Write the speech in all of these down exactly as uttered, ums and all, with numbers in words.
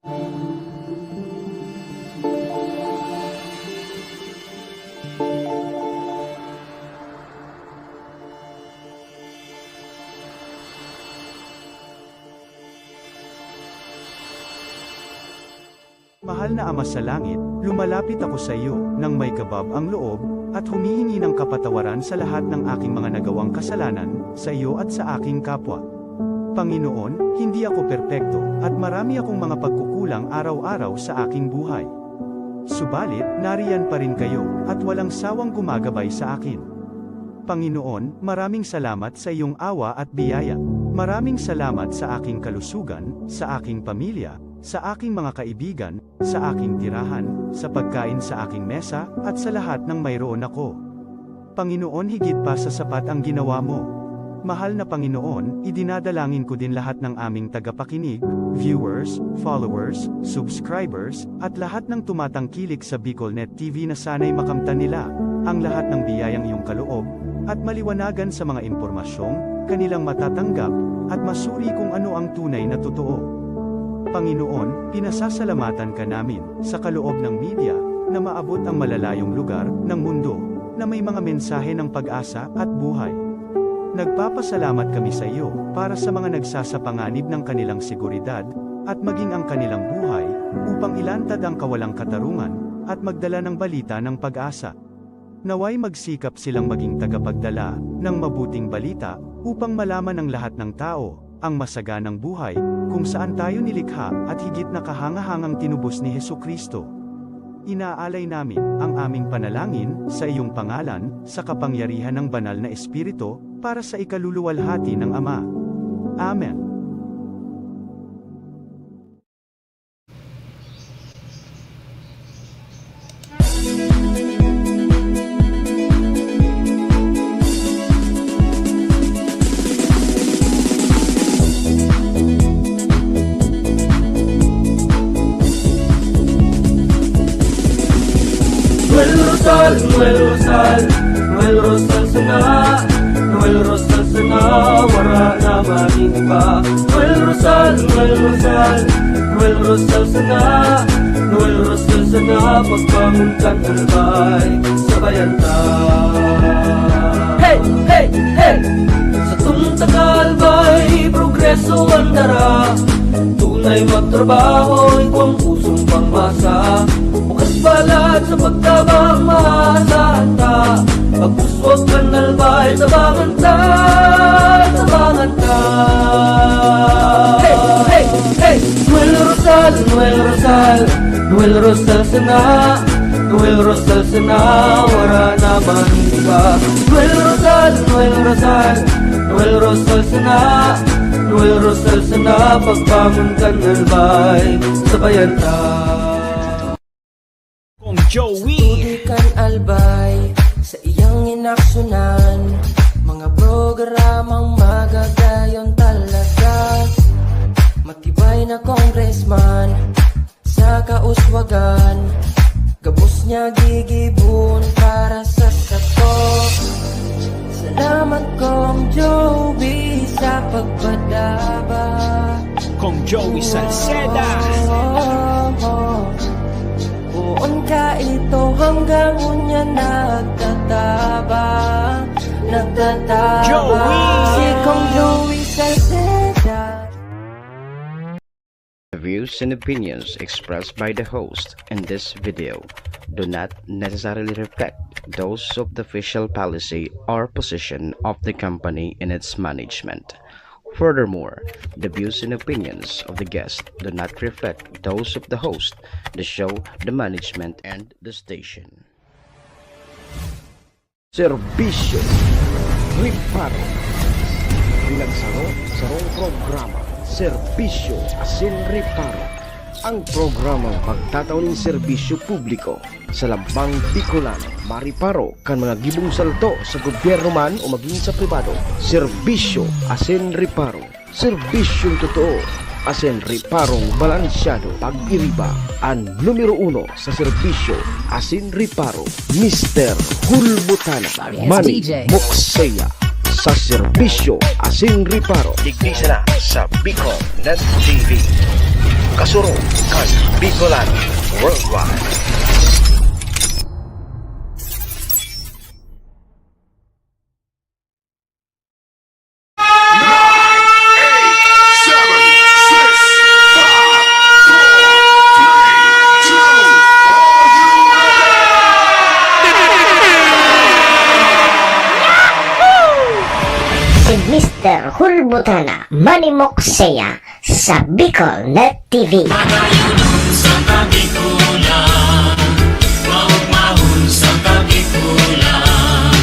Mahal na Ama sa Langit, lumalapit ako sa iyo nang may kabab ang loob, at humihingi ng kapatawaran sa lahat ng aking mga nagawang kasalanan, sa iyo at sa aking kapwa. Panginoon, hindi ako perpekto, at marami akong mga pagkukulang araw-araw sa aking buhay. Subalit, nariyan pa rin kayo, at walang sawang gumagabay sa akin. Panginoon, maraming salamat sa iyong awa at biyaya. Maraming salamat sa aking kalusugan, sa aking pamilya, sa aking mga kaibigan, sa aking tirahan, sa pagkain sa aking mesa, at sa lahat ng mayroon ako. Panginoon, higit pa sa sapat ang ginawa mo. Mahal na Panginoon, idinadalangin ko din lahat ng aming tagapakinig, viewers, followers, subscribers, at lahat ng tumatangkilik sa BicolNet T V na sana'y makamtan nila ang lahat ng biyayang iyong kaloob, at maliwanagan sa mga impormasyong kanilang matatanggap, at masuri kung ano ang tunay na totoo. Panginoon, pinasasalamatan ka namin sa kaloob ng media na maabot ang malalayong lugar ng mundo na may mga mensahe ng pag-asa at buhay. Nagpapasalamat kami sa iyo para sa mga nagsasapanganib ng kanilang seguridad at maging ang kanilang buhay upang ilantad ang kawalang katarungan at magdala ng balita ng pag-asa. Naway magsikap silang maging tagapagdala ng mabuting balita upang malaman ng lahat ng tao ang masaganang buhay kung saan tayo nilikha at higit na kahangahangang tinubos ni Jesu-Cristo. Inaalay namin ang aming panalangin sa iyong pangalan, sa kapangyarihan ng Banal na Espiritu, para sa ikaluluwalhati ng Ama. Amen. Noel Rosal, Noel Rosal, Noel Rosal sana, Noel Rosal sana, wara na magin iba. Noel Rosal, Noel Rosal, Noel Rosal sana, Noel Rosal sana, pagbangon kan albay, sabayan ta. Hey, hey, hey! Sa tungtang albay, progreso ang dara. Tunay magtrabaho, ito ang pusong pangmasa. Bukas palad sa pagtabang, maasahan ta. Pagpuswag kan albay, tabangan ta, tabangan ta. Hey, hey, hey! Noel Rosal, Noel Rosal, Noel Rosal sana, Noel Rosal sana, wara na man iba. Noel Rosal, Noel Rosal, Noel Rosal sana, Noel Rosal sana, pagbangon kan albay, sabayan ta. Kong Joey. Tubig kan albay, sa iyang inaksyunan, mga programang magagayon talaga. Matibay na congressman, sa kauswagan, gabos niya gigibon para sa sato. Salamat, Kong Joey, sa pagpadaba. Kong Joey Salceda. Poon ka ito hanggang unya nagtatabang, nagtatabang. Joey! Si Kong Joey Salceda. The views and opinions expressed by the host in this video do not necessarily reflect those of the official policy or position of the company and its management. Furthermore, the views and opinions of the guest do not reflect those of the host, the show, the management, and the station. Serbisyo, reparo. Pinagsaro, sarong programa. Serbisyo asin reparo. Ang programang magtatao nin serbisyo publiko sa lambang Bicolano, mareparo kan mga gibong salto sa gobyerno man o magin sa pribado. Serbisyo asin reparo. Serbisyong totoo asin reparong balansyado. Pag-iriba, an numero uno sa serbisyo asin reparo, Mister Hulbutana, Sorry, it's Manny D J. Mukseya, sa serbisyo asin reparo. Digdi sana sa Bicol Net T V. Kasurog kan Bicolano Worldwide. Nine, eight, seven, six, five, four, three, two. Are you ready? Si Mister Hulbutana, Manimok Seya, sa BicolNet T V. Padayonon sa Kabikulan, maugmahon sa Kabikulan,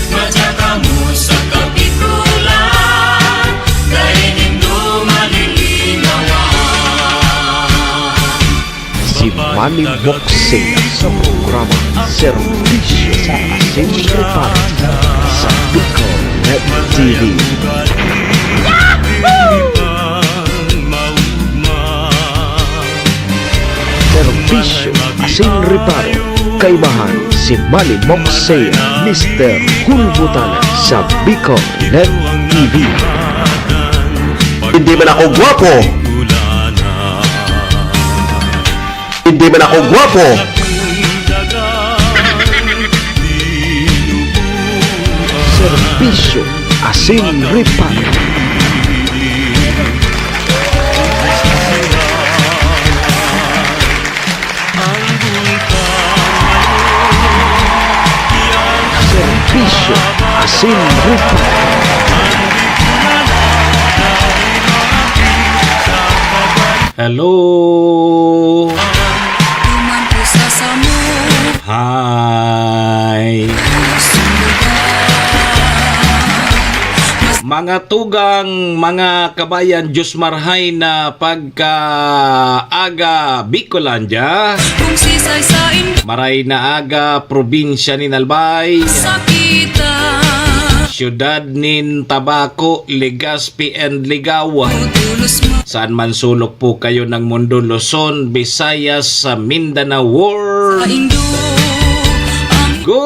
madya kamo sa Kabikulan, dai nindo malilinawan. Si Manny Boxing sa programa Serbisyo sa Asin Reparo sa BicolNet T V. Serbisyo asin reparo, kaibahan si Manny Moxea, Mister Hulbutana sa BicolNet T V. Hindi man ako gwapo. Hindi man ako gwapo. Serbisyo asin reparo. Serbisyo asin reparo. Hello. Hi. Mga tugang, mga kabayan, Diyos marhay na pagkaaga, Bicolandia. Maray na aga, probinsya nin Albay. Syudad nin Tabaco, Legazpi and Ligao. Saan man sulok po kayo ng mundo, Luzon, Visayas, sa Mindanao World. Good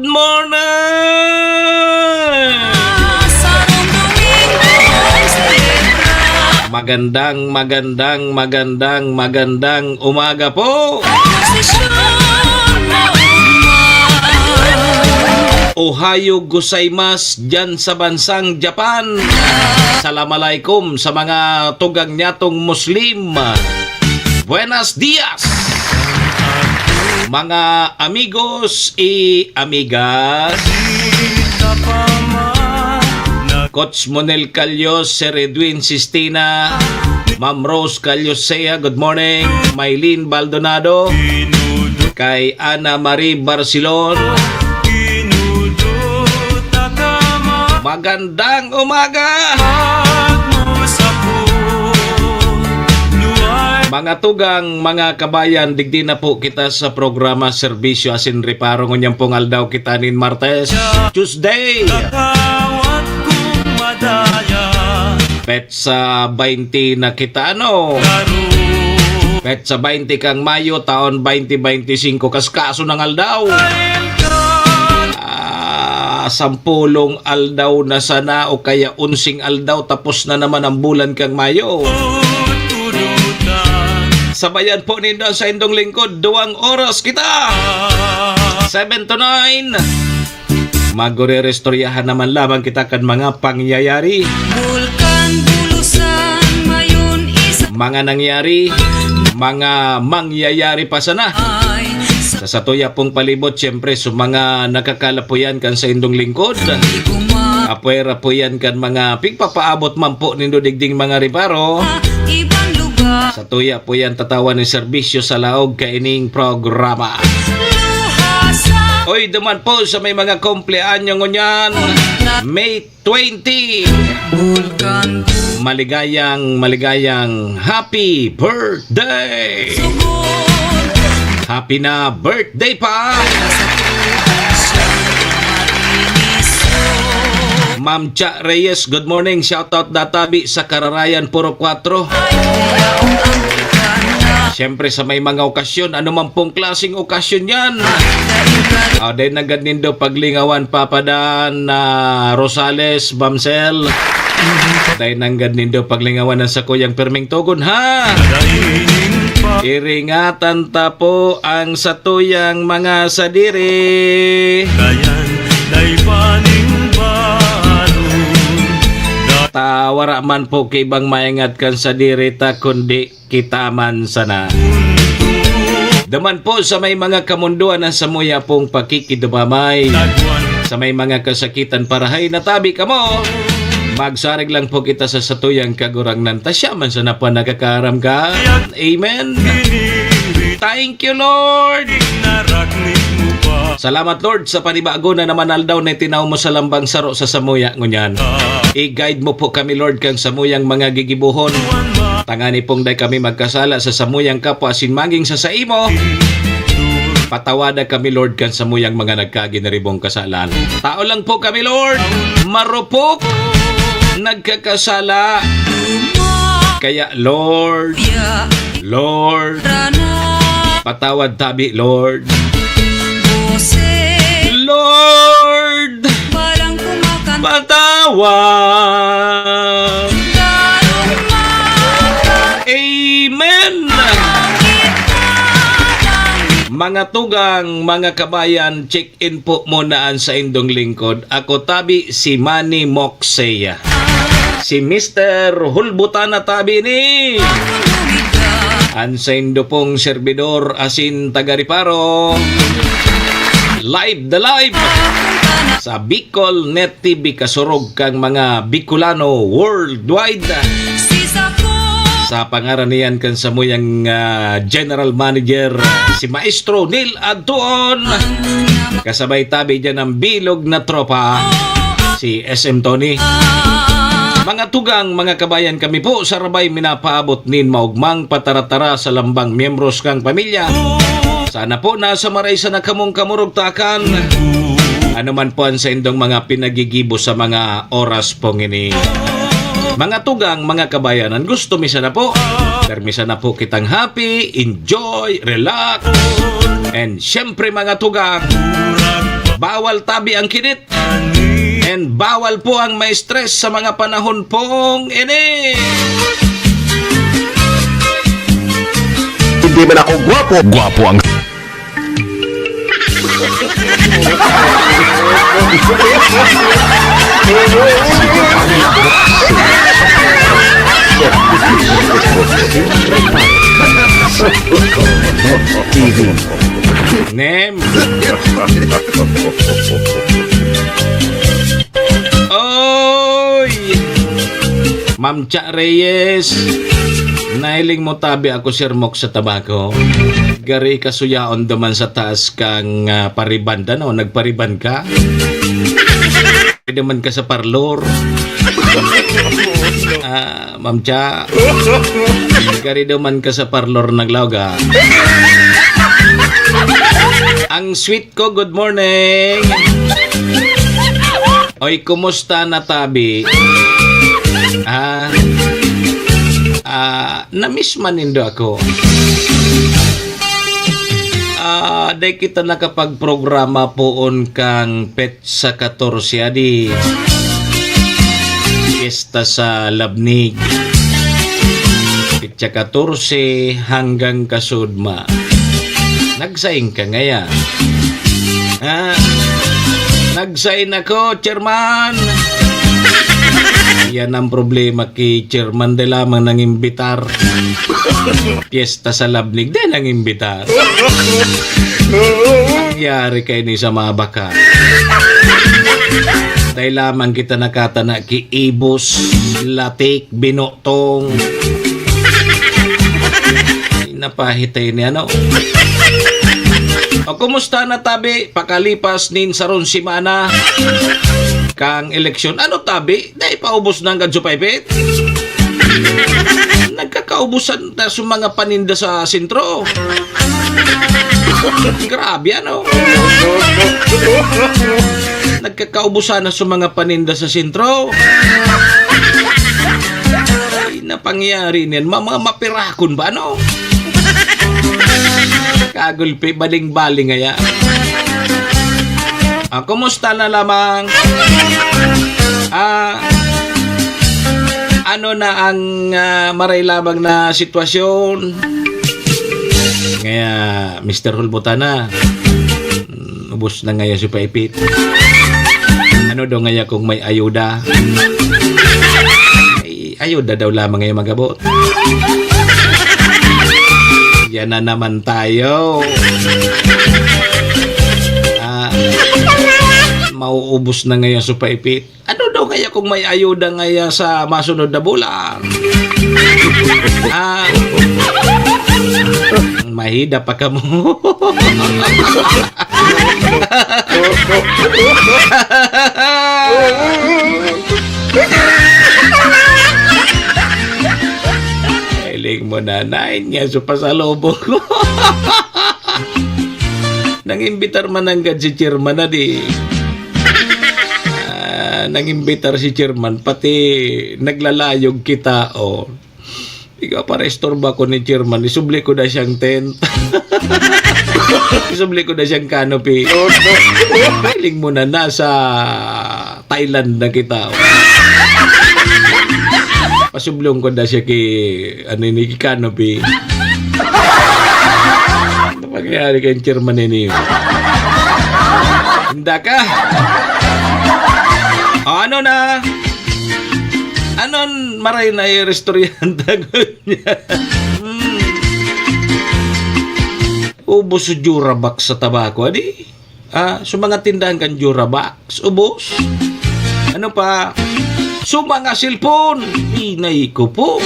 morning! Magandang, magandang, magandang, magandang umaga po! Ohayo gozaimasu diyan sa bansang Japan. Salam alaikum sa mga tugang nyatong Muslim. Buenos dias, mga amigos y amigas. Coach Monel Callos, Sir Edwin Sistina, Ma'am Rose Callos Sea, good morning. Mylene Baldonado, kay Ana Marie Barcelon. Magandang umaga! Mga tugang, mga kabayan, digdi na po kita sa programa Serbisyo asin Reparo. Ngunyan pong aldaw kita nin Martes, Tuesday. Petsa baynte na kita, ano? Petsa baynte kan Mayo, taon baynte baynte singko, kaskaso nang aldaw. Ah, sampolong aldaw na sana o kaya onseng aldaw, tapos na naman ang bulan kan Mayo. Sabayan po nindo ang saindong lingkod, duwang oras kita. Seven to nine. Magre-restoryahan naman lamang kita kan mga pangyayari. Bulkan, bulusan, mayon isa. Mga nangyari, mga mangyayari pa sana. Ay, sa satuya pong palibot, siyempre, sa mga nakakalapuyan kan saindong lingkod. Apwera po yan kan mga pigpapaabot man po nindo digding mga reparo. Ibang lugar. Satuya po yan tatawan ni serbisyo sa laog kaining programa. Oy, duman po sa may mga kumpleanyo ngunyan, May twenty. Maligayang, maligayang happy birthday! Happy na birthday pa! Ma'am Cha Reyes, good morning. Shoutout databi sa Kararayan, Purok Kwatro. Siyempre, sa may mga okasyon, ano man pong klaseng okasyon yan. Ah, dahil nanggad nindo paglingawan, Papa Dan, ah, Rosales, Bamsel. Dai nanggad nindo paglingawan ang sakuyang pirming togon, ha? Iringatan ta po ang satuyang mga sadiri. Dayan, dai pa nin balon. Ta, wara man po kaibang maingat kan sadiri ta, kundi kita man sana. Duman po sa may mga kamundoan ang samuya pong pakikidumamay. Sa may mga kasakitan, parahay na tabi kamo. Magsarig lang po kita sa satuyang Kagurangnan, ta siya man sana po nakakaaram ka. Amen. Thank you, Lord. Salamat, Lord, sa panibago na naman aldaw na itinaw mo sa lambang saro sa samuya ngunyan. I-guide mo po kami, Lord, kang samuyang mga gigibohon. Tangani pong dai kami magkasala sa samuyang kapwa asin maging sa saimo. Patawada kami, Lord, kan samuyang mga nagkaginiribong kasalan. Tao lang po kami, Lord. Marupok. Nagkakasala. Kaya, Lord, Lord, patawad tabi, Lord. Lord, patawad. Amen. Mga tugang, mga kabayan, check in po muna an saindong lingkod. Ako tabi si Manny Moxey. Si Mister Hulbutana tabi ni an saindo pong serbidor asin taga-Reparo. Live the live sa Bicol Net T V, kasurog kang mga Bicolano worldwide. Sa pangaran niyan kan samuyang, ah, general manager, si Maestro Neil Adtuon. Kasabay tabi dyan ang bilog na tropa, si S M Tony. Mga tugang, mga kabayan, kami po sa Rabay minapaabot nin maugmang pataratara sa lambang miyembros kang pamilya. Sana po nasa maray sana kamong kamurugtakan. Ano man po ang saindong mga pinagigibo sa mga oras pong ini. Mga tugang, mga kabayanan, gusto mi sana po. Permi sana po kitang happy, enjoy, relax. And syempre, mga tugang, bawal tabi ang kinit. And bawal po ang ma-stress sa mga panahon pong ini. Hindi man ako gwapo. Gwapo ang T V. Nem. Oy! Ma'am Cha Reyes, nahiling mo tabi ako sirmok sa tabako. Gari kasuyaon duman sa taas kang, ah, pariban, ano? Nagpariban ka? Pwede man ka sa parlor. Ah, Ma'am Cha. Gari duman ka sa parlor naglaog, ah. Ang sweet ko, good morning. Oy, kumusta na tabi? Ah, ah, na-miss man nindo ako. Ah, dai kita nakapagprograma poon kang petsa katorse adi. Piyesta sa Labnig. Petsa katorse hanggang kasudma. Nagsaing ka ngaya. Ha? Nagsaing ako, chairman. Yan ang problema ki chairman, dai lamang nangimbitar. Piyesta sa Labnig, dai nangimbitar. Nangyari kaini sa mga baka. Dai lamang kita nakatana ki ibos, latik, bino, tong. Ay, napahitay ni ano. O, kumusta na tabi pakalipas nin sarong semana kang eleksyon? Ano tabi? Dai pa ubos na ang Gadyo Paipit? Nagkakaubusan na sa mga paninda sa sentro. Grabe, ano? Nagkakaubusan na sa mga paninda sa sentro. Ay, napangyari niyan. Ma-, mga mapirakon ba, ano? Kagulpi, baling-baling ngaya. Ah, kumusta na lamang? Ah, Ano na ang, ah, maray lamang na sitwasyon? Ngaya, Mister Hulbutana, mm, ubos na ngaya si paipit. Ano daw ngaya kung may ayuda? Ay, ayuda daw lamang ngaya magabot. Yan na naman tayo. Ah, mauubos na ngaya si paipit. Ano daw kaya kung may ayuda ngaya sa masunod na bulan? Ah, mahida pa kamo. Hiling mo na, nine nga, so pasalubong ko. Nangimbitar man nanggad si chairman na di. Ah, nangimbitar si chairman, pati naglalayog kita, oh. Ikaw, para istorba ko ni chairman, isubli ko na siyang tent. Isubli ko na siyang canopy. Hiling mo na, nasa Thailand na kita, oh. Pasublong ko na siya ki, ano ni, ki canopy. Ano pangyayari kay chairman ini? Inda ka? O, ano na? Anon maray na iristoryahan tagon niya? Hmm. Ubos sa Durabox sa tabako, adi? Ah, sa mga tindahan kan Durabox, ubos. Ano pa? Sa mga cellphone, inay ko po.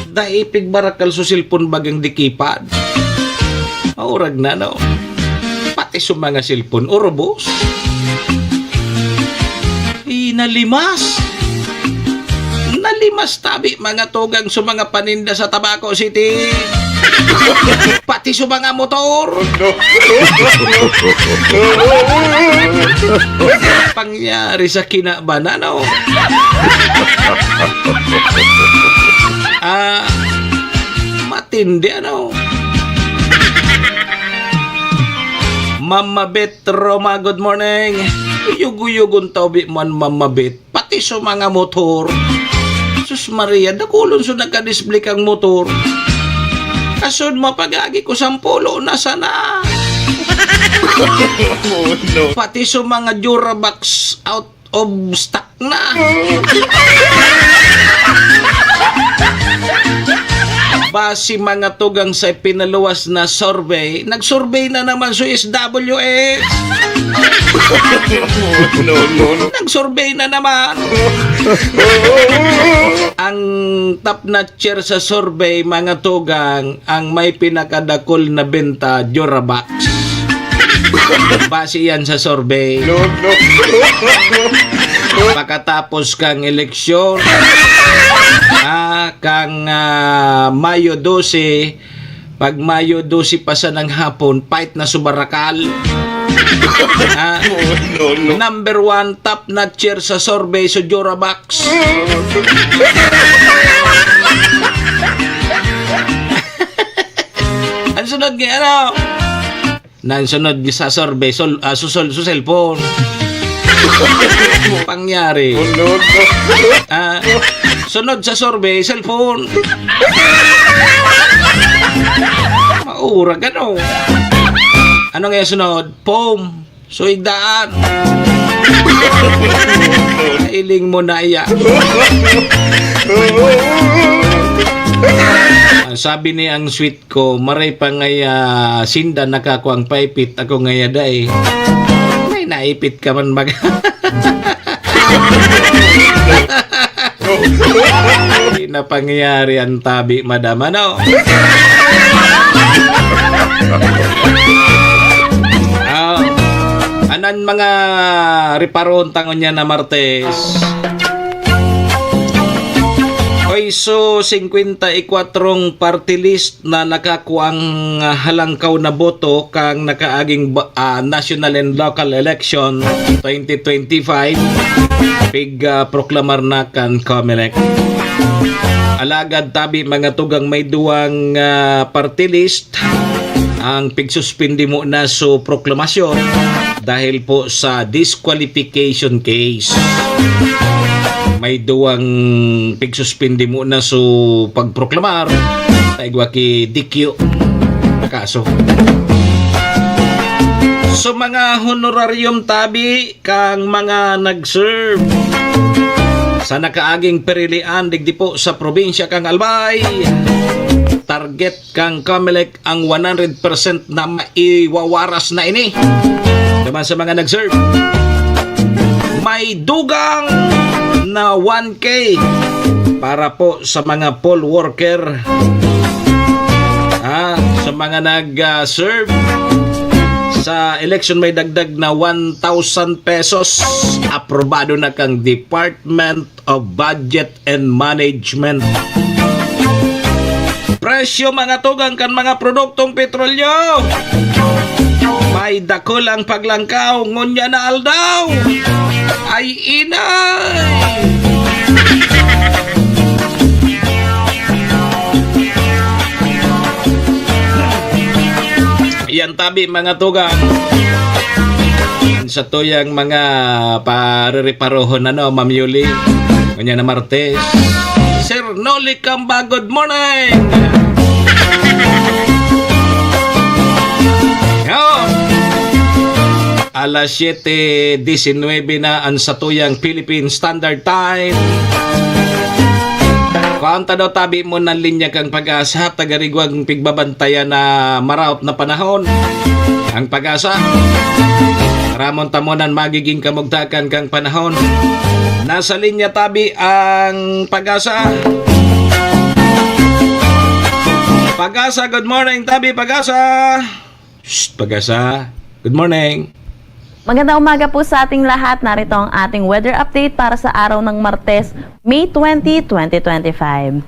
Dai pigbarakal sa cellphone bagang dikipad. Maurag na, no? Pati sa mga cellphone, urubos. Inalimas. Nalimas tabi, mga tugang sa mga paninda sa Tabaco City. Pati sa mga motor. Pangyari sa kinaban, ano? Ah, matindi, ano? Mama Bet Roma, good morning. Yugo-yugon tabi man, Mama Bet. Pati sa mga motor. Sus Maria, dakulon sa nagkadisplay kang motor. Kasunod mapagagi ko, sampulo na sana. Oh, no. Pati sa mga Durabox out of stock na. Basi mga tugang sa pinaluwas na survey, nag-survey na naman sa S W S. No, no, no. Nag-survey na naman. Ang top notcher sa survey, mga tugang, ang may pinakadakul na benta, Durabox. Base yan sa survey. No, no. Pakatapos kang eleksyon, ah, kang, ah, Mayo dose, pag Mayo dose pa sanang hapon, pait na sa barakal. Ah, no, no. Number one, top notcher sa survey sa Durabox. Ang sunod nga, ano? Nan sunod sa survey, sol-, ah, susol-, sa cellphone. Pangyari. Sunod. Ah, sunod sa survey, cellphone. Maurag, ano? Ano nga yung sunod? Foam. Suig daan. Iling mo na iya. Ang sabi ni ang sweet ko, maray pa ngaya sinda nakakuang paipit, ako ngaya dai. May naipit ka man mag-, Di na pangyayari ang tabi, madam, ano? Ah, anan mga riparon tangon niya na Martes. Oy, so, singkwenta y kwatro party list na nakakuang, ah, halangkaw na boto kang nakaaging ba-, ah, national and local election twenty twenty-five, pig, ah, proklamar na kan Comelec. Alagad tabi, mga tugang, may duwang, ah, party list ang pigsuspindi mo na so proklamasyon dahil po sa disqualification case. May duwang pigsuspindi mo na so pagproklamar, ta igwa ki D Q na kaso. So, mga honorarium tabi kang mga nag-serve sa nakaaging perilian digdi po sa probinsya kang Albay, target kang Comelec ang one hundred percent na maiwawaras na ini. Naman sa mga nag-serve, may dugang na one K para po sa mga poll worker. Ah, sa mga nag-serve sa election, may dagdag na one thousand pesos. Aprobado na kang Department of Budget and Management. Presyo, mga tugang, kan mga produktong petrolyo. May dakul ang paglangkaw ngunyan na aldaw. Ay, inay! Yan tabi, mga tugang. Sa tuyang mga parereparohon, ano, Ma'am Yuli. Kanya na Martes. Sir Noli Camba, good morning! Yo! Alas siyete disinwebe na ang satuyang Philippine Standard Time. Kuan ta daw tabi mo ng linya kang Pag-asa, tagarigwang pigbabantayan na maraot na panahon. Ang Pag-asa, ramon tamonan magiging kamugtakan kang panahon. Nasa linya tabi ang Pag-asa. Pag-asa, good morning, tabi, Pag-asa. Shh, Pag-asa. Good morning. Magandang umaga po sa ating lahat. Narito ang ating weather update para sa araw ng Martes, May twenty, twenty twenty-five.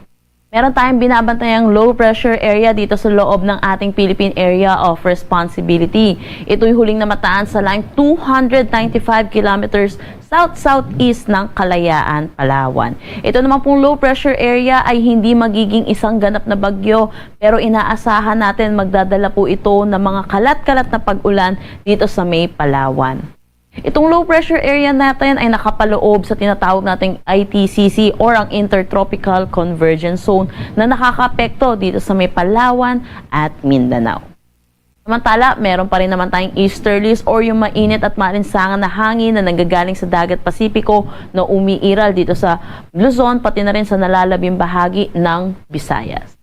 Meron tayong binabantayang low pressure area dito sa loob ng ating Philippine Area of Responsibility. Ito'y huling namataan sa laing two hundred ninety-five kilometers south-southeast ng Kalayaan, Palawan. Ito naman pong low pressure area ay hindi magiging isang ganap na bagyo, pero inaasahan natin magdadala po ito ng mga kalat-kalat na pag-ulan dito sa may Palawan. Itong low pressure area natin ay nakapaloob sa tinatawag nating I T C C or ang Intertropical Convergence Zone na nakakaapekto dito sa may Palawan at Mindanao. Samantala, meron pa rin naman tayong easterlies or yung mainit at maalinsangan na hangin na nanggagaling sa Dagat Pasipiko na umiiral dito sa Luzon, pati na rin sa nalalabing bahagi ng Visayas.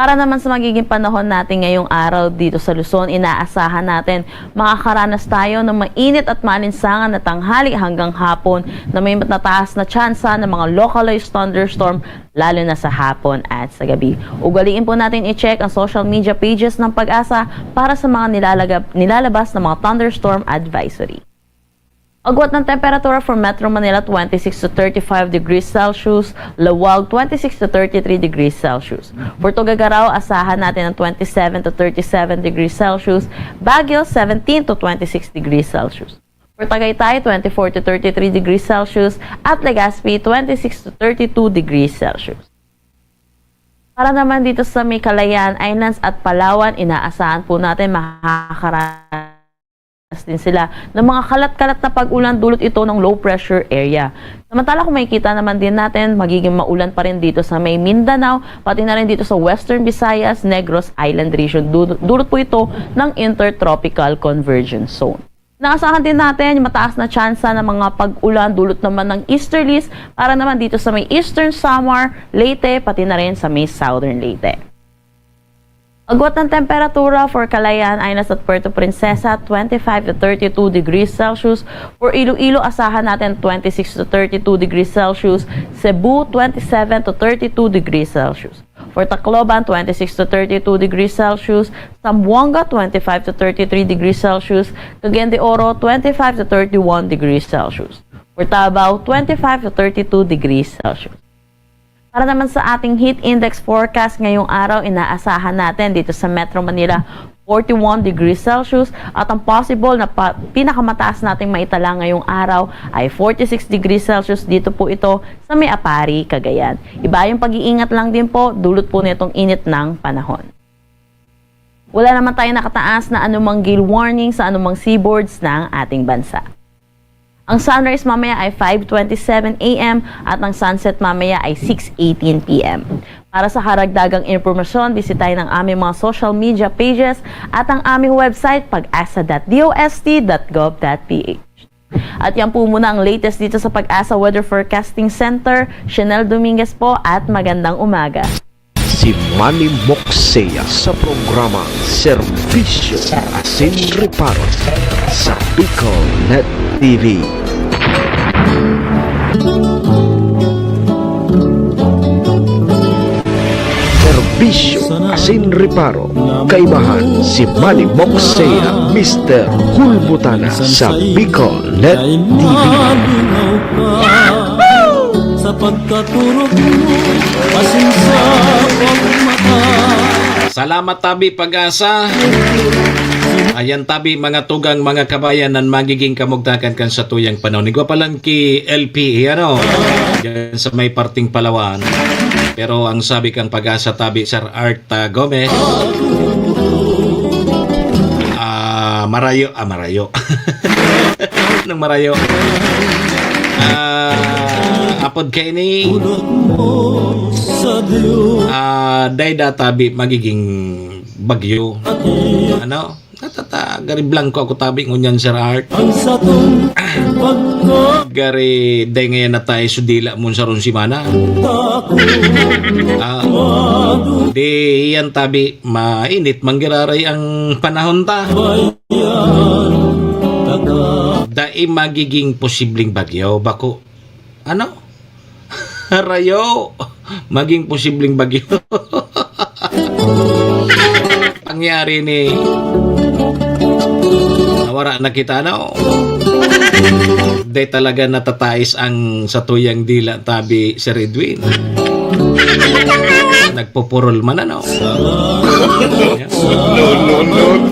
Para naman sa magiging panahon natin ngayong araw dito sa Luzon, inaasahan natin makakaranas tayo ng mainit at maalinsangan na tanghali hanggang hapon na may mataas na tsansa ng mga localized thunderstorm, lalo na sa hapon at sa gabi. Ugaliin po natin i-check ang social media pages ng Pag-asa para sa mga nilalagab- nilalabas na mga thunderstorm advisory. Agwat ng temperatura for Metro Manila, twenty-six to thirty-five degrees Celsius. Lawag, twenty-six to thirty-three degrees Celsius. For Tuguegarao, asahan natin ang twenty-seven to thirty-seven degrees Celsius. Baguio, seventeen to twenty-six degrees Celsius. For Tagaytay, twenty-four to thirty-three degrees Celsius. At Legazpi, twenty-six to thirty-two degrees Celsius. Para naman dito sa may Kalayaan Islands at Palawan, inaasahan po natin makakaranas din sila ng mga kalat-kalat na pag-ulan dulot ito ng low pressure area. Samantala, kung makikita naman din natin, magiging maulan pa rin dito sa may Mindanao, pati na rin dito sa Western Visayas, Negros Island Region. Du- dulot po ito ng Intertropical Convergence Zone. Naasahan din natin yung mataas na tsansa ng mga pag-ulan dulot naman ng easterlies para naman dito sa may Eastern Samar, Leyte, pati na rin sa may Southern Leyte. Agwat ng temperatura for Kalayaan Islands at Puerto Princesa, twenty-five to thirty-two degrees Celsius. For Iloilo, asahan natin twenty-six to thirty-two degrees Celsius. Cebu, twenty-seven to thirty-two degrees Celsius. For Tacloban, twenty-six to thirty-two degrees Celsius. Zamboanga, twenty-five to thirty-three degrees Celsius. Cagayan de Oro, twenty-five to thirty-one degrees Celsius. For Davao, twenty-five to thirty-two degrees Celsius. Para naman sa ating heat index forecast ngayong araw, inaasahan natin dito sa Metro Manila, forty-one degrees Celsius, at ang possible na pa- pinakamataas nating maitala ngayong araw ay forty-six degrees Celsius. Dito po ito sa may Aparri, Cagayan. Iba yung pag-iingat lang din po, dulot po nitong init ng panahon. Wala naman tayong nakataas na anumang gale warning sa anumang seaboards ng ating bansa. Ang sunrise mamaya ay five twenty-seven A M at ang sunset mamaya ay six eighteen P M. Para sa karagdagang impormasyon, bisitahin ang aming mga social media pages at ang aming website, pag asa dot D O S T dot gov dot P H. At yan po muna ang latest dito sa Pag-asa Weather Forecasting Center. Chanel Dominguez po at magandang umaga. Si Manny Moxea sa programa Serbisyo Asin Reparo sa Bicol Net T V. Serbisyo Asin Reparo, kaibahan si Manny Moxea, Mister Kulbutana sa Bicol Net T V. Sa pagkaturog mo, asin sa pagmata. Salamat tabi Pag-asa. Ayan tabi mga tugang, mga kabayan, nan magiging kamugtakan kan satuyang panahon. Igwa pa lang ki L P E, ano? Diyan sa may parting Palawan. Pero ang sabi kang Pag-asa tabi, Sir Art ah, Gomez, ah, marayo, ah, marayo. Nang marayo. Ah, apod kaini, ah, dai da tabi magiging bagyo. Ano? Natata, gari blanco ako tabi ngunyan, Sir Art. Ang satong pagkatako. Gari, dai ngayon na tayo sudila mo sa rong simana. Ah, di yan tabi, mainit man giraray ang panahon ta. Dai magiging posibleng bagyo, bako. Ano? Rayo! Maging posibleng bagyo. Pangyari ni nawara na kita, no? Di talaga natatais ang satuyang dila tabi, Sir Edwin. Nagpupurol man, ano?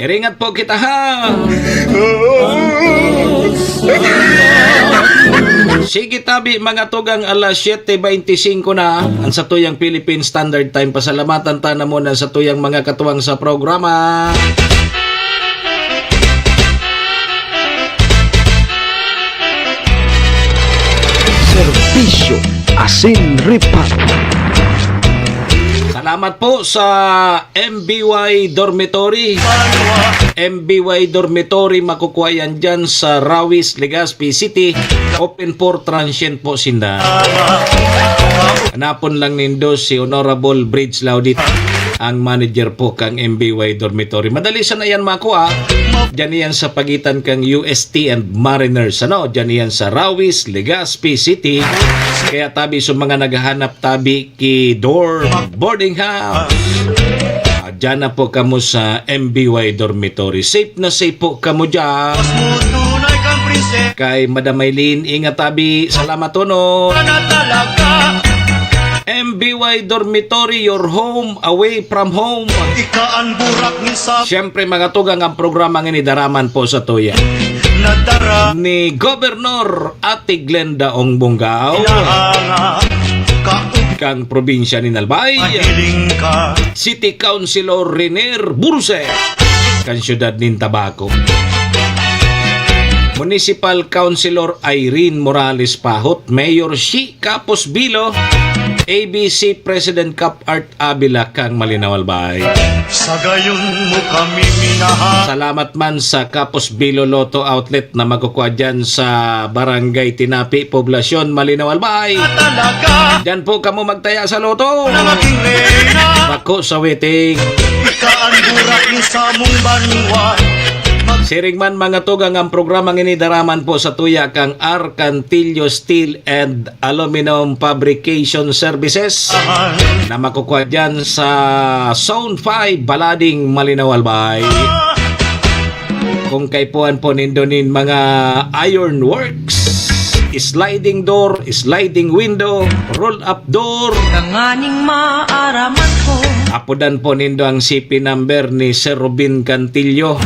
Iringat po kita, ha? Sige tabi, mga tugang, alas siyete beinti singko na, ang satuyang Philippine Standard Time. Pasalamatan ta na muna satuyang mga katuwang sa programa. Serbisyo Asin Reparo. Salamat po sa M B Y Dormitory. M B Y Dormitory, makukuha yan dyan sa Rawis, Legazpi City. Open for transient po sinda. Hanapon lang nindo si Honorable Bridge Laudit, ang manager po kang M B Y Dormitory. Madali sana yan makuha. Diyan yan sa pagitan kang U S T and Mariners. Ano? Diyan yan sa Rawis, Legazpi City. Kaya tabi sa mga naghahanap tabi ki dorm, boarding house. Ah, diyan na po kamo sa M B Y Dormitory. Safe na safe po kamo dyan. Kay Madam Eileen, ingat tabi. Salamat, Tono. M B Y Dormitory, your home away from home. Siyempre, mga tugang, ang programa ngini daraman po sa tuya ni Governor Ate Glenda Ong Bongao, kang probinsya nin Albay, City Councilor Renier Burse, kan siyudad nin Tabaco, Municipal Councilor Irene Morales Pahot, Mayor Shi Capos Bilo, A B C President Cap Art Avila kang Malinao, Albay. Sa gayon mo kami minahal. Salamat man sa Capos Bilo Lotto Outlet na magkukwa dyan sa Barangay Tinapi, Poblacion, Malinao, Albay. Talaga. Dyan po kamo magtaya sa lotto. Na maging reyna. Bako sa waiting. Ika ang burak ni samong banwa. Siring man, mga tugang, ang programa ngini daraman po sa tuya kang Arcantillo Steel and Aluminum Fabrication Services na makukuha dyan sa Zone five, Balading, Malinao, Albay. Kung kaipuhan po nindo nin mga iron works, sliding door, sliding window, roll-up door, Tanganing maaraman ko. Apodan po nindo ang C P number ni Sir Robin Cantillo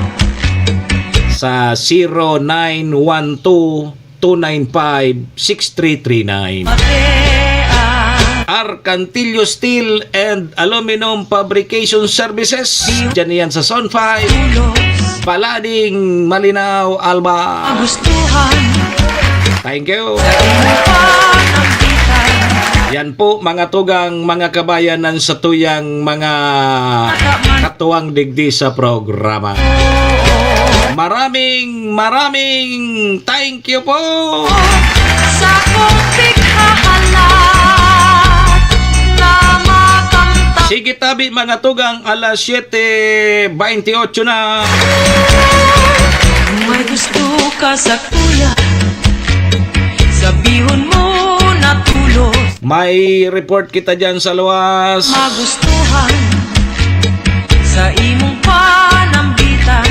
sa zero nine one two, two nine five, six three three nine. Arcantillo Steel and Aluminum Fabrication Services. Diyan yan sa Zone five. Palading, Malinao, Alba. Gustuhan. Thank you. Yan po, mga tugang, mga kabayan, ang satuyang mga katuwang digdi sa programa. Maraming, maraming thank you po. Sa kong pighahalat na makamtan. Sige tabi, mga tugang, alas siyete baynte otso na. May gusto ka sa kuya, sabihon mo na tulos. May report kita dyan sa luwas. Magustuhan sa imong panambitan,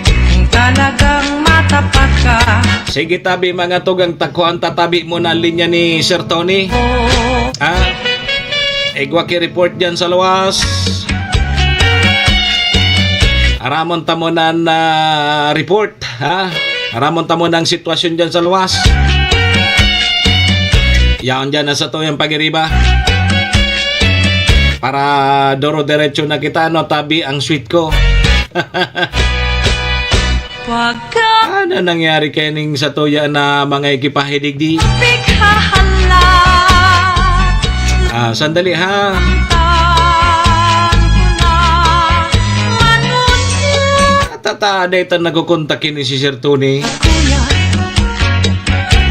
kung talagang matapat ka. Sige tabi, mga tugang, takuan tatabi mo na linya ni Sir Tony. Oh. Ah, igwa ki report dyan sa luwas. Aramon ta mo na, na report, ha? Aramon ta mo na ang sitwasyon dyan sa luwas. Yaon dyan na sa tuyang pagiriba. Para doro-derecho na kita, no? Tabi ang sweet ko. Pagka- Ano nangyari kaining sa tuya na mga ekipahe digdi? Pighahalat. Ah, sandali, ha? Tan ko na, manunod. Tata, dahil tan nagkukontak ini si Sir Tony. Kuya,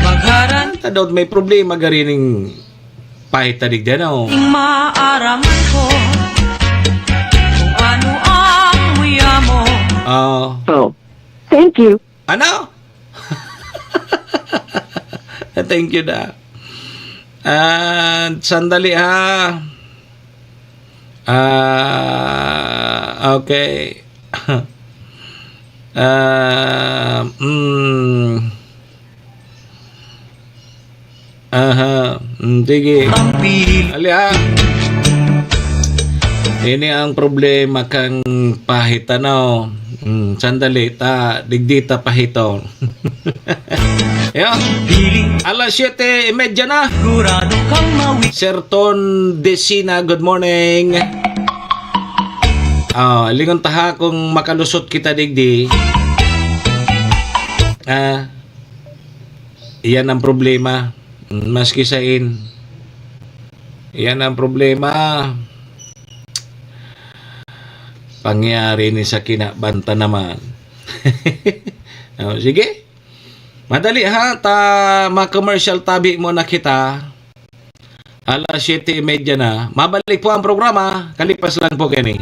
magharan. Tadot may problema garining pahit ta digdi, ano? Ing maaraman ko kung ano ang muya mo. Ah. Oh, thank you. Ano? Thank you na. Ah, sandali, ha. Ah, okay. Ah, mm. Aha, mm, sige. Ang pili- Ali, ha? Ini ang problema kan pahit, ano? Mm, sandali, ta, digdi ta pahito. Yo. Alas siyete y media na. Sigurado kang mawi- Sir Ton Decina, good morning. Ah, lingon ta ha kung makalusot kita digdi. Ah, iyan ang problema. Mm, maski sain. Iyan ang problema. Pangyayari ni sa kinabanta naman. Oh, sige. Madali ha, ta ma-commercial tabi mo na kita. Alas siyete y media na. Mabalik po ang programa. Kalipas lang po kini.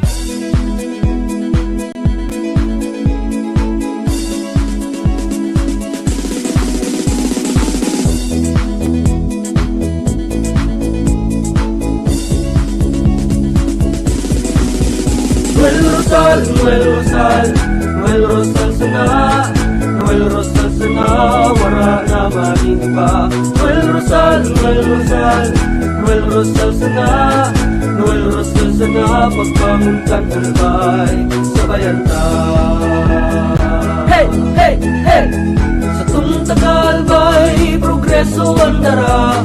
Noel Rosal, Noel Rosal, Noel Rosal sana, Noel Rosal sana, wara na maning iba. Noel Rosal, Noel Rosal, Noel Rosal sana, Noel Rosal sana, pagbangon kan albay, sabayan ta. Hey, hey, hey! Satong taga-albay, progreso an dara.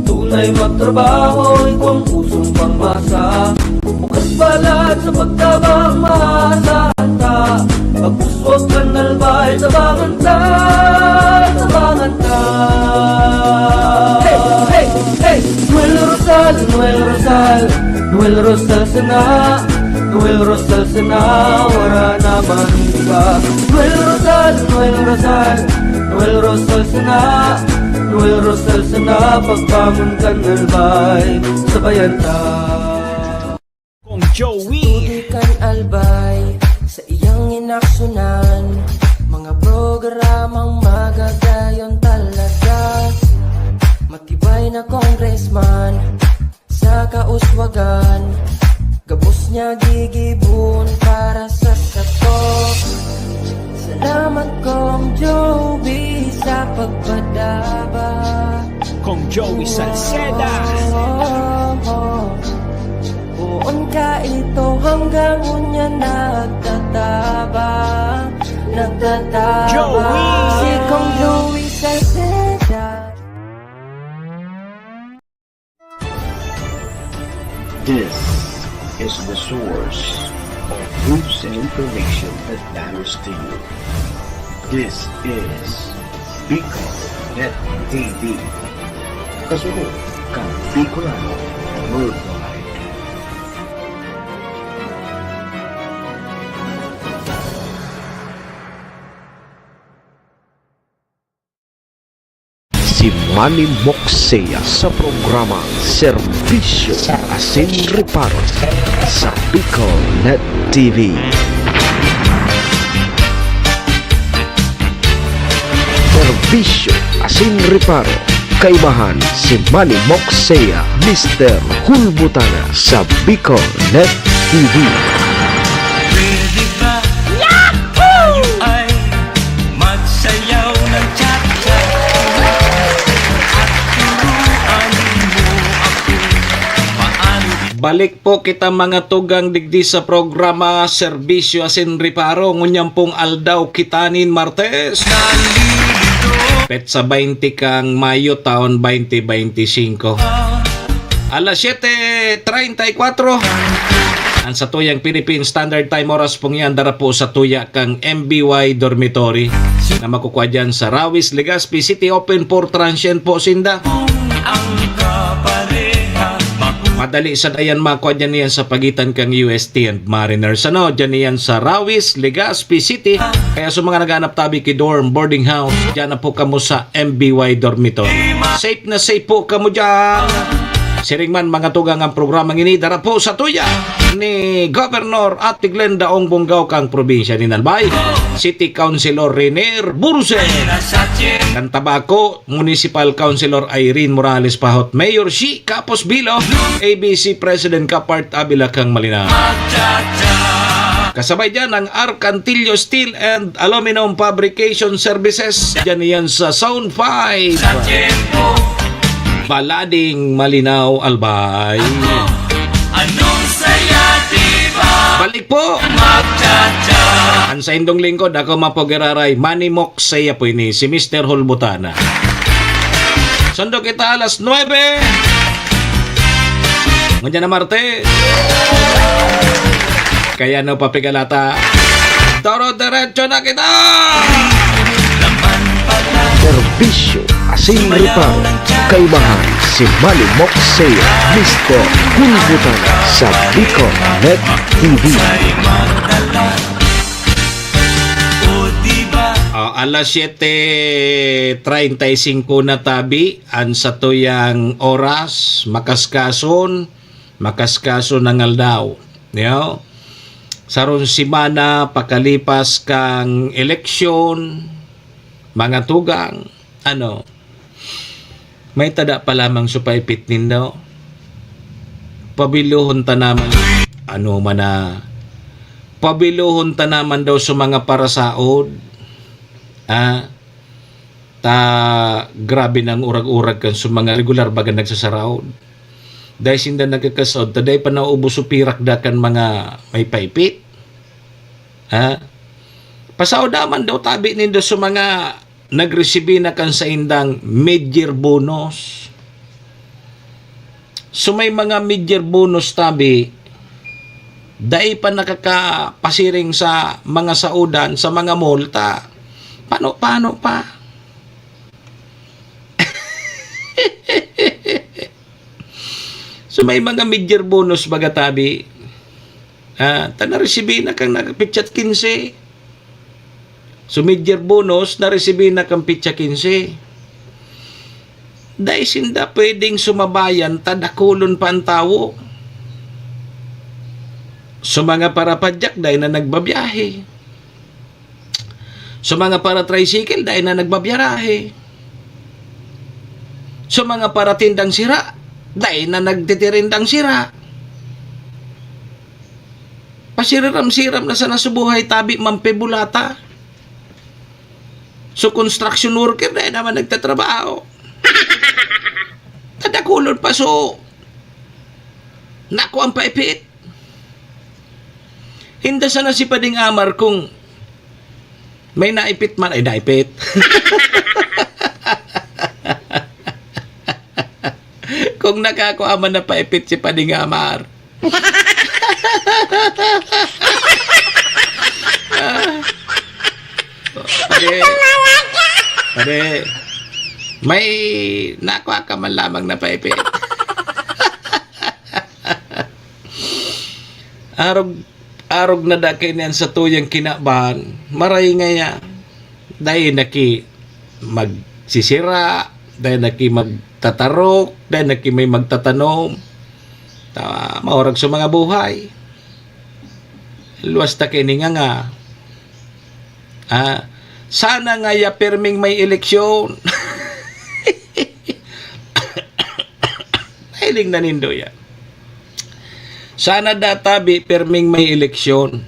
Tunay magtrabaho, igwang pusong pangmasa. Bukas balat sa pagtabang, maasahan ta. Pagpuswag kan albay, tabangan ta, tabangan ta. Hey, hey, hey! Noel Rosal, Noel Rosal, Noel Rosal sana, Noel Rosal sana, wara na maning iba. Noel Rosal, Noel Rosal, Noel Rosal sana, Noel Rosal sana, pagbangon kan albay, sabayan ta. Kong Joey. Tudoy kan albay, sa iyang inaksyunan, mga programang magagayon talaga. Matibay na congressman, sa kauswagan, gabos niya gigibon para sa sato. Salamat, Kong Joey, sa pagpadaba. Kong Joey Salceda. Oh, oh, oh. Poon ka ito hanggang unya nagtatabang, nagtatabang. Joey. Si Kong Joey Salceda. This is the source of news and information that matters to you. This is Bicol Net T V. Kasunod kan Bicolano Worldwide. Si Manny Moksea sa programa Serbisyo asin Reparo sa Bicol Net T V. Serbisyo asin Reparo, kaibahan si Manny Moksea, Mister Hulbutana sa Bicol Net T V. Pwede ba tayo ay magsayaw ng cha-cha? At turuan mo ako paano. Balik po kita, mga tugang, digdi sa programa Serbisyo asin Reparo. Ngunyan pong aldaw kita nin Martes, petsa baynte kan Mayo, taon baynte baynte singko. Alas siyete treinta y cuatro. An satuyang Philippine Standard Time, oras pong yan, dara po sa tuya kan M B Y Dormitory na makukua dyan sa Rawis, Legazpi City. Open for transient po sinda. Madali sa dayan makua dyan yan sa pagitan kan U S T and Mariners. Ano, dyan yan sa Rawis, Legazpi City. Kaya sa mga naghahanap tabi ki dorm, boarding house, dyan na po kamo sa M B Y Dormitory. Safe na safe po kamo dyan. Siring man, mga tugang, ang programang ini dara po sa tuya ni Governor Ate Glenda Ong Bongao kang probinsya nin Albay, City Councilor Renier Burse kan Tabaco, Municipal Councilor Irene Morales Pahot, Mayor Shi Capos Bilo, A B C President Kapart Avila kang Malinao. Kasabay dyan ang Arcantillo Steel and Aluminum Fabrication Services. Dyan yan sa Zone five. Balading, Malinao, Albay. Anong saya, di ba? Balik po. Magcha-cha. An saindong lingkod, ako man po giraray, Manny Moksea po ini, si Mister Hulbutana. Sundo kita alas nuebe. Ngunyan na Martes. Kaya ano pa pigalata? Doro-derecho na kita! Serbisyo asin reparo, kaibahan si Manny Moksea, Mister Hulbutana sa Bicol Net T V. Ah, alas siyete treinta y cinco na tabi, an satuyang oras, makaskason, makaskason na nga aldaw. Yo? Sarong semana pakalipas kan eleksyon, mga tugang, ano, may tada pa lamang sa paipit nindo. Pabilohon ta naman, ano man na, pabilohon ta naman daw sa mga parasaod. Ah, ta, grabe nang urag-urag kan sa mga regular baga nagsasaraod. Dai sinda nagkakasaod, ta dai pa naubos so pirak da kan mga may paipit. Ha? Pasaoda man daw tabi nindo sa mga nagresibi na kan saindang mid-year bonus. So, may mga mid-year bonus tabi, dai pa nakakapasiring sa mga saodan, sa mga multa. Paano, paano pa? So, may mga mid-year bonus baga tabi. Ah, ta naresibi na kan nagpitsa kinse. So, mid-year bonus, naresibi na kan pitsa kinse. Dai sinda pwedeng sumabayan ta dakulon pa an tawo. So, mga parapadyak, dai na nagbabiyahe. So, mga para-tricycle, dai na nagbabiyarahe. So, mga paratindang sira, dai na nagtitirindang sira. Pasiriram-siram na sana sa buhay tabi, mampibulata. So, construction worker, dai naman nagtatrabaho. Tadakulon pa, so, naku, ang paipit. Hinda sana si Pading Amar kung may naipit man, ay, naipit. Kung nakakua man na paipit si Pading Amar. Ah. Padi-, Pare, may nakwa ka man lamang na paipit. Arog, arog na da kaini an satuyang kinaban, maray ngaya. Dai na ki magsisira, dai na ki magtatarok, dai na ki may magtatanom. Ta-, maurag sa mga buhay. Luwas ta kaini nga nga. Ah, sana ngaya pirming may eleksyon. Mahiling na nindo yan. Sana da tabi pirming may eleksyon.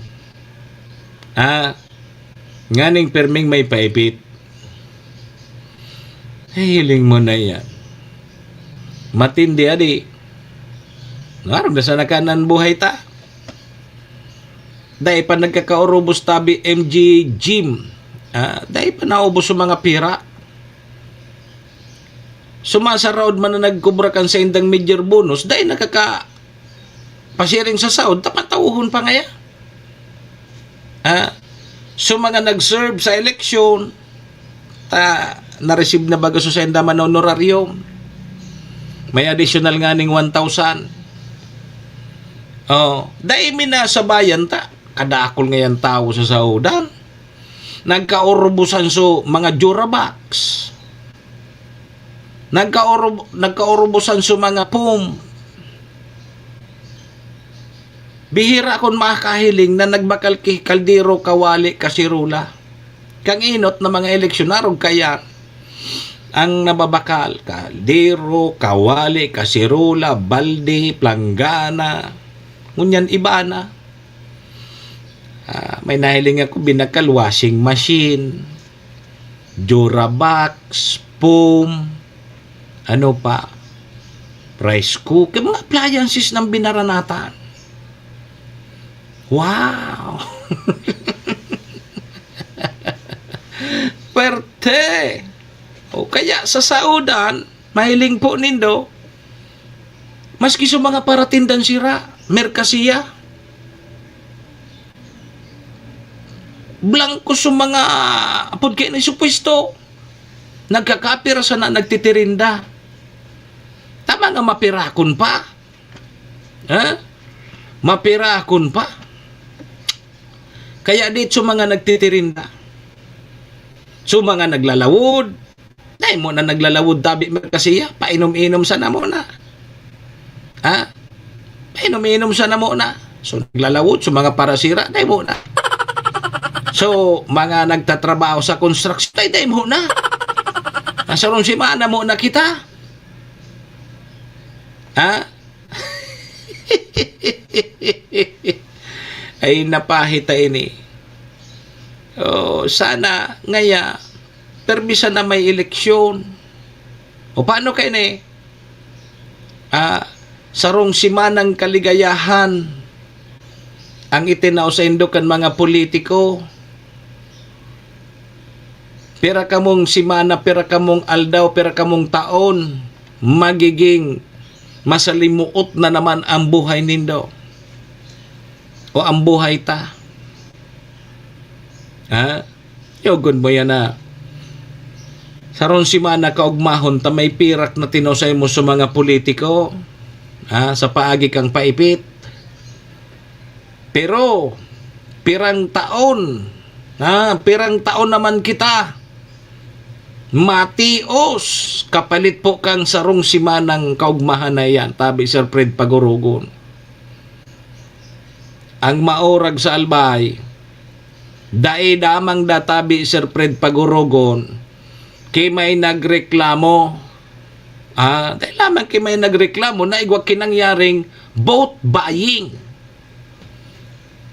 Ah, nganing pirming may paipit. Hiling mo na yan. Matindi, adi. Narog na sana kanan buhay ta. Dai pa nagkakaurubos tabi M G Gym. Ah, dai pa naubos sa mga pira. Sumasaraod man na nagkubra kan saindang major bonus, dai nakaka-, pasiring sa sahod, tapatawohon pa ngaya. Ah, so mga nag-serve sa eleksyon, ta, na-receive na baga sa sainda man na honorarium. May additional nga ning one thousand. Oh, dai mi nasabayan ta. Kadakol ngayan tawo sa saodan. Nagkaurbusan so mga Durabox. Nagkaurub-, nagkaurubosan so mga pum. Bihira akong makahiling na nagbakal ki kaldero, kawali, kasirola. Kang inot na mga eleksyon, arog kaya ang nababakal, kaldero, kawali, kasirola, balde, planggana, ngunyan iba na. Ah, may nahiling ako, binakal, washing machine, Durabox, foam, ano pa, rice cooker, mga appliances ng binaranatan. Wow! Pwerte! O kaya sa saodan, mahiling po nindo, maski sa mga paratindan sira, merkasiya, blangko sa mga apod kaini sa pwesto, nagkakapira sana nagtitirinda. Tama nga mapirakon pa. Ha? Mapirakon pa. Kaya dit sa mga nagtitirinda, sa mga naglalawod, dai mo na naglalawod tabi merkasiya, painom-inom sana mo na. Ha? Painom-inom sana mo na. So, naglalawod, so mga parasira, dai mo na. So, mga nagtatrabaho sa construction, dai, dai mo na. Nasarong semana mo na kita. Ha? Ay, napahita ini. Oh, sana ngaya, permi sana may eleksyon. O paano kaini? Ah, sarong semanang kaligayahan ang itinao saindo kan mga politiko. Pira kamong semana, pira kamong aldaw, pira kamong taon, magiging masalimuot na naman ang buhay nindo o ang buhay ta. Ha? Yogon mo yan na sarong semana kaugmahon ta may pirak na tinusay mo sa mga politiko, ha, sa paagi kang paipit. Pero, pirang taon, ha, pirang taon naman kita matios kapalit po kang sarong semanang kaugmahan na yan, tabi Sir Fred Pagurugon. Ang maurag sa Albay, dai damang databi, Sir Fred Pagurugon, ki may nagreklamo. Ah, dai lamang ki may nagreklamo na igwa kinangyaring vote buying.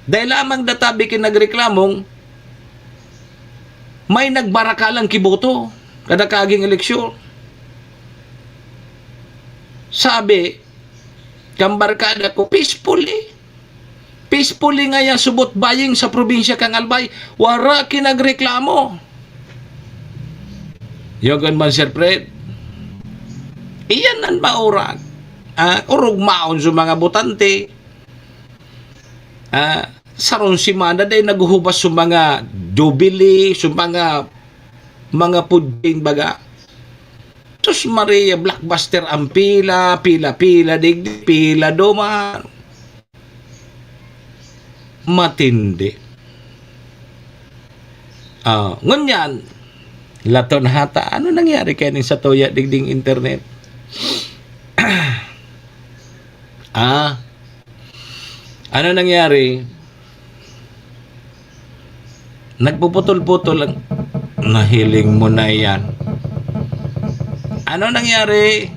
Dai lamang databi ki nagreklamong may nagbarakalang kiboto kada kaging eleksyon. Sabi, kan barkada ko, peacefully. Peacefully ngaya subot buying sa probinsya kan Albay, wara ki nagreklamo. Yogon man, Sir Fred. Iyan an maurag. Ah, orog maon sa mga botante. Ah, sarong semana dai naghuhubas sa mga jubilee, sa mga mga food chain baga. Sus Maria, Blockbuster ang pila, pila, pila, digdi, pila, duman. Matindi. Ah, ngunyan, laton hata, ano nangyari kaya ning satuya digding internet? Ah, ano nangyari? Nagpuputol-putol ang, nahiling mo na yan. Ano nangyari?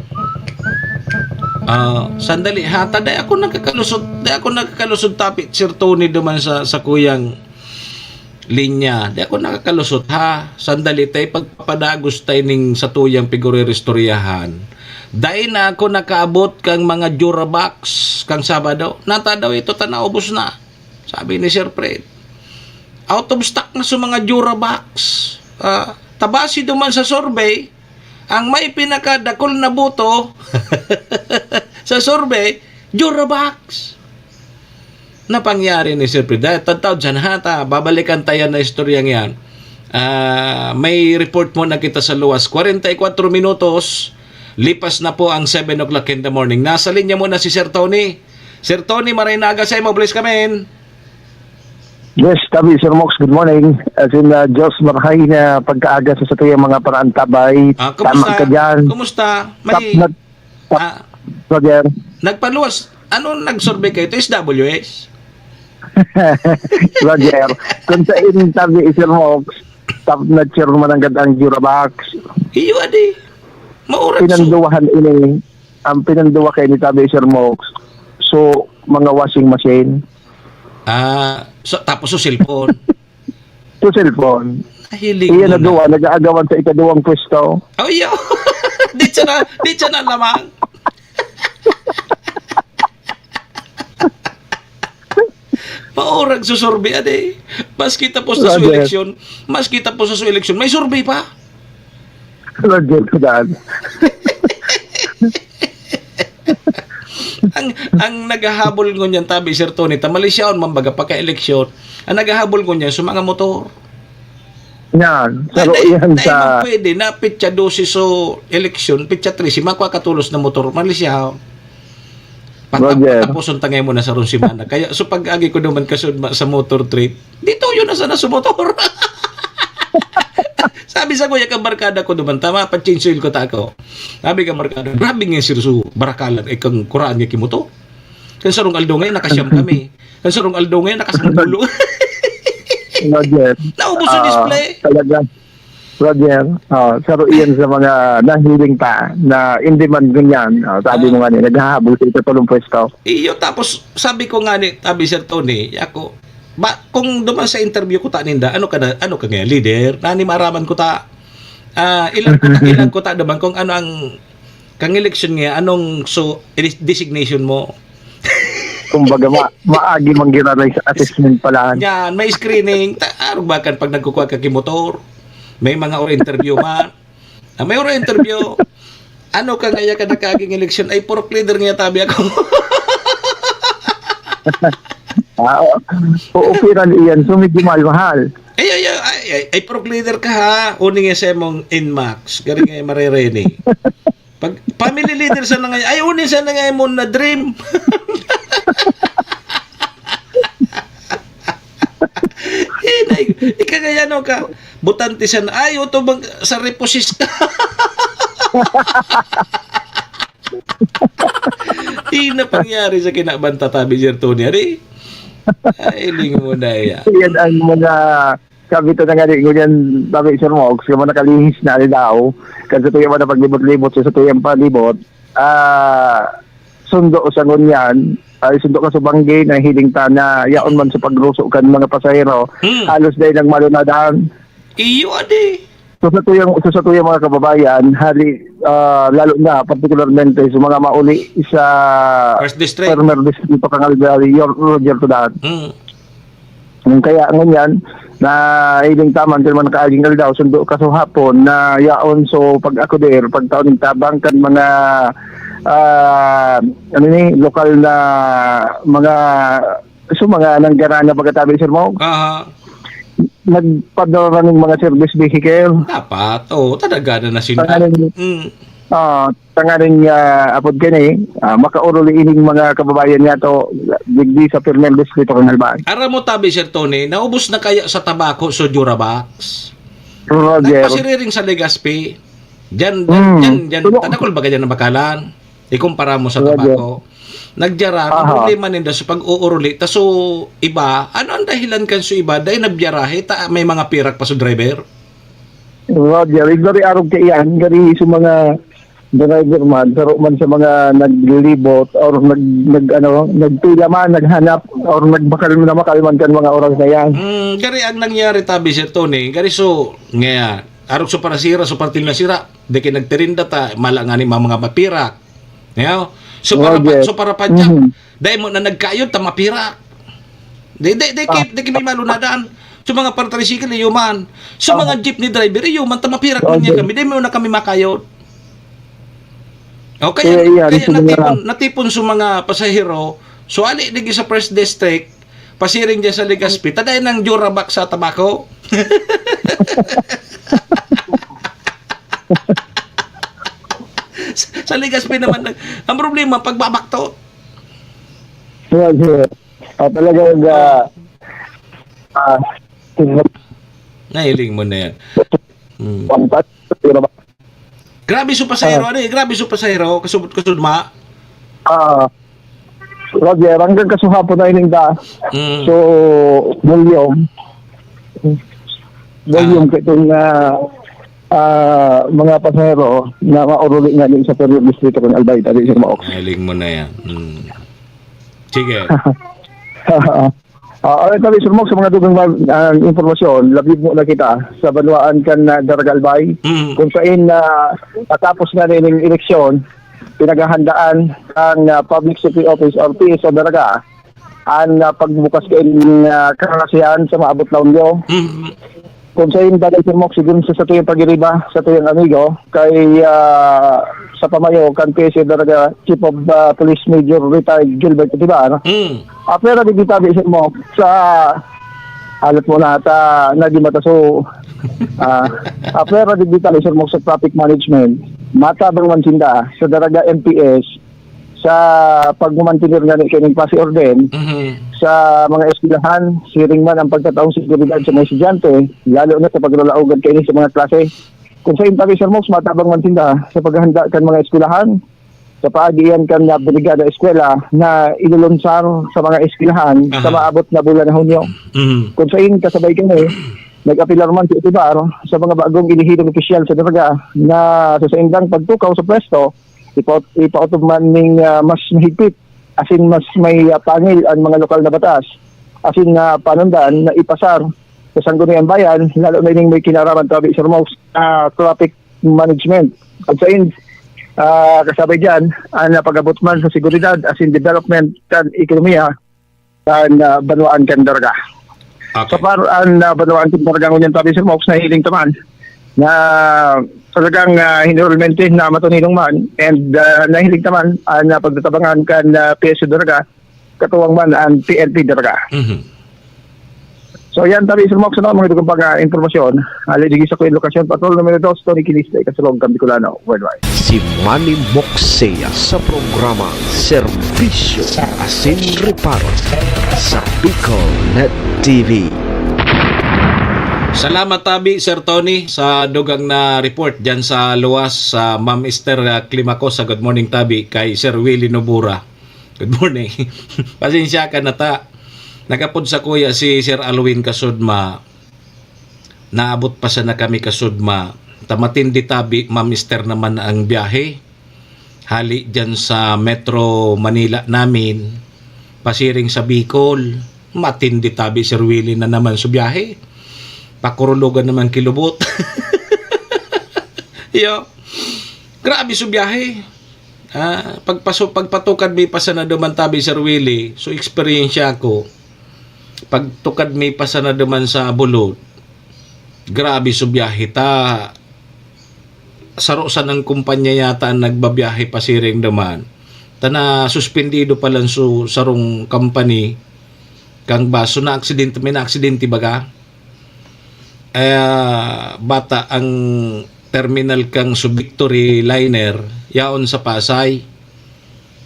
Ah, sandali, hata, dai ako nakakalusot, dai ako nakakalusot tapit, Sir Tony, duman sa, sa kuyang linya. Dai ako nakakalusot, ha? Sandali, tay, pagpapadagos tay ning satuyang piguriristoryahan. Dai na ako nakaabot kang mga Durabox kang Sabado. Nata daw ito, ta naubos na. Sabi ni Sir Fred, "Out of stock na sa mga Durabox." Ah, tabasi duman sa survey, ang may pinakadakul na boto sa survey, Durabox. Napangyari ni Sir Fred. Dahil tataw dyan, ha, ta, babalikan tayo na istoryang yan. Ah, may report muna kita sa luwas. Kwarenta y kwatro minutos, lipas na po ang seven o'clock in the morning. Nasa linya muna si Sir Tony. Sir Tony, maray na aga sa imo. Bless ka, men. Yes, tabi, Sir Mox, good morning. As in, uh, Diyos marahay na pagkaaga sa satuyang mga paraantabay. Ah, Tama kumusta? ka dyan. Kumusta? May, Top notch, top, ah, Roger. nagpaluwas. Ano nag-survey kayo? Ito, S W S? Roger, kung sa inyo tabi, Sir Mox, top notch man ang gadang Durabox. Iyo, adi. Maurag so. Pinanduwahan ini, ang pinanduwa kay ni tabi, Sir Mox. So, mga washing machine. Ah, so, tapos so cellphone. Sa cellphone. Nahiling Iya mo na na. duwa, nag-aagawan sa ikaduwang pwesto. Oh, iyo. Di siya na, di siya na lamang. Maurag susurbi, ade. Maski tapos na sa Roger. eleksyon, maski tapos na sa eleksyon, may survey pa. Roger, kudaan. Ang, ang naghahabol ngunyan, tabi, Sir Tony, ta malisyaon man baga pagka-eleksyon, ang naghahabol ngunyan sa mga motor. Yan. Pero Dai, yan dai sa man pwede na petsa dose so eleksyon, petsa trese, makwa ka tolos na motor, malisyaon. Pata-, Roger. pataposon ta ngayon muna sa rong semana. Kaya, so pag-agi ko naman kasud ma-, sa motor trip, dito yun na sana sa motor. Sabi sa kuya, kabarkada ko naman, tama, pa-change oil ko ta ako. Sabi ka, barkada, "Grabe nga, Sir Su, barakalan, eh, kang kuraan nga kimoto." Kan sarong aldo ngayon, nakasyam kami. Kan sarong aldo ngayon, nakasanggulo. Roger. Naubos yung Ah, display. Talaga. Roger, ah, saro iyan sa mga nahiling pa na in demand ngunyan. Ah, sabi Ah. mo nga ni, naghahabol sa ikatulong pwesto. Iyo, tapos sabi ko nga ni, sabi Sir Tony, ako, ba, kung duman sa interview ko ta ninda, ano ka na, ano ka nga, leader? Nani maaraman ko ta, ah, ilang ko ta, ilang ko ta duman kung ano ang kang eleksyon nga, anong so, inis-, designation mo? Kumbaga, ma-, maagi man giraray sa assessment pala. Yan, may screening. Ta-, arog ba kan pag nagkukuha ka ki motor? May mga or interview man. Ah, may or interview. Ano ka ngaya ka nakaging eleksyon? Ay, puro leader nga tabi ako. Ah, oo. Oo, piran iyan. So, medyo mahal-mahal. Ay, ay, ay, ay, ay, ay, puro leader ka, ha? Uning nga sa mong Inmax. Galing nga marereni. Pag family leader sa nangay, ay, uni sa nangay mo na dream. Inay, ika kaya no ka, butante sa na, ay, uto bang sa reposis ka. Di na pangyari sa kinabanta, tabi, Sir Tony, ari? Ay, lingon na iya. Yan ang mga Sabi ta na nga di, ngunyan, sabi, Sir Mox, yung mga nakalihis na aldaw, kan sa tuya man na paglibot-libot, sa, sa tuyang palibot, ah, sundo sa ngunyan, ay sundo ka sa banggi, na hiling ta na yaon man sa pagruso kan mga pasahero, Hmm. halos dahil nang malunadan. Iyo, adi. So, sa tuyang, so, sa tuyang mga kababayan, hali, ah, lalo na, partikularmente, sa mga mauli sa First District. Former Distrito Kangalgari, Yor-, Roger Tudan. Hmm. Kaya ngunyan, na hiling taman, kaya man nakaaging aldaw, sundo ka sa hapon, na yaon so pag-akudir, pagtaon ng tabang kan mga, ah, ano ni, lokal na mga, so mga nanggarana pagkatabi, Sir Mo? Aha. nagpadara na ning mga service vehicle. Dapat, oo, talaga na nasinda. Tanganing, Mm. ah, tanganing, ah, apod kani, ah, makaoruli ining mga kababayan niya to, digdi sa Fernel Distrito kan Albay. Aram mo, tabi, Sir Tony, naubos na kaya sa tabako so Durabox? Roger. Nagpasiriring sa Legazpi. Diyan, diyan, Mm. diyan, diyan. Tulo. Tadakol baga diyan na bakalan? Ikumpara mo sa Roger. Tabako. Nagyara, ang Aha. problema ninda sa pag-uuruli. Ta so iba, ano ang dahilan kan so iba? Dahil nabyarahe, ta may mga pirak pa sa driver? Roger, igari arog kaiyan, gari sa mga driver man, saro man sa mga naglilibot or nag, nag, ano, nagpila man, naghanap, or nagbakal na makal man kan mga oras na yan. Mm, gari ang nangyari, tabi, Sir Tony. Gari so, ngaya, arog so parasira, so partil na sira. Di kayo nagtirinda ta, mala nga ni mga, mga mapirak. Yaw? So, para pa, Roger. So, para pa, Mhm. Dai mo na nagkayo, ta mapirak. Di, di, di, Ah. Ki, di, ki may malunadan. So, mga para tricycle, iyo man. So, Ah. mga jeepney driver, iyo man, ta mapirak man niya Roger. Kami. Di mo na kami makayod. O, kaya, Eh, yan, kaya so, mga natipon, natipon sa mga pasahero. So, ali, di sa First District, pasiring dyan sa Legazpi, taday ng Durabox sa tabako. Sa, sa Legazpi naman, ang problema, pagbabakto. Sure, sure. Ah, talagang, ah, ah, Nahiling mo na yan. Hmm. Pampat, sino ba? Grabe su pasahero, Ah. ano eh, grabe su pasahero, kasubot-kasud ma. Ah, Roger, hanggang kasuhapon na ining da. Mm. So, volume. Volume Ah. kitong, ah, ah, mga pasahero na mauruli nga din sa Peryo Distrito kan Albay, tabi, Sir Maoks. Nahiling mo na yan. Mm. Sige. Ah, alright, tabi, Sir Maoks, sa mga dugang mag-, ah, impormasyon, labib mo na kita sa banwaan kan, ah, Daraga Albay. Mm. Kung sain na matapos na rin yung eleksyon, pinaghahandaan ang, ah, Public Safety Office or P S O Daraga, ang, ah, pagbukas kaini, ah, karasihan sa maabot na Hunyo. Mhm. Kung sa yung bagay, Sir Mok, siguro sa, sa tuyang pagiriba, sa tuyang amigo, kay, ah, sa pamayo, kan P S O Daraga, Chief of, ah, Police Major Retired Gilbert Atibar. Mm. Ah, pero di kita, Sir Mok, sa alat mo na, ta, naging mataso. Ah, ah, pero di kita, Sir Mok, sa traffic management, matabang man sinda sa Daraga M P S, sa pagmamantener ngani kaning pasi-orden Mhm. sa mga eskwelahan, siring man ang pagtataong seguridad sa mga estudyante, lalo na sa paglalaogan kaini sa mga klase. Kung sa intabi, Sir Mos, matabang man sinda sa paghahanda kan mga eskwelahan, sa paagi iyan kan, ah, Brigada Eskwela na ilulunsar sa mga eskwelahan sa Aha. maabot na bulan na Hunyo. Mhm. Kung sa in, kasabay kami, nag-apelar man si Itibar sa mga bagong elehidong opisyal sa Daraga na sa saindang pagtukaw sa pwesto, ipa-, ipaotob man ning, ah, mas mahigpit, asin mas may, ah, pangil an mga lokal na batas, asin na panundan na ipasar sa Sangguniang Bayan, lalo na ining may kinaraman, tabi, Sir Mos, ah, traffic management. At sa in, ah, kasabay diyan, ang, ah, pag-abot man sa seguridad asin development kan ekonomiya, kan, ah, banwaan kan Daraga. Okay. Sa par-, an, ah, banwaan kan Daraga ngunyan, tabi, Sir Mox, nahiling ta man na talagang, ah, enrollment na matuninong man and, ah, nahiling ta man an, ah, pagtatabangan kan, ah, P S O Daraga, katuwang man an P N P Daraga. Mhm. So, yan, tabi, Sir Mox, ano, mga dugang pag, ah, impormasyon. Ali, digi sa Kuya Lokasyon, Patrol numero dos, Tony Kinis, Ikasulog, Kambicolano. Worldwide. Si Manny Moxea sa programa Serbisyo asin Reparo sa Bicol Net T V. Salamat, tabi, Sir Tony, sa dugang na report dyan sa luwas sa Ma'am Esther, ah, Climacosa. Good morning, tabi, kay Sir Willie Nobura. Good morning. Pasensya ka na ta. Nagapod sa kuya si Sir Alwin Kasudma. Naabot pa sana kami kasudma. Ta matindi, tabi, mamister naman ang biyahe. Hali dyan sa Metro Manila namin, pasiring sa Bicol. Matindi, tabi, Sir Willie, na naman sa biyahe. Pakurulugan naman kilubot. Yo. Grabe sa biyahe. Ah, pagpaso-, pagpatukad mi pa sana duman, tabi, Sir Willie, so eksperyensya ko, pagtukad mi pa sana duman sa Bulod, grabe so biyahe ta. Saro sanang kumpanya yata ang nagbabiyahe pasiring duman. Ta nasuspendido pa lang so sarong company kang bus. So, naaksidente, may naaksidente baga. Ah, bata ang terminal kan Victory Liner, yaon sa Pasay.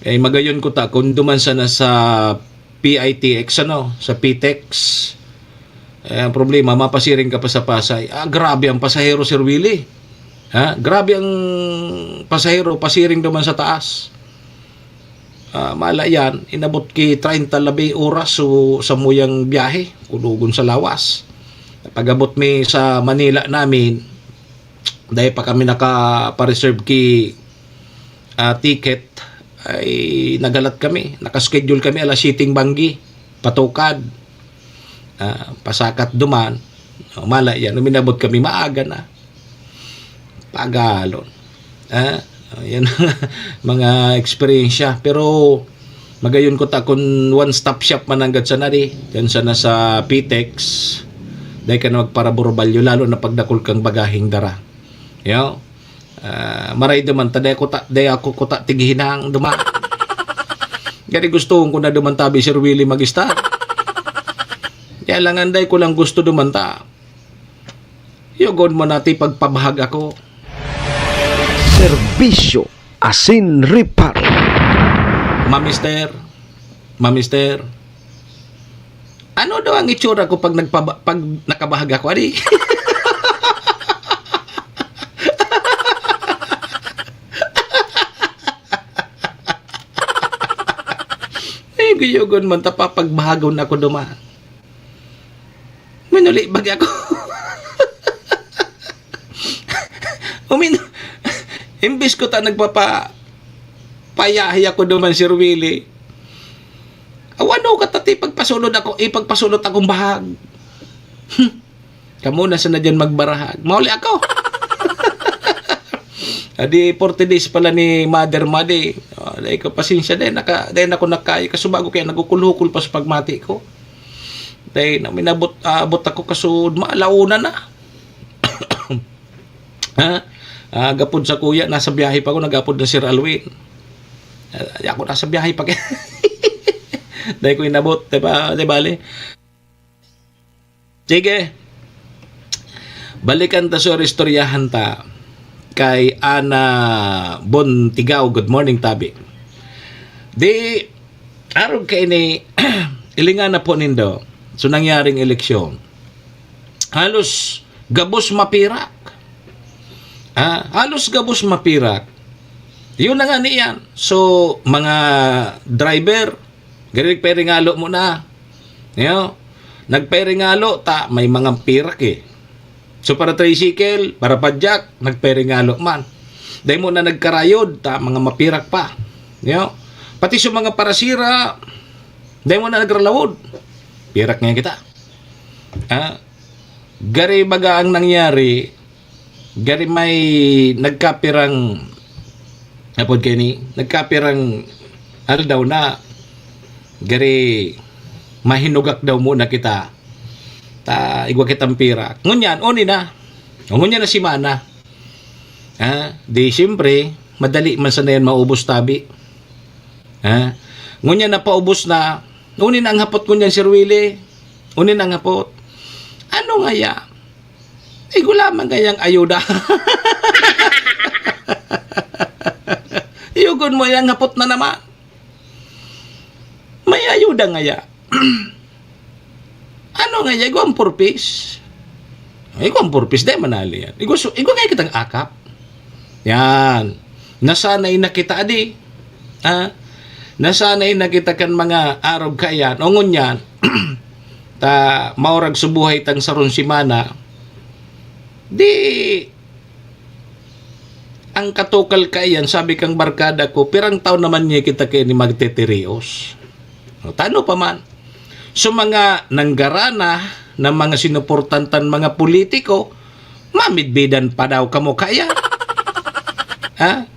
Eh, magayon ko ta kung duman sana sa P I T X, ano, sa P T E X. Eh, ang problema, mapasiring ka pa sa Pasay. Ah, grabe ang pasahero, Sir Willie. Ha? Grabe ang pasahero, pasiring duman sa taas. Ah, mala yan, inabot ki treinta labi oras so samuyang biyahe, kulogon sa lawas. Pag-abot mi sa Manila namin, dai pa kami nakapareserve ki, ah, ticket, ay naghalat kami. Nakaschedule kami alas siyete banggi, patukad. Ah, pasakat duman. O, mala yan, uminabot kami, maaga na. Pagalon. Ah, yan mga eksperyensya. Pero magayon ko ta kun one-stop shop man nanggad sana di. Diyan sana sa P T E X. Dai ka na magparaburbalyo, lalo na pag dakul kang bagaheng dara. Yo. Ah, maray duman ta, dai ako ta, dai ako kuta tighinang duman. Gani gusto ko na duman tabi, Sir Willie Magistar. Kaya lang, anday ko lang gusto duman ta. Yugon mo nati pagpabahag ako. Serbisyo asin reparo. Mamister, mamister, ano daw ang itsura ko pag nagpaba-, pag nakabahag ako, adi? Ay, guyugon man ta, papagbahagon ako duman. Minuli bagi ako. Umin-, imbis ko ta nagpapa-, payahi ako duman, Sir Willie. Aw, ano ka tati, pagpasulod ako, ipagpasulod akong bahag. Hmm. Kamo na sana dyan magbarahag. Mauli ako. Adi, forty days pala ni Mother Madi. Oh, dai ko pasensya, dai naka-, dai na ako nakaya. Kasubago kaya nagkukulhukol pa sa pagmati ko. Dai na minabot, abot ako kasud, maalauna na. Ha? Ah, gapod sa kuya, nasa biyahe pa ako, nagapod na Sir Alwin. Ah, ako nasa biyahe pa kaya. Dai ko inabot, di ba? Di bale? Sige. Balikan ta sa istoryahan ta kay Ana Bontigaw. Good morning, tabi. Di, arog kaini, ilingan na po nindo. So, nangyaring eleksyon. Halos gabos mapirak. Ah, halos gabos mapirak. Yun na nga niyan. So, mga driver, gari nagperingalo mo na. Yo, nagperingalo ta, may mga pirak eh. So, para tricycle, para padyak, nagperingalo man. Dai mo na nagkarayod, ta mga mapirak pa. Yo, pati sa mga parasira, dai mo na nagralawod. Pirak nga kita. Ah, gari baga ang nangyari, gari may nagkapirang, apod kaini, nagkapirang aldaw na, gari mahinugak daw muna kita. Ta, igwa kitang pira. Ngunyan, oni na. O, ngunyan na semana. Ha? Di, siyempre, madali man sana yan maubos, tabi. Ha? Ngunyan na paubos na. Oni na ang hapot ngunyan, Sir Willie. Oni na ang hapot. Ano nga ya? Igwa lamang ngayang ayuda. Yugon mo yang hapot na naman. May ayuda ngaya. Ano ngaya? Igwa ang purpose? Igwa ang purpose, dai manali yan. Igwa, su-, igwa ngaya kitang akap. Yan. Nasanay na kita, adi. Ha? Nasanay na kita kan mga arog kayan. O ngunyan, ta maurag subuhay tang sarong semana. Di, ang katukal kaiyan, sabi kang barkada ko, pirang taon naman niya kita kaini magtetirios. O, tano pa man. So, mga nanggarana na mga sinuportan tan mga politiko, mamidbidan pa daw kamo kaya. Ha?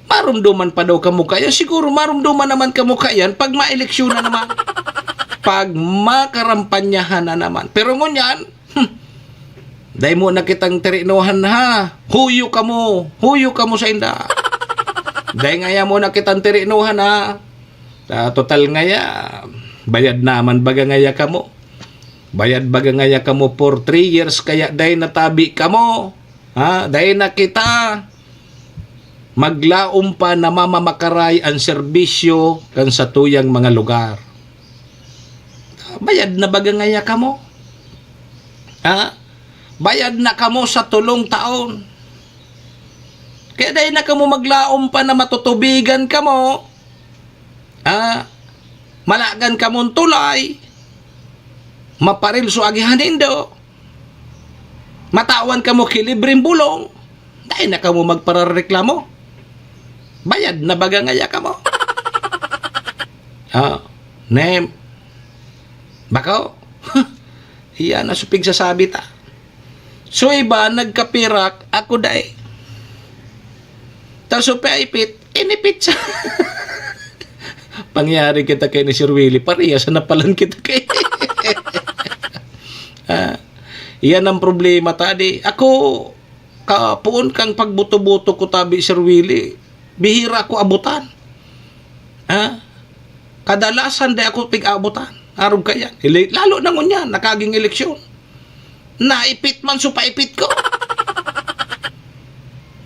Marumduman pa daw kamo kaya. Siguro marumduman naman kamo kaya pag maeleksyon na naman. Pag makarampanyahan na naman. Pero ngunyan, hmm, dai mo na kitang tirinuhan, ha? Huyo kamo. Huyo kamo sa inda. Dai ngaya mo na kitang tirinuhan, ha? Sa total ngaya, bayad naman baga ngaya kamo. Bayad baga ngaya kamo for three years, kaya dai na tabi kamo. Ha? Dai na kita maglaom pa na mamamakaray an serbisyo kan satuyang mga lugar. Bayad na baga ngaya kamo? Ha? Bayad na kamo sa tolong taon. Kaya dai na kamo maglaom pa na matutubigan kamo. Ha? Malagan kamong tulay. Maparilso agihan nindo. Matawan kamo ki libreng bulong. Dai na kamo magparareklamo. Bayad na baga ngaya kamo? Ah, nem. Bako? Iyan na supig sasabi ta. So iba nagkapirak, ako dai. Ta so paipit, inipit sa pangyari kita kay ni Sir Willie, parehas na palan kita kay. Ah, iyan ang problema ta, di. Ako, kapoon kang pagbuto-buto ko tabi, Sir Willie. Bihira ko abutan. Ha? Kadalasan di ako pig-abutan. Arog kaya. Ili-, lalo na ngunyan, nakaging eleksyon. Naipit man so paipit ko.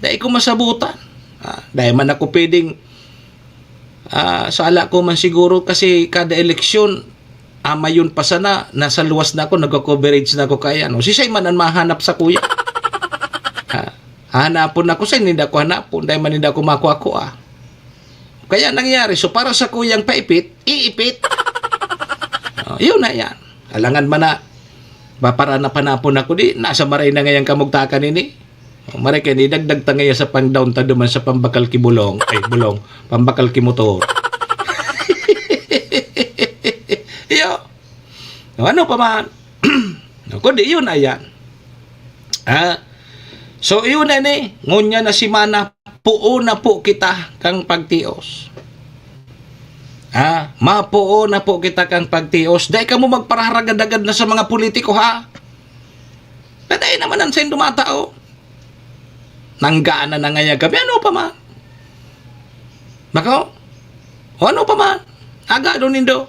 Dai ko masabutan. Ah, dai man ako pwedeng, ah, sala ko man siguro kasi kada eleksyon, amayon pa sana, nasa luwas na ako, nagko-coverage na ako kaya, no? Sisay man ang mahanap sa kuya? Ah, hanapon ako sa ninda ko hanapon, dai man ninda ako makuha-kuha. Kaya nangyari, so para sa kuyang paipit, iipit. Oh, yun na yan. Alangan man na, paparanapanapon ako di, nasa maray na ngayang kamugtakan ini. Oh, maray kayo, idagdag ta ngayon sa pang-down ta duman sa pambakal ki bulong, ay, bulong, pambakal ki motor. Iyo. No, ano pa man? No, kundi yun na yan. Ah, so, yun na ni. Ngunyan na semana, puo na po kita kang pagtios. Ah, mapuo na po kita kang pagtios. Dai kamo magparaharagad-agad na sa mga politiko, ha? Dai naman ang saindo matao. Nanggana na ngaya kami. Ano pa man? Bako? O ano pa man? Agado nindo.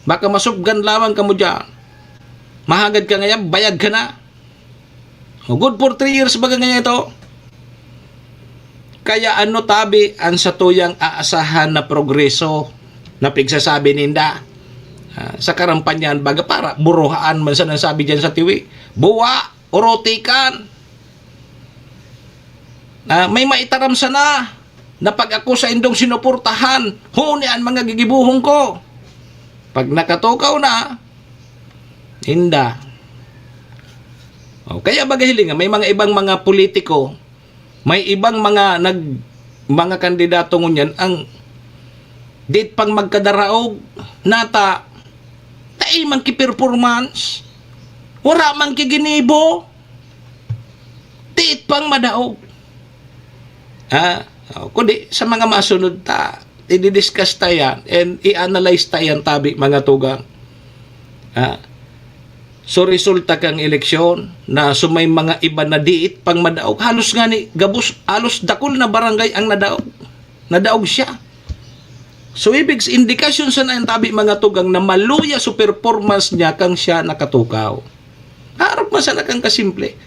Baka masubgan lamang kamo dyan. Mahagad ka ngaya, bayag ka na. O, good for three years baga ngaya ito. Kaya ano tabi ang satuyang aasahan na progreso na pigsasabi ninda? Ah, sa karampanyan, baga para buruhaan man sana sabi dyan sa tiwi. Buwa, urotikan. Ah, may maitaram sana na pag ako saindong sinuportahan, huni an mga gigibohon ko. Pag nakatukaw na, inda. O, kaya baga hilinga, may mga ibang mga politiko, may ibang mga nag-, mga kandidato ngunyan ang dit pang magkadaraog, nata, dai man ki performance, wara man ki ginibo, dit pang madaog. Ha? O, kundi sa mga masunod ta, i-discuss ta yan and i-analyze ta yan, tabi, mga tugang. Ha? So, resulta kang eleksyon na so may mga iba na diit pang madaog. Halos nga ni gabos, halos dakul na barangay ang nadaog. Nadaog siya. So, ibig s-, indikasyon sana ang tabi, mga tugang, na maluya so performance niya kang siya nakatukaw. Arog man sana kang kasimple.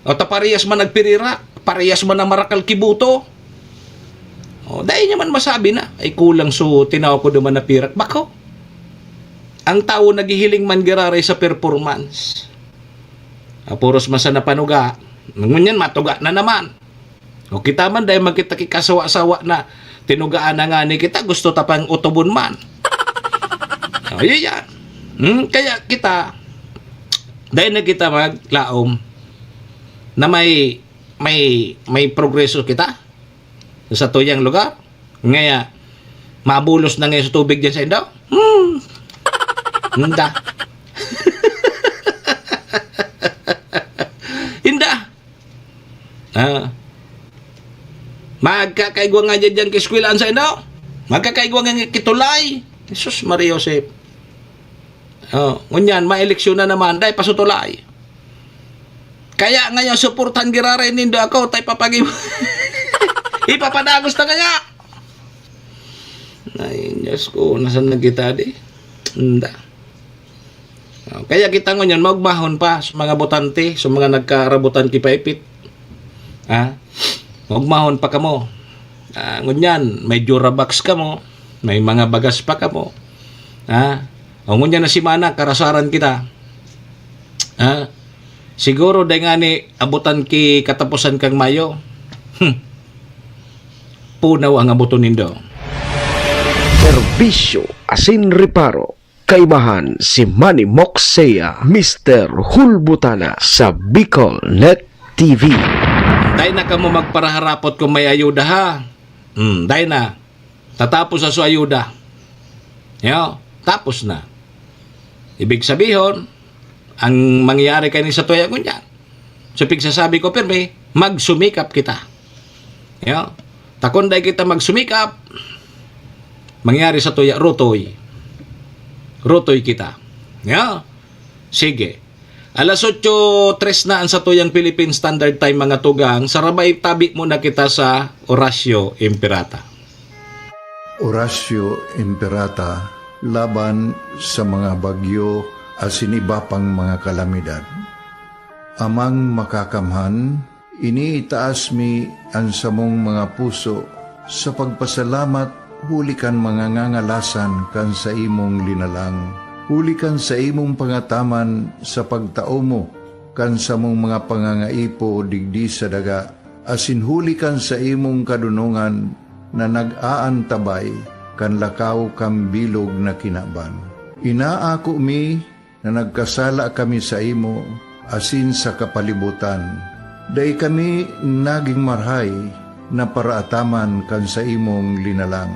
O ta parehas man nagpirirak, parehas man na marakal ki boto. O, dai niya man masabi na, ay kulang so tinaw ko duman na pirak. Bako? Ang tawo naghihiling man giraray sa performance. Ah, puros man sana panuga. Ngunyan, matuga na naman. O kita man, dai man kita kikasawa-sawa na tinugaan na ngani kita, gusto ta pang utubon man. O, yun yan. Hmm, kaya kita, dai na kita maglaom na may, may, may progreso kita sa tuyang lugar. Ngaya, mabulos na ngayon sa tubig dyan sa Indo. Hmm. Inda. Inda. Ah. Magkakaigwa nga dyan, dyan kaeskwelahan sa Indo. Magkakaigwa nga kitulay. Jesus, Maria Joseph. Oh, ngunyan, maeleksyon na naman. Dahil pasutulay. Kaya ngayon, suportahan giraray nindo ako, tay papagi-, ipapadagos na kaya. Ay, Diyos ko, nasan na kita di? Inda. Oh, kaya kita ngunyan, maugmahon pa sa mga botante, sa mga nagkarabutan ki Paipit. Ha? Maugmahon pa kamo. Ah, ngunyan, may Durabox kamo, may mga bagas pa kamo. Ha? O ngunyan na semana, karasaran kita. Ha? Siguro, dai ngani abutan ki kataposan kan Mayo. Hmm. Punaw ang abuton nindo. Serbisyo asin reparo. Kaibahan si Manny Moxea, Mister Hulbutana sa Bicol Net T V. Dai na kamo magparaharapot kung may ayuda, ha? Hmm, dai na. Tatapos na su ayuda. Yo, tapos na. Ibig sabihon, ang mangyayari kani satuya ngunyan, so, pigsasabi ko pirmi, magsumikap kita. Yo. Ta kun dai kita magsumikap, mangyayari satuya, rutoy. Rutoy kita. Yo. Sige. Alas otso tres na ang satuyang Philippine Standard Time, mga tugang. Sarabay, tabi muna kita sa Oratio Imperata. Oratio Imperata laban sa mga bagyo asin iba pang mga kalamidad. Amang Makakamhan, iniitaas mi an samong mga puso sa pagpasalamat huli kan mga ngangalasan kan saimong linalang, huli kan saimong pangataman sa pagtao mo kan samong mga pangangaipo digdi sa daga, asin huli kan saimong kadonongan na nag-aantabay kan lakaw kan bilog na kinaban. Inaako mi na nagkasala kami saimo asin sa kapalibotan. Dai kami nagin marahay na paraataman kan saimong linalang.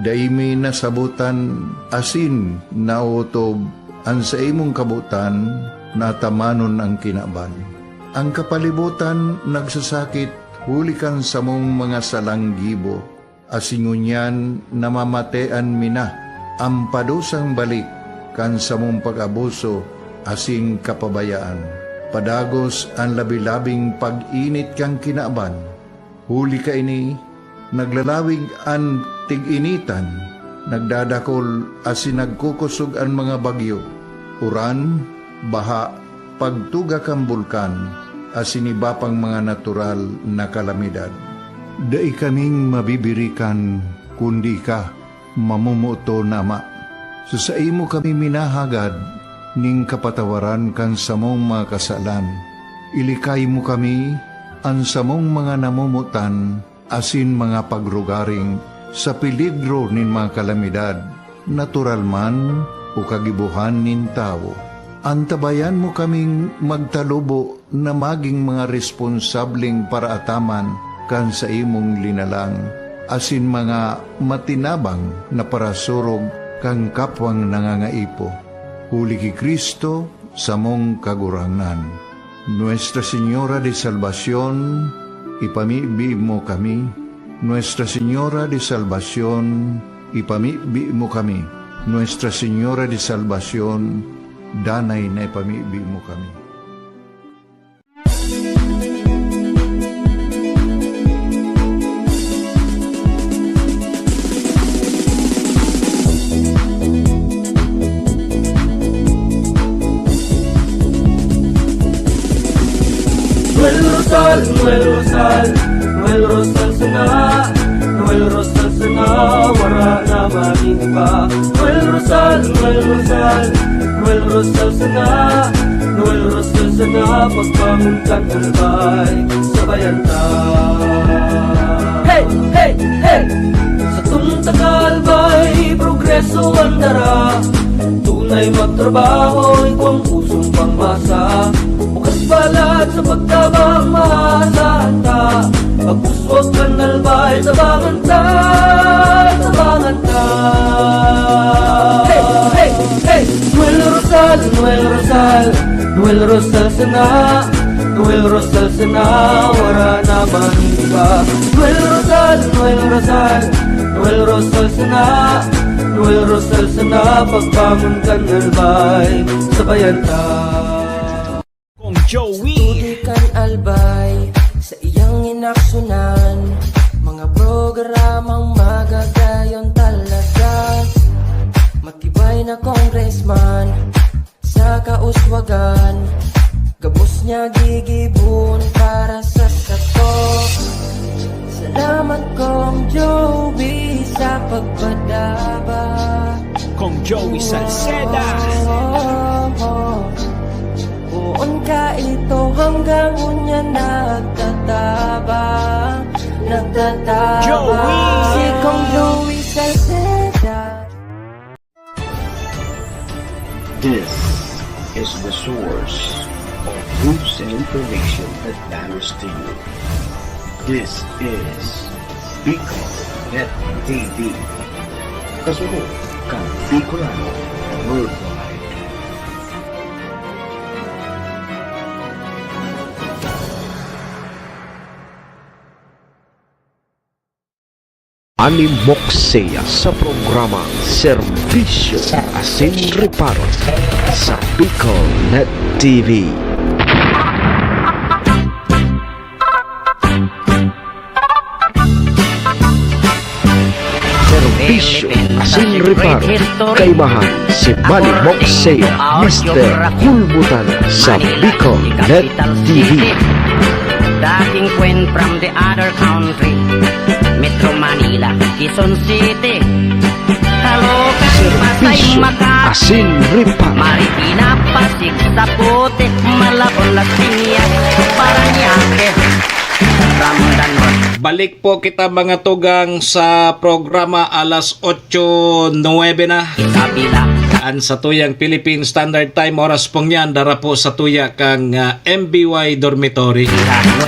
Dai mi nasabotan asin naotob an saimong kabotan na atamanon an kinaban. An kapalibotan nagsasakit huli kan samong mga salang gibo, asin ngunyan namamatean mi na an padusang balik kan samong pag-abuso asin kapabayaan. Padagos an labi-labing pag-init kan kinaban. Huli kaini, naglalawig an tig-initan, nagdadakol asin nagkukosog an mga bagyo, uran, baha, pagtuga kan bulkan, asin iba pang mga natural na kalamidad. Dai kaming mabibirikan, kundi ika, mamomoton na Ama. Sa saimo kami minahagad nin kapatawaran kan samong mga kasalan. Ilikay mo kami, an samong mga namomotan, asin mga pagrugaring sa peligro nin mga kalamidad, natural man o kagibohan nin tawo. Antabayan mo kaming magtalubo na magin mga responsableng paraataman kan saimong linalang, asin mga matinabang na parasurog kan kapwang nangangaipo. Huli ki Cristo, samong Kagurangnan. Nuestra Señora de Salvacion, ipamibi mo kami. Nuestra Señora de Salvacion, ipamibi mo kami. Nuestra Señora de Salvacion, danay na ipamibi mo kami. Noel Rosal, Noel Rosal, Noel Rosal sana, Noel Rosal sana, wara na magin iba. Noel Rosal, Noel Rosal, Noel Rosal sana, Noel Rosal sana, pagbangon kan albay, sabayan ta. Hey, hey, hey! Sa tungtang albay, progreso ang dara. Tunay magtrabaho, igwang pusong pangmasa. Bukas palad sa pagtabang, maasahan ta. Pagpuswag kan albay, tabangan ta, tabangan ta. Hey, hey, hey! Noel Rosal, Noel Rosal, Noel Rosal sana, Noel Rosal sana, wara na magin iba. Noel Rosal, Noel Rosal, Noel Rosal sana, Noel Rosal sana, pagbangon kan albay, sabayan ta. Kong Joey. Tudoy kan albay sa iyang inaksunan, mga programang magagayon talaga. Matibay na congressman, sa Kauswagan, gabos niya gigibon para sa sato. Salamat, Kong Joey, sa pagpadaba. Kong Joey Salceda. Oh, oh, oh. Poon ka ito hanggang unya nagtatabang, nagtatabang. Joey! Si Kong Joey Salceda. This is the source of news and information that matters to you. This is Bicol Net T V. Kasunod kan Bicolano Worldwide. Ani Moksea sa programa Serbisyo asin Reparo sa Bicol Net T V. Serbisyo asin Reparo, kaimahan si Manny Moksea, Mister Hulbutan sa Bicol Net T V. Dating kwent from the other country, Metro Manila, Quezon City, Caloocan, Pasay, Serbisyo Macau, asin Reparo. Marikina, Pasig, Zapote, Malabon, Las Piñas, Parañaque, from the north. Balik po kita, mga tugang, sa programa alas otso nuebe na. Kabila. An satuyang Philippine Standard Time, oras pong yan, dara po sa tuya kang, ah, M B Y Dormitory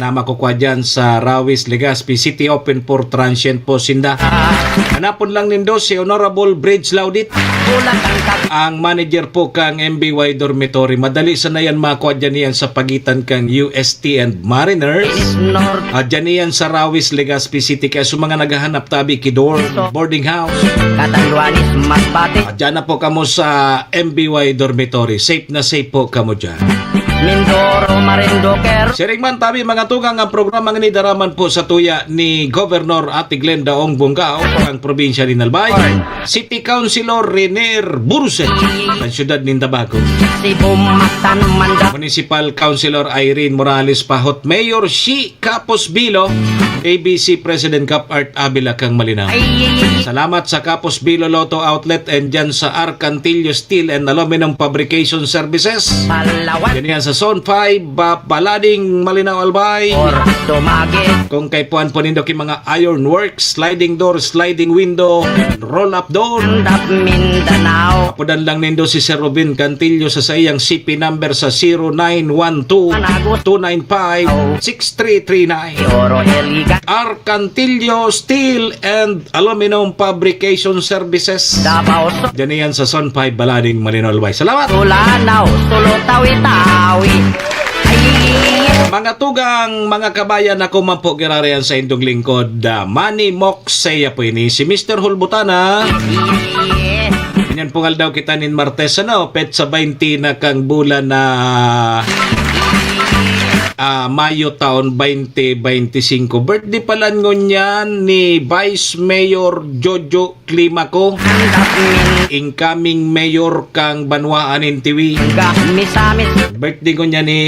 na makukwa dyan sa Rawis, Legazpi City. Open for transient po sinda. Hanapon lang nindo si Honorable Bridge Laudit, ang manager po kang M B Y Dormitory. Madali sana yan makwa dyan yan sa pagitan kang U S T and Mariners. At dyan yan sa Rawis, Legazpi City. Kaya sa mga naghahanap tabi ki dorm, boarding house, Catanduanes, Masbate. At dyan na po kamo sa M B Y Dormitory. Safe na safe po kamo dyan. Mindoro, Marinduque. Siring man tabi, mga tugang, ang programa ngini dara man po sa tuya ni Governor Ate Glenda Ong Bongao, ang probinsya ni Albay. City Councilor Renier Burse, ang siyudad nin Tabaco. Cebu, Mactan, Manda. Municipal Councilor Irene Morales Pahot, Mayor Shi Capos Bilo, A B C President Cap Art Avila kang Malinao. Ay, ay, ay. Salamat sa Capos Bilo Lotto Outlet and dyan sa Arcantillo Steel and Aluminum Fabrication Services. Palawan. Yan yan sa Zone five, Ba-, Balading, Malinao, Albay. Or Dumaguete. Kung kaipuhan po nindo ki mga iron work, sliding door, sliding window, roll-up door. Stand up Mindanao. Apodan lang nindo si Sir Robin Cantillo sa saiyang C P number sa zero nine one two, two nine five, six three three nine. Oro Eliga. Arcantillo Steel and Aluminum Fabrication Services. Davao Sur. Diyan yan sa Zone five, Balading, Malinao, Albay. Salamat! Tulanao, Sulu, Tawi-Tawi. Ay! Mga tugang, mga kabayan, ako man po, girarayan sa indong lingkod, ah, Manny Mok Saya po ini, si Mister Hulbutana. Ganyan pong aldaw kita nin Martes, ano, petsa baynte na kang bulan na, ah, Mayo taon baynte baynte singko. Birthday pala ngunyan ni Vice Mayor Jojo Climaco, incoming mayor kang banwaan nin Tiwi. Birthday ngunyan ni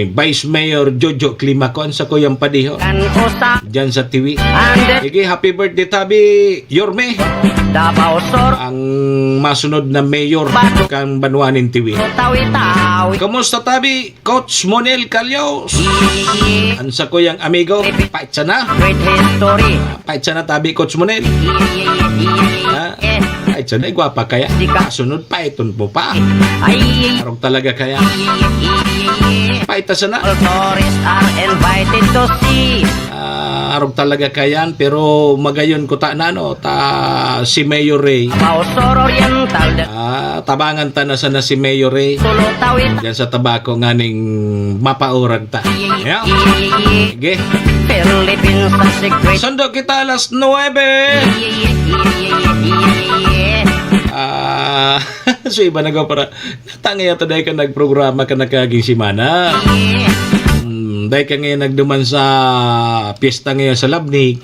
Vice Mayor Jojo Climaco, an sakuyang padiho. Diyan sa Tiwi. Sige, happy birthday tabi, Yorme. Davao Sur. Ang masunod na mayor kan banwaan nin Tiwi. Tawi-Tawi. Kumusta tabi, Coach Monel Calios? An sakuyang amigo. Pait sana. Great history. Pait sana tabi, Coach Monel. Ha? Pait sana, gwapa kaya. Kasunod, paiton mo pa. Ay. Arog talaga kaya. Paita sana. All tourists are invited to see. Ah, arog talaga kayan, pero magayon ko ta na, no, ta si Mayor Ray. Bausor Oriental. Ah, tabangan ta na sana si Mayor Ray. Tulo tawid. Diyan sa Tabaco nganing mapaurag ta. Yeah. Sige. Philippines sa secret. Sundo kita alas nuebe. Ah, so iba na para Tangay ata dai ka nagprograma ka nakaging semana. Hmm, dai ka ngayon nagduman sa piyesta ngayon sa Labnig.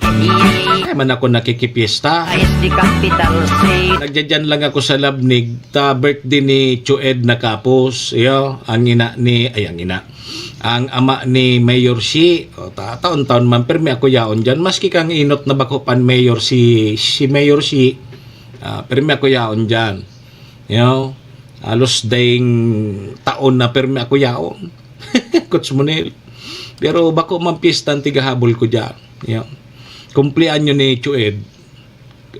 man ako nakikipyesta. Ay, si Capital State. Nagdyan lang ako sa Labnig, ta birthday ni Chued na kapos. Iyo, ang ina ni, ay, ang ina. Ang ama ni Mayor Shi. O, ta-, taon-taon man, pirmi ako yaon dyan. Maski kang inot na bako pan Mayor si, si Mayor Shi, ah, pirmi ako yaon dyan. Iyo, halos daing taon na pirmi ako yaon. Coach Monel. Pero bako man piyesta an tigahabol ko dyan. Iyo. Kumpleanyo ni Chued,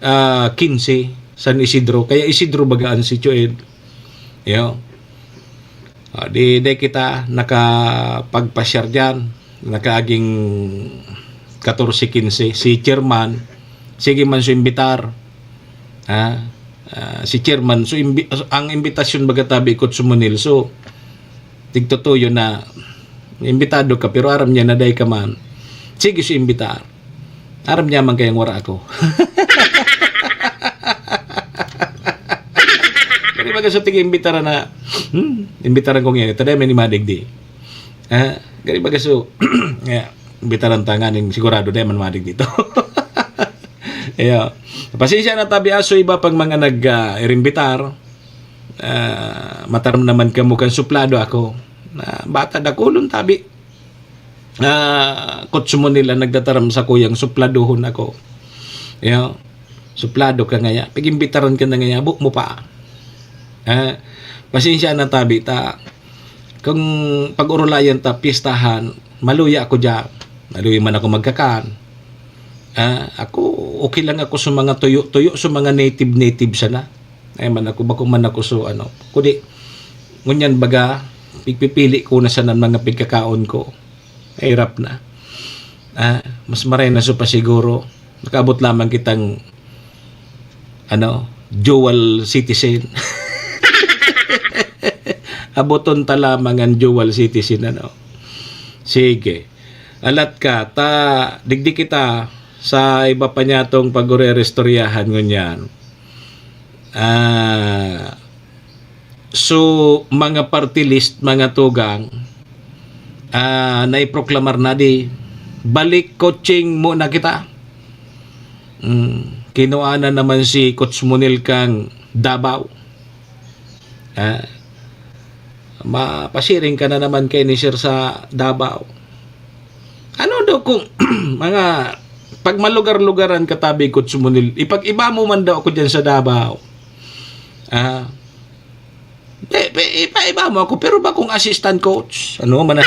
ah, quince, San Isidro. Kaya Isidro bagaan si Chued. Iyo. Ah, di, di kita nakapagpasyar dyan. Nakaaging katorse, kinse. Si chairman, sige man su imbitar. Ha? Ah, si chairman, so imbi-, ang imbitasyon baga tabi, Coach Monel. So, tigtutuyo na imbitado ka, pero aram niya na dai ka man. Sige, so imbitar. Aram niya man kayang wara ako. Pero baga sa tig-imbitaran na, hmm, imbitaran ko ngayon, ito na may ni madigdi. Ah, gani baga so, yeah, imbitaran ta nganing sigurado dai man madigdi to. Iyo. Pasensya na tabi, ah, so iba pang mga nag, ah, irimbitar. Ah, mataram naman kamo kan suplado ako. Na bata dakulon tabi. Ah, Coach Monel an nagtataram sa kuyang supladohon ako. Iyo. Suplado ka ngaya. Pag-imbitaran ka na ngaya, buo mo pa. Ah, pasensya na tabi ta. Kung pag-orolayan ta, piyestahan, maluya ako diyan. Maluya man ako magkakan. Ah, ako, okay lang ako sa mga tuyo-tuyo, sa mga native-native sana. Ay man ako, bako man ako so ano. Kundi, ngunyan baga, pigpipili ko na sana ang mga pigkakaon ko. Mahirap na. Ah, mas maray na so pa siguro. Nakaabot lamang kitang, ano, dual citizen. Aboton ta lamang ang dual citizen, ano. Sige. Alat ka, ta, digdi kita sa iba pa niyatong pagure-restoryahan ngunyan. Ah, so, mga party list, mga tugang, ah, naiproklamar na di, balik coaching muna kita. Mm, kinuha na naman si Coach Monel kang Davao. Ah, mapasiring ka na naman kay ni Sir sa Davao. Ano daw kung mga pag malugar-lugaran ka tabi, Coach Monel, ipag-iba mo man daw ako dyan sa Davao. Ah, eh, pe-, ipa-iba mo ako, pero ba kung assistant coach? Ano man na?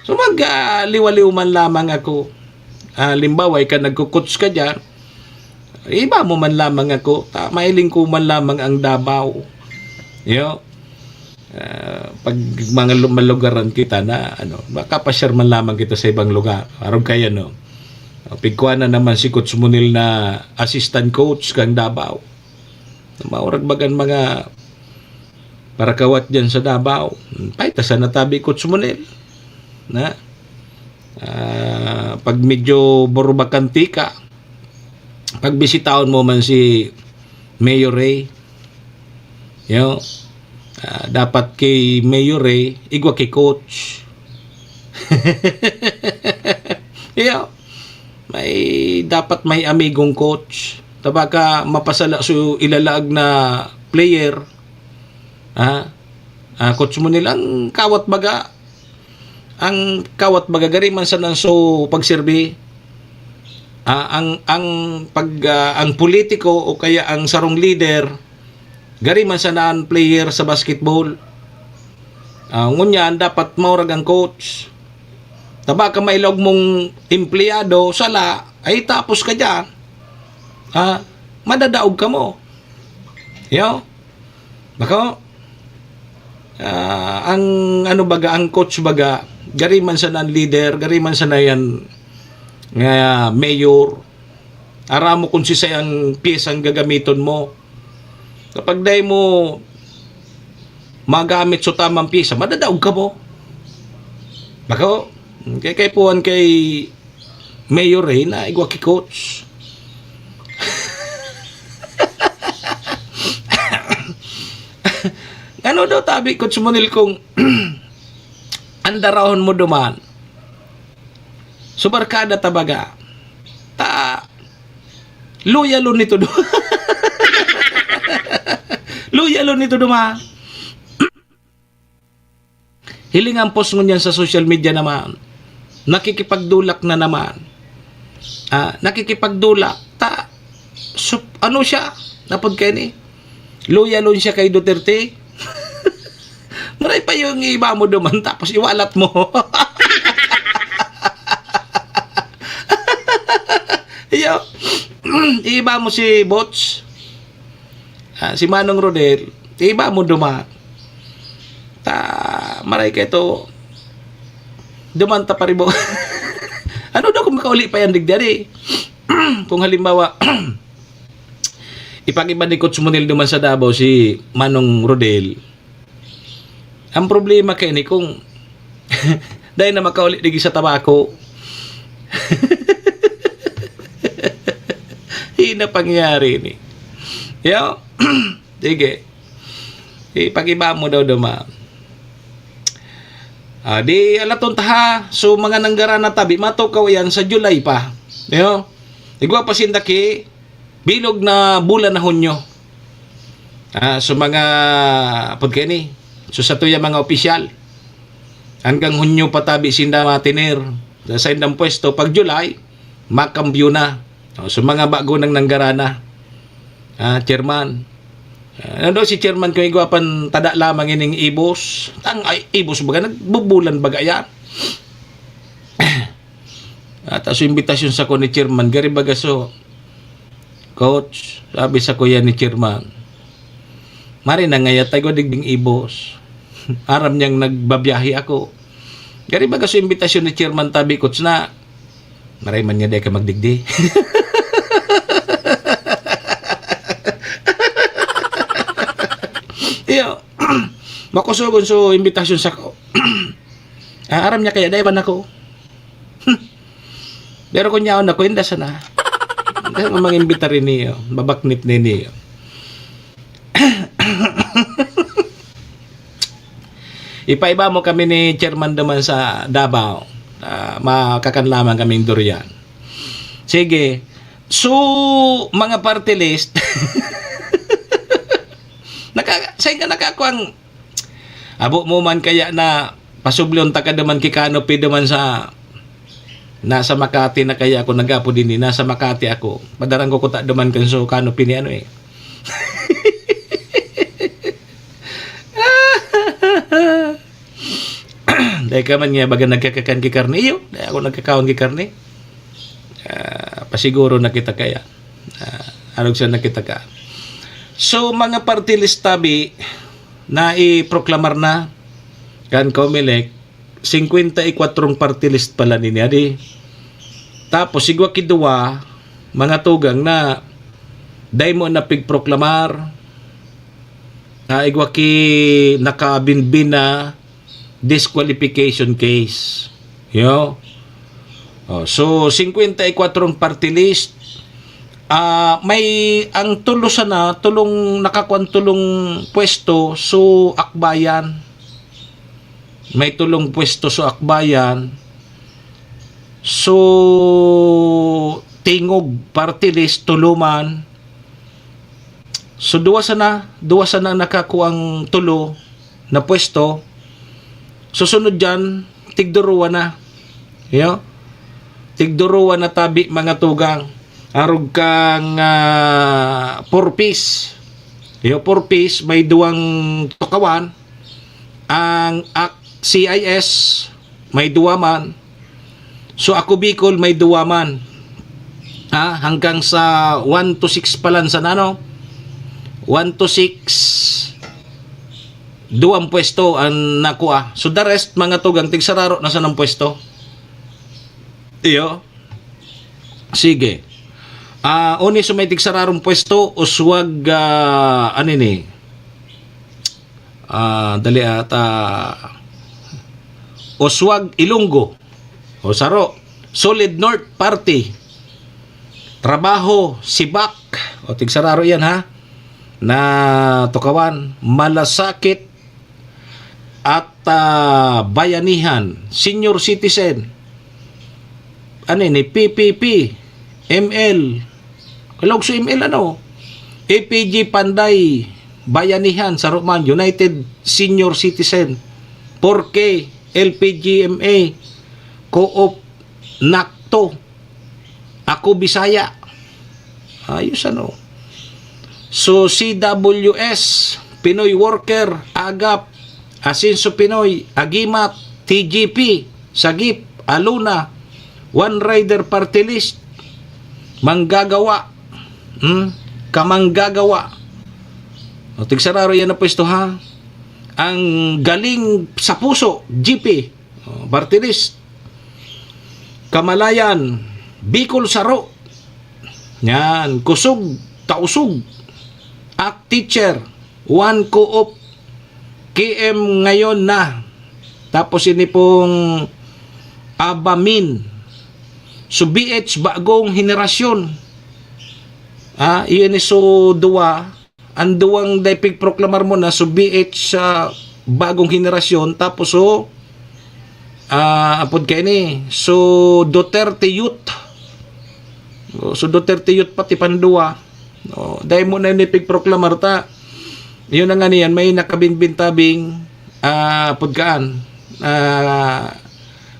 So, mag, ah, liwaliw man lamang ako. Ah, limbawa, ika nagko-coach ka dyan, iba mo man lamang ako, ta-, mahiling ko man lamang ang Davao. Yo. Ah, pag mga lu-, malugaran kita na, ano, makapasyar man lamang kita sa ibang lugar. Arog kaya, no? Pigkuha na naman si Coach Monel na assistant coach kang Davao. Maurag bagan mga parakawat dyan sa Davao. Paitasan na tabi, Coach Monel. Na? Ah, pag medyo burubakan tika, pagbisitahon mo man si Mayor Ray. Yo. Ah, dapat kay Mayor Ray, igwa kay Coach. Yo. May, dapat may amigong coach. Tabaka mapasala so ilalaag na player. Ha? Ah, Coach Monel, ang kawat baga, ang kawat baga, gari man sana so pagserbi. Ah, ang, ang pag, ah, ang politiko o kaya ang sarong leader, gari man sana ang player sa basketball. Ah, ngunyan, dapat maurag ang coach. Tabaka mailog mong empleyado, sala, ay tapos ka dyan. Ha? Madadaog ka mo. Yo? Bako? Ah, ang ano baga, ang coach baga, gari man sana ang leader, gari man sana yan nga mayor. Aram mo kung sisay ang piyesang gagamiton mo. Kapag dai mo magamit sa tamang piyesa, madadaog ka mo. Bako? Kay, kay puwan kay Mayor Ray na igwa ki coach. Ano daw tabi, Coach Monel, kung andarahon mo duman? So, barkada ta baga. Ta, Loyal on nito do-, loyal on nito duma. Hiling ang post ngunyan sa social media naman. Nakikipagdulak na naman. Ah, nakikipagdulak. Ta, sup-, ano siya? Napod kayo ni? Loyal on siya kay Duterte. Maray pa yung iba mo duman, tapos iwalat mo. Iyo, iba mo si Bots. Ah, si Manong Rodel, iba mo duman. Ta, maray ka ito. Duman ta paribo. Ano daw kung makauli pa yan, digdari? Kung halimbawa, ipag-iba ni Coach Monel duman sa Davao si Manong Rodel. Ang problema kay ni kung dahil na makauli digi sa tabako. Di na pangyari ni. Yo, sige. Ipag-iba mo daw duma. Ah, di alaton ta ha. So, mga nanggara na tabi, matukaw yan sa July pa. Yo. Igwa pa sinda ki bilog na bulan na Hunyo. Ah, so mga, apod kayo ni, so sa tuya mga opisyal, hanggang Hunyo pa tabi sinda matiner sa saindang pwesto. Pag July, makambyo na. Oh, so mga bago nang nanggarana. Ah, chairman. Ah, ano daw si chairman kung igwa pan tada lamang ining ibos? Tang ay, ibos baga, nagbubulan baga yan. At aso imbitasyon sa ko ni chairman, gari baga so, "Coach," sabi sa kuya ni chairman, "Mari na ngaya tayo digding ibos." Aram niyang nagbabiyahe ako. Gari baga so imbitasyon ni chairman tabi, "Coach, na maray man niya di ka magdigdi." Iyo, makusogon so imbitasyon sa ko. Ah, aram niya kaya daiwan ako. Pero kun yaon ako, inda sana. Inda nga mga imbitar ini, oh. Babaknit na ini, oh. Ipaiba mo kami ni chairman naman sa Davao. Ah, makakan lamang kaming durian. Sige. So, mga party list, naka-, saan ka nakakuha ang Abo mo man kaya na pasublon ta ka duman ki Canopy duman sa, nasa Makati na kaya ako nag-apo din, eh. Nasa Makati ako. Padarang ko kuta duman kan so Canopy ni ano, eh. Dai ka man nga baga nagkakakan ki karne. Iyo, dai ako nagkakaon ki karne. Ah, pasiguro na kita kaya. Ah, arog sa nakita ka. So, mga party list tabi, naiproklamar na kan Comelec, singkwenta y kwatro party list pala nini, adi. Tapos, igwa ki duwa, mga tugang na dai mo na pigproklamar, ah, igwa ki nakabinbin na disqualification case. Yo. Oh, so, singkwenta y kwatro ang party list. Ah, may ang tulo sana, tulong, nakakuan tulong pwesto, so, Akbayan. May tulong pwesto, so, Akbayan. So, Tingog party list, tulo man. So, duwa sana, duwa sana ang nakakuang tulo na pwesto. Susunod diyan, tigduruwa na. Yo? Tigduruwa na tabi, mga tugang. Arog kang, ah, Four Ps. Yo, Four Ps, may duwang tukawan. Ang ak-, C I S, may duwa man. So, Ako Bicol, may duwa man. Ha? Hanggang sa one to six pa lang sa nano? One to six, duwang pwesto ang nakuha. So, the rest, mga tugang, tigsararo na sa nang pwesto. Iyo. Sige. Ah, uni sa may tigsararong pwesto, Uswag, ah, ano ni? Ah, dali ata. Oswag Ilonggo. O saro. Solid North Party. Trabaho, Sibak. O, tigsararo yan, ha? Na tukawan. Malasakit at, ah, Bayanihan. Senior Citizen. Ano ini? P P P. M L. Kalog sa M L, ano? A P G Panday, Bayanihan, saro man, United Senior Citizen, four K, L P G M A, Co-op, NACTO, Ako Bisaya. Ayos, ano? So, C W S, Pinoy Worker, AGAP, Asenso Pinoy, AGIMAT, T G P, Sagip, ALUNA, One Rider Party List, Manggagawa, hmm? Kamanggagawa. O, tigsararo yan na pwesto, ha? Ang Galing sa Puso, G P, o, Party List. Kamalayan, Bicol Saro. Yan, Kusog, Tausog. Ak Teacher, One Co-op, K M Ngayon Na. Tapos ini pong Abamin. So, B H, Bagong Henerasyon. Ah, iyan ni so duwa. Ang duwang dai pigproklamar mo na, so B H sa Bagong Henerasyon. Tapos, so, ah, apod kaini, so Duterte Youth. Oh, so Duterte Youth pati panduwa. Oh, dai mo na ini pigproklamar ta. Yun na nga niyan, may nakabinbin tabing, ah, apod kaan, ah,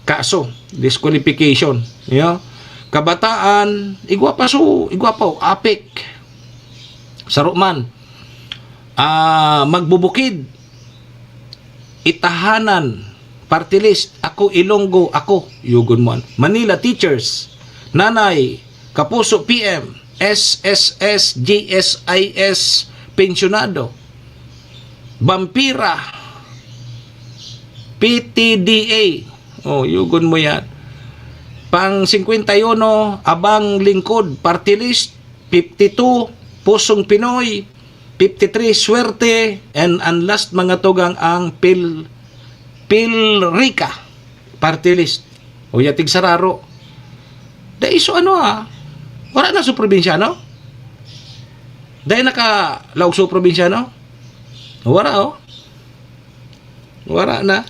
kaso, disqualification. Yo? Kabataan, igwa pa so, igwa pa, oh, APEC. Saro man. Ah, Magbubukid. Itahanan. Party list. Ako, Ilonggo. Ako. Yugon mo. Manila Teachers. Nanay. Kapuso P M. S S S, G S I S. Pensyonado. Vampira. P T D A. Oh, yugon mo yan. Pang singkwenta y uno, Abang Lingkod. Party list. Fifty-two, Pusong Pinoy. Fifty-three, Swerte. And ang last, mga tugang, ang Pil-, Pilrica. Party list. O ya, tigsararo. Dai so ano, ah. Wala na so probinsyano? Dai nakalaog so probinsyano? Wala, oh. Wala na.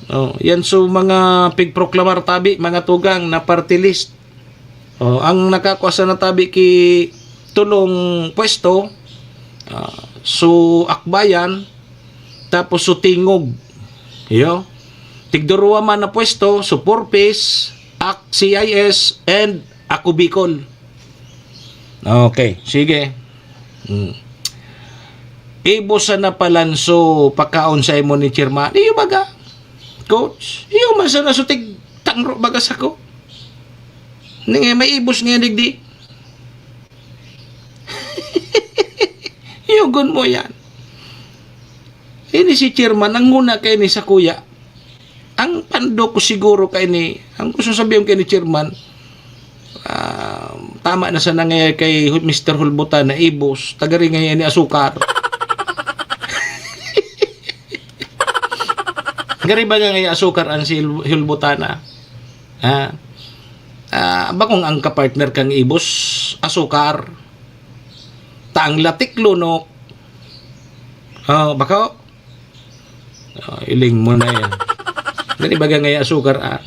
Oh, yan so mga pigproklamar tabi, mga tugang, na party list. Oh, ang nakakwa sa natabi ki tulong pwesto, ah, so Akbayan, tapos so Tingog. Iyo. Tigduruwa man na pwesto, so Four Ps, Ak C I S, and Ako Bicol. Okay, sige. Hmm. Ibos sana palanso pakaon sa imo ni Chairman. Iyo baga, Coach? Iyo man sana so tig tangro baga sako. Ni nga may ibos nga digdi. Yugon mo yan. Ini si Chairman, ang nguna kaini sa kuya. Ang pando ko siguro kaini, ang gusto sabihin kaini, Chairman, ah, tama na sana nga kay Mister Hulbutan na ibos, tagari nga yan ni asukar. Gari ba nga asukar ang si Hul-, Hulbutana? Ha? Ah, bakong ang kapartner kang ibos, asukar. Ta ang latik lunok. Oh, bako? Oh, iling mo na yan. Dali baga nga asukar, ah.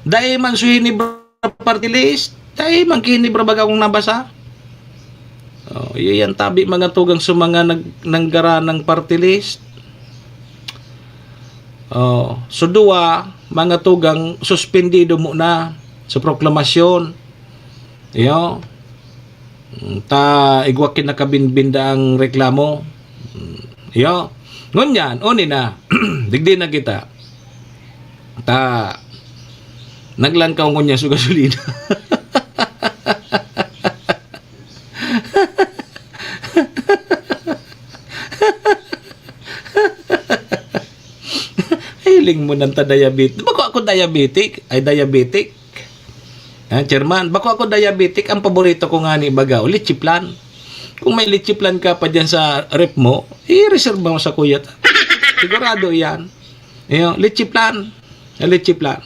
Dai man so Hinebra party list. Dai man ki Hinebra baga akong nabasa. Oh, iyo yan tabi, mga tugang, sa mga nag-, nanggaranang party list. Oh, so duwa, mga tugang, suspendido mo na sa proklamasyon. Iyo. Ta igwa kinakabinbinda ang reklamo. Iyo. Ngunyan, uni na. Digdi na kita. Ta naglangkaw ngunyan sa gasolina. Hiling mo nang ta diabetic. Bako ako diabetic. Ay, diabetic. Ha, Chairman, bako ako diabetic. Ang paborito ko nga ni baga, o leche flan. Kung may leche flan ka pa dyan sa ref mo, i-reserve mo sa kuyat. Sigurado yan. Iyo, leche flan. Leche flan.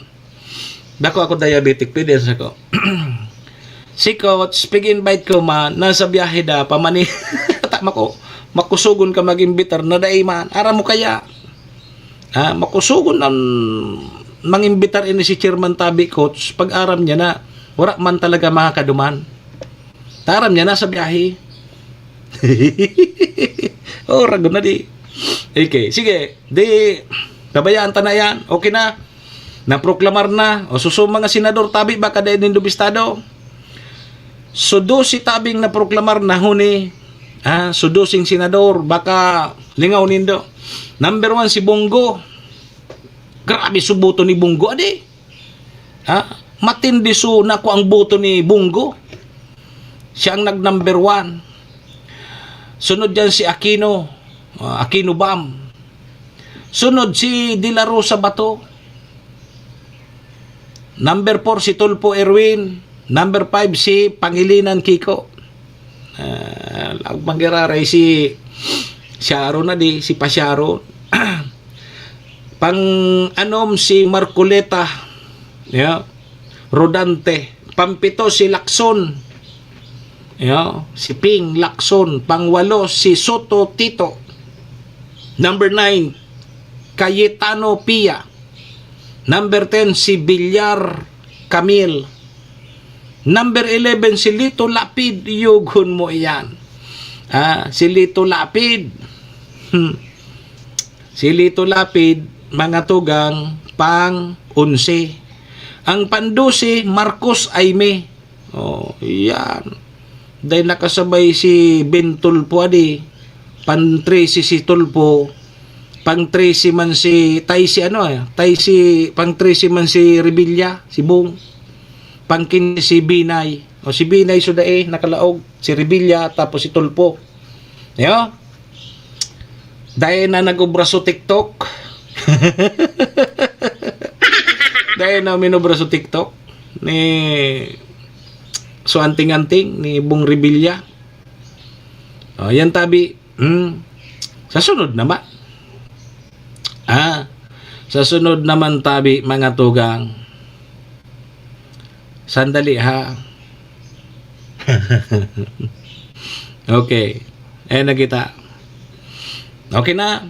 Bako ako diabetic, pwede sa ko. Si Coach, pig-invite ko man, nasa biyahe da, pamani-, tama ko, makusugon ka mag-imbitar na dai man. Aram mo kaya? Ha, makusugon ang mangimbitar ini si Chairman Tabi, Coach, pag aram niya na wala man talaga makakaduman. Ta aram niya na sa biyahe. Oh, ragon na di. Okay, sige. Di, pabayaan ta na yan. Okay na. Naproklamar na. O suso mga senador, tabi, baka dahil nindo bistado. So, dose tabing naproklamar na huni. Ah, so, doseng senador, baka lingaw nindo. Number one, si Bongo. Grabe, subuto ni Bongo, adi. Ha? Matindi so nako ang boto ni Bongo. Siya ang nag-number one. Sunod diyan si Aquino, ah, Aquino Bam. Sunod si De La Rosa Bato. Number four si Tulfo Erwin. Number five si Pangilinan Kiko. Ah, laog manggiraray si Sharon na di, si Pasyaro. Pang-anom si Marcoleta, yeah. Rodante. Pampito si Lacson. Yeah, si Ping Lacson. Pangwalo si Soto Tito. Number nine, Cayetano Pia. Number ten, si Villar Camille. Number eleven, si Lito Lapid. Yugon mo iyan. Ah, si Lito Lapid. Hmm. Si Lito Lapid, mga tugang, pang onse. Ang pang-dose, Marcos Aimee. Oh, yan. Dahil nakasabay si Ben Tulfo, adi. Pang-trese si Tulfo. Pang-trese man si, tay si ano, eh, tay si, pang-trese man si Revilla, si Bong. Pang-kinse si Binay. O, si Binay suda, eh, nakalaog. Si Revilla, tapos si Tulfo. Yo? Dahil na nag-obra so TikTok. Dahil na minobra so TikTok. Ni, so anting-anting, ni Bong Revilla. O, yan tabi. Hmm. Sa sunod naman. Ah, sa sunod naman tabi, mga tugang. Sandali, ha. Okay. Eh, nakita. Okay na.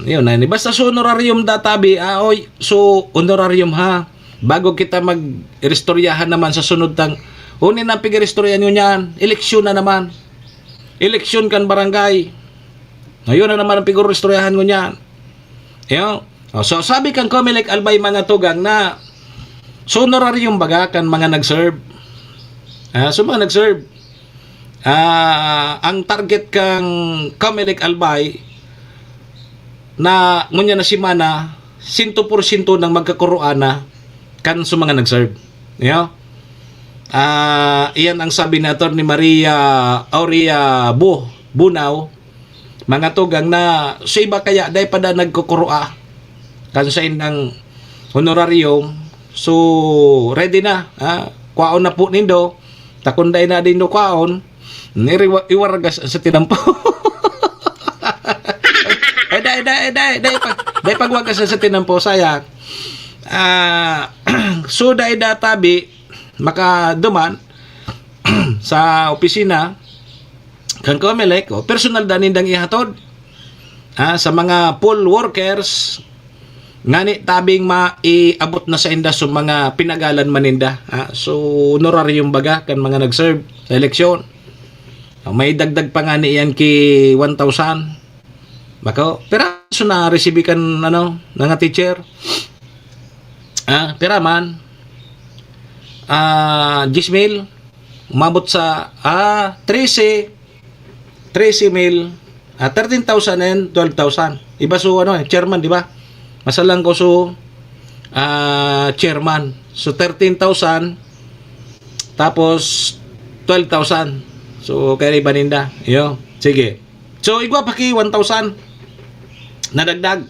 Yun na. Basta so honorarium da tabi, ah, oy, so honorarium, ha. Bago kita mag-iristoryahan naman sa sunod tang, huni na pig-iristoryahan nyo niyan, eleksyon na naman. Eleksyon kan barangay. Ngayon na naman ang pig-iristoryahan ngunyan. Yo. O, so, sabi kan Comelec Albay, mga tugang, na so honorarium baga kan mga nag-serve. Ah, so mga nag-serve. Ah, ang target kang Comelec Albay na ngunyan na semana, sento porsyento nang magkakuroan na kan sa mga nag-serve. Yo? Ah, iyan ang sabi ni Attorney Maria Aurea Bu-, Bunao, mga tugang, na sa iba kaya dai pa da nagkukuroa kan sa indang honorarium. So, ready na, ha? Kwaon na po nindo. Ta kun dai na nindo kwaon, niriwa-, iwargas sa tinampo. Ay, dai, dai, dai, dai, pag, dai pagwagas sa tinampo, sayang. Ah, so, dai da tabi, makaduman sa opisina, kan Comelec, o, personal da nindang ihatod, ha, sa mga poll workers, ngani tabing maiabot na sa inda so mga pinagalan man ninda, ha. So, honorarium baga kan mga nag-serve sa eleksyon. O, may dagdag pa ngani yan ki one thousand. Bako, piraso na resibi kan, ano, mga teacher? Ah, pira man? Ah, diyes mil. Umabot sa, ah, trese, trese mil, ah, thirteen thousand and twelve thousand. Iba so, ano, eh, chairman, di ba? Masalang ko so, ah, chairman. So, thirteen thousand, tapos twelve thousand. So, kaya iba ninda. Yo, sige. So, igwa pa ki one thousand. Nadagdag.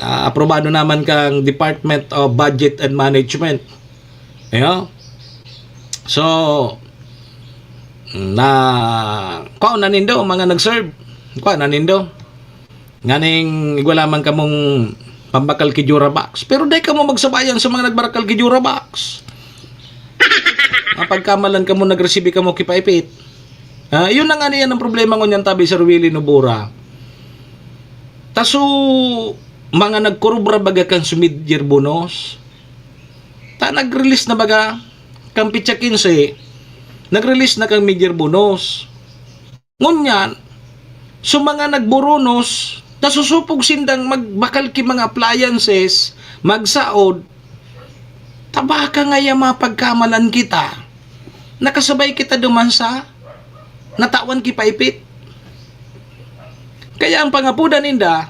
Ah, aprobado naman kang Department of Budget and Management. Ayo. So, na, kuha na nindo, mga nag-serve. Kuha na nindo. Nganing igwa lamang kamong pambakal ki Durabox. Pero dai kamo magsabayan sa mga nagbakal ki Durabox. Mapagkamalan kamo, nagresibi kamo ki paipit. Ah, yun na nga niyan ang problema ngunyan tabi sa Ruwili Nobura. Taso, mga nagkurubra baga kan su mid-year bonus. Ta nag-release na baga kan petsa quince, nag-release na kan mid-year bonus. Ngunyan, su mga nagburunos, nasusupog sindang magbakal ki mga appliances, magsaod, ta baka ngaya mapagkamalan kita, nakasabay kita duman sa natawan ki paipit. Kaya ang pangapodan ninda,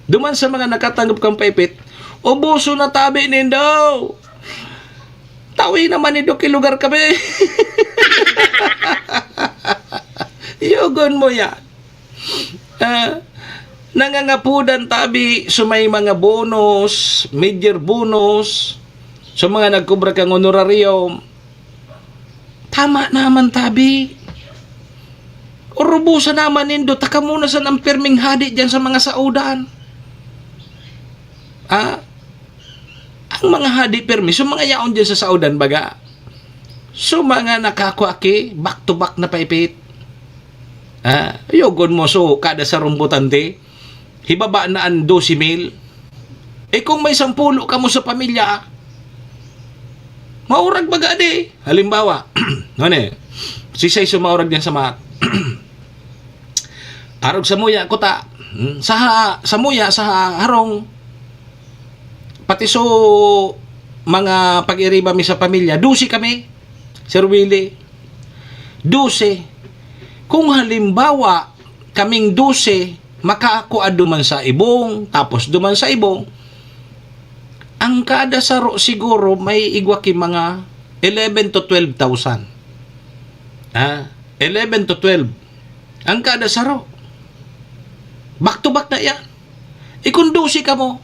duman sa mga nakatanggap kan paipit, "Ubuson na tabi nindo! Tawi naman nindo ki lugar kami!" Yogon mo yan. Ah, nangangapodan tabi sa may mga bonus, mid-year bonus, sa mga nagkubra kang honorarium. Tama naman tabi. Urubusan naman nindo, ta kamo na san ang pirming hadi diyan sa mga saodan. Ah, ang mga hadi pirmi, so mga yaon diyan sa saodan baga. So mga nakakwa ki, back to back na paipit. Ah, yogon mo, so kada sarong botante, hibaba na an dose mil. Eh, kung may sampulo kamo sa pamilya, maurag baga di. Halimbawa, ano eh, si Saiso maurag diyan sa mat. Arog samuya, kuta. Hmm, sa ha-, samuya, sa ha-, harong, pati so mga pag-iriba mi sa pamilya, dose kami, Sir Willie. Dose. Kung halimbawa, kaming dose, makakua duman sa ibong, tapos duman sa ibong, ang kada saro siguro may igwa ki mga eleven to twelve thousand. Ah, eleven to twelve. Ang kada saro. Back to back na yan. E kung dose kamo,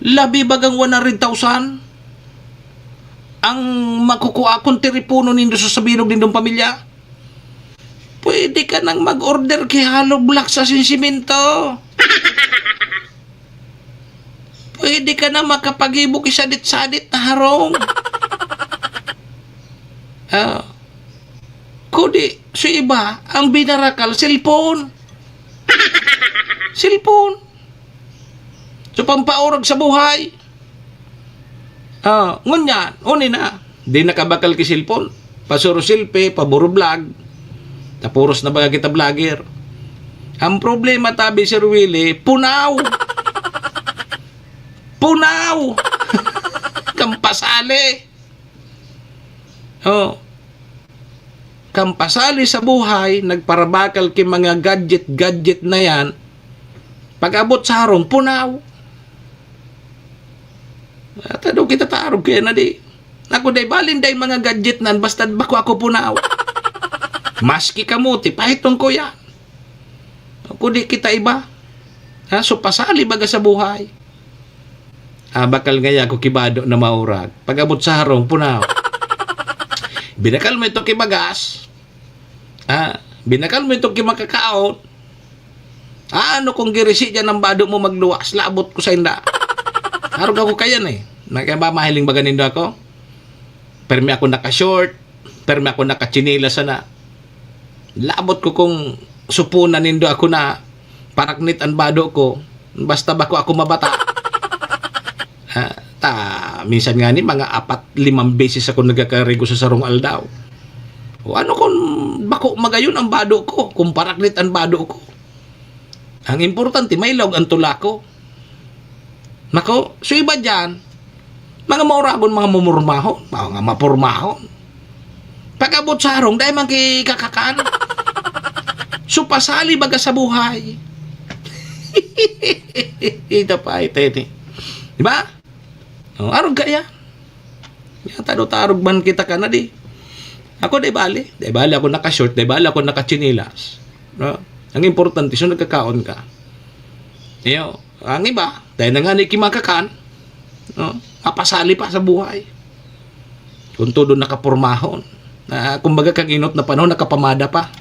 labi bagang one hundred thousand ang makukua kun tiriponon nindo sa sabilog nindong pamilya? Pwede ka nang mag-order ki hollow blocks asin semento. Pwede ka na makapaggibo ki sadit-sadit na harong. Ah. Kudi, so iba, ang binarakal, cellphone. Cellphone. So, pampaurag sa buhay. Ah, ngunyan, uni na. Di nakabakal ki cellphone. Pasuro selfie, paburo vlog. Tapuros na baga kita vlogger. Ang problema tabi, Sir Willie, punaw. Punaw. Kan pasali. Oh. Kan pasali sa buhay, nagparabakal ki mga gadget-gadget na yan. Pag-abot sa harong, punaw. At ano kita tarog kaya na di? Ako, dai balin dai mga gadget nan, basta bako ako punaw. Maski kamote, pahiton ko yan. Ako, di kita iba. Ha? So, pasali baga sa buhay. Ah, bakal ngaya ako kibado na maurag. Pag-abot sa harong, punaw. Binakal mo ito kibagas. Ah, binakal mo ito kimakakaon. Ah, ano kung girisi dyan ang bado mo magluwas? Labot ko sa inda. Arog ako kayan eh. Nagkabamahiling baga nindo ako? Permi ako naka-short. Permi ako nakatsinelas sana. Labot ko kung supunan nindo ako na paraknit an bado ko, basta bako ako mabata. Ah, ta, minsan nga ni mga apat, limang beses ako nagkakarigo sa sarong aldaw. O ano kung bako magayon ang bado ko, kung paraknit ang bado ko? Ang importante, may laog ang tula ko. Nako, so iba dyan, mga mauragon, mga mumurmahon, mga mapurmahon. Pag-abot sa harong, dai man ki kakakan. So, pasali baga sa buhay. Ito pa, ito, ito. Di ba? Oh, arog kaya. Yan, tado-tarog man kita ka na di. Ako, di bali. Di bali ako naka-short, di bali ako nakatsinilas. No? Ang importante, so nagkakaon ka. Iyo, ang iba, dahil na nga ni kimakakan, no? Mapasali pa sa buhay. Kung todo nakapormahon. Na, kumbaga, kang inot na panahon, nakapamada pa.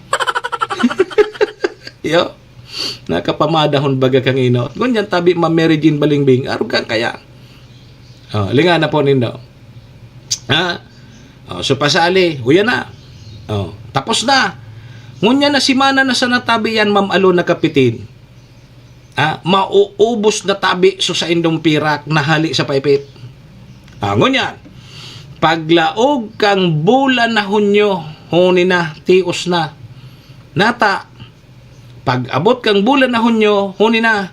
Iyo. Nakapamadahon baga kang inot. Ngunyan tabi, Ma'am Mary Jean Balingbing, arog kang kaya. Oh, linga na po nindo. Ha? Oh, so pasali, uyan na. Oh, tapos na. Ngunyan na simana na sa natabi yan, Ma'am Alona Kapitin. Ah, mauubos na tabi so saindong pirak na hali sa paipit. Ah, ngunyan, paglaog kang bulan na Hunyo, huni na, tios na. Nata, pag-abot kang bulan na Hunyo, huni na,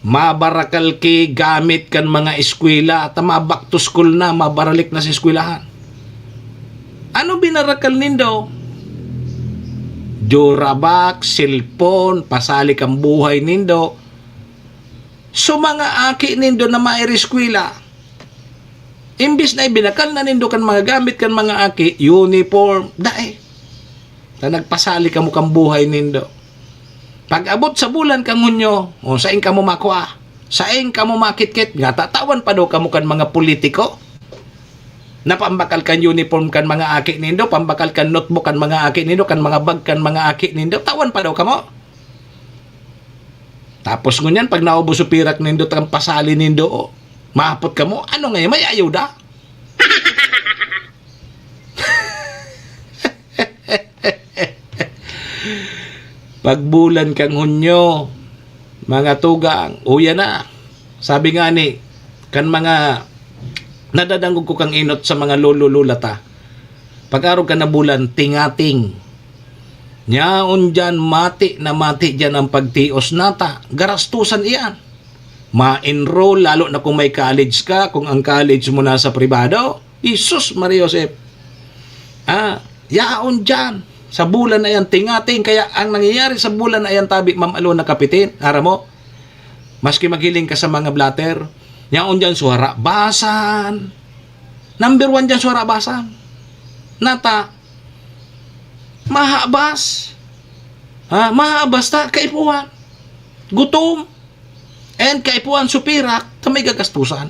mabarakal ki gamit kan mga eskwela, ta ma-back to school na, mabaralik na sa eskwelahan. Ano binarakal nindo? Durabox, cellphone, pasali kan buhay nindo. So, mga aki nindo na maeskwela, imbis na ibinakal na nindo kan mga gamit kan mga aki, uniform, dai. Ta nagpasali kamo kan buhay nindo. Pag-abot sa bulan kan Hunyo, o, sain kamo makua? Sain kamo makitkit? Nga tatawan pa daw kamo kan mga politiko? Na pambakal kan uniform kan mga aki nindo, pambakal kan notebook kan mga aki nindo, kan mga bag kan mga aki nindo, tawan pa daw kamo? Tapos ngunyan, pag naubos so pirak nindo, tang pasali nindo, o, mahapot kamo, ano ngayon, may ayuda? Pagbulan kang Hunyo, mga tugang, uya na. Sabi nga ni, kan mga nadadangog ko kang inot sa mga lolo-lola ta, pag-arog ka na bulan, tingating. Nyaon diyan, mati na mati diyan ang pagtios nata. Garastusan iyan. Ma-enroll, lalo na kung may college ka, kung ang college mo nasa pribado. Jesus, Maria Joseph. Ah, yaon diyan. Sa bulan na yan, tingating. Kaya ang nangyayari sa bulan na yan, tabi, Ma'am Alona Kapitin, aram mo, maski maghiling ka sa mga blotter, yaon diyan, so harabasan. Number one diyan, so harabasan. Nata, mahabas. Ha, mahabas ta, kaipuhan. Gutom. And kaipuhan so pirak, ta may gagastusan.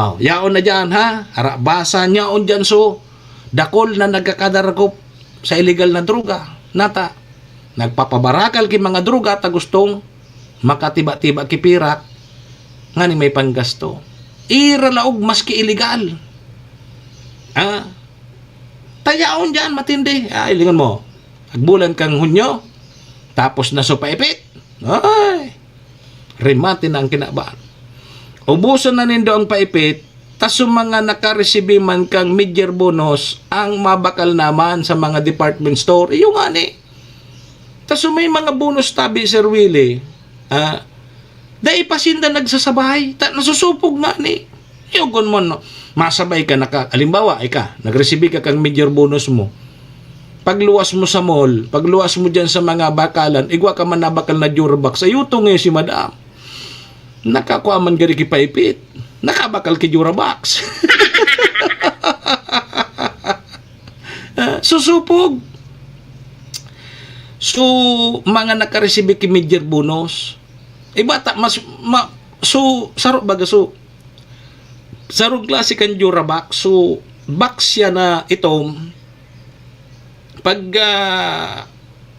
Oh, yaon na diyan, ha? Harabasan, yaon diyan, so, dakol na nagkakadaragop sa illegal na droga. Nata, nagpapabarakal ki mga droga ta gustong makatiba-tiba ki pirak, nganing may panggasto. Ira laog maski illegal. Ah, ta yaon diyan, matindi. Ay, lingon mo. Agbulan kang Hunyo, tapos na so paipit. Ay, remate na ang kinaban. Ubusan na nindo ang paipit, ta so mga nakaresibi man kang mid-year bonus, ang mabakal naman sa mga department store. Iyo nga ni. Ta so may mga bonus tabi, Sir Willie, ah, dai pa sinda nagsasabay, ta nasusupog nga ni. Yugon mo, no? Masabay ka, naka, halimbawa, ika, nagresibi ka kang mid-year bonus mo. Pagluwas mo sa mall, pagluwas mo diyan sa mga bakalan, igwa ka man nabakal na Durabox, ayuto ngayon si madam. Nakakua man gari ki paipit. Nakabakal ki Durabox. Ah, susupog. So, mga nakaresibi ki mid-year bonus. Iba ta, mas, ma, so, saro baga, so, sarong klase kan Durabox. So, box siya na itom. Pag, ah,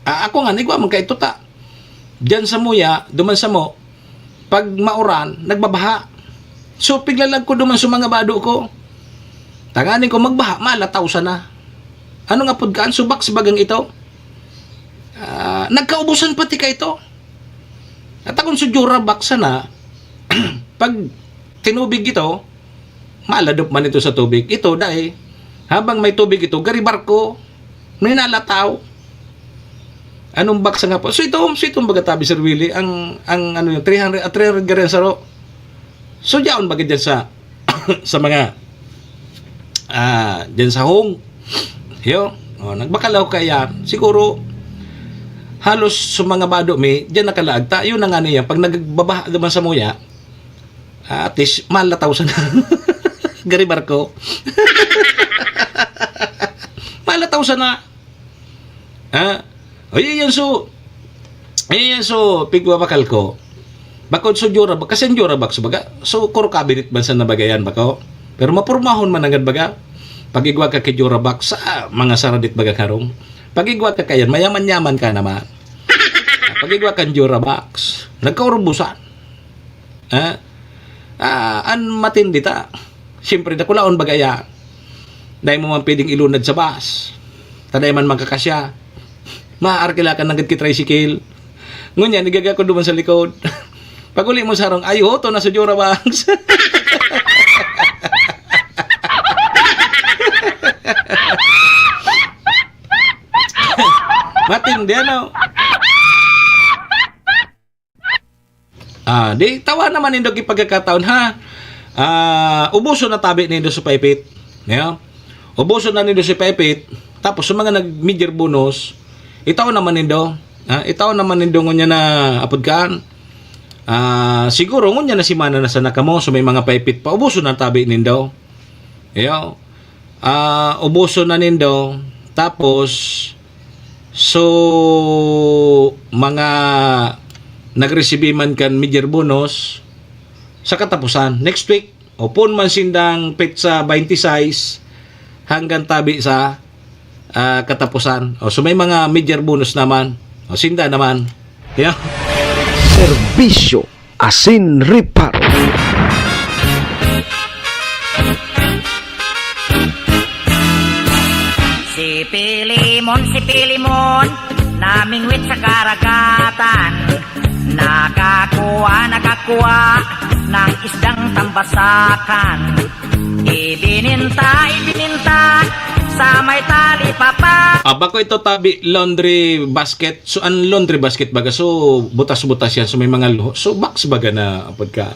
ah, ako nga, nigwa man ka ito ta. Diyan sa muya, duman sa mo, pag mauran, nagbabaha. So, piglalag ko duman sa mga bado ko. Tanganing ko magbaha, malataw sana. Ano nga pud kaan? So, box bagang ito. Ah, nagkaubusan pati ka ito. At akong sa Durabox sana, pag tinubig ito, maladop man ito sa tubig. Ito, dai. Habang may tubig ito, gari barko. May nalataw. Anong baksa nga po? So ito, so itong baga tabi, Sir Willie, ang, ang ano yung three hundred, ah, three hundred gari ang saro. So, diyaon baga dyan sa, sa mga, ah, dyan sa home. Yo, oh, nagbakal ako kaya, siguro, halos sa mga bado mi, dyan nakalaag ta. Yun na nga niya, pag nagbabaha naman sa muya, ah, at least, malataw sana. Gari barko. Malataw sana. Ha? O, yan, yan, so, yan, yan, so, pigwabakal ko. Bakod sa Durabox, kasi ang Durabox, baga, so, kuro cabinet man sa nabagayan, bako? Pero mapurmahon man agad, baga. Pag-igwa ka kay Durabox, sa mga saradit, baga, karong. Pag-igwa ka kayan, mayaman-yaman ka naman. Pag-igwa kang Durabox, nagkaurubusan. Ha? Ah, an matindi ta. Siyempre, dakulaon baga yan. Dai mo man pwedeng ilunad sa bus. Ta dai man magkakasya. Maaarkila ka nanggad ki tricycle. Ngunyan, igaga ko duman sa likod. Pag-uli mo sa harong, "Ay, hoto na sa Jura Banks." Matindi, ano? Ah, di, tawa naman nindo ki pagkakataon, ha? Ah, ubuson na tabi nindo sa paipit. Yeah? Ubuson na nindo sa paipit. Tapos, sa mga nag-major bonus, itaw naman nindo. Ha? Itaw naman nindo ngunyan na apod kaan. Ah, siguro, ngunyan na semana na sana kamo, so may mga paipit pa. Ubuson na tabi nindo. Iyo. Ah, ubuson na nindo. Tapos, so, mga nagresibi man kan major bonus, sa katapusan, next week, o pon man sindang petsa twenty-six hanggang tabi sa, ah, katapusan. O, so, may mga major bonus naman. O, sinda naman. Yeah. Serbisyo asin reparo. Si Pilimon, si Pilimon, namingwit sa karagatan. Nakakuha, nakakuha ng isdang tambasakan. Ibininta, ibininta sa may talipapa. Ah, bako ito tabi laundry basket. So, an laundry basket baga, so, butas-butas yan. So, may mga luho. So, box baga na, apod ka.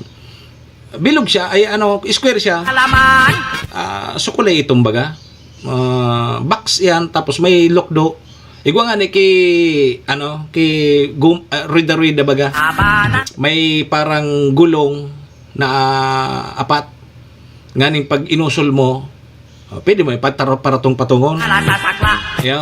Bilog siya, ay ano, square siya. Alaman, Ah, so, kulay itom baga. Ah, box yan, tapos may lokdo. Igwa nga ni ki, ano, ki gum, ah, rueda-rueda baga. abanan, May parang gulong na, ah, apat. Nganing pag inusol mo, oh, pwede mo ipataro-, paratong-patungon. nasasakla. Yeah.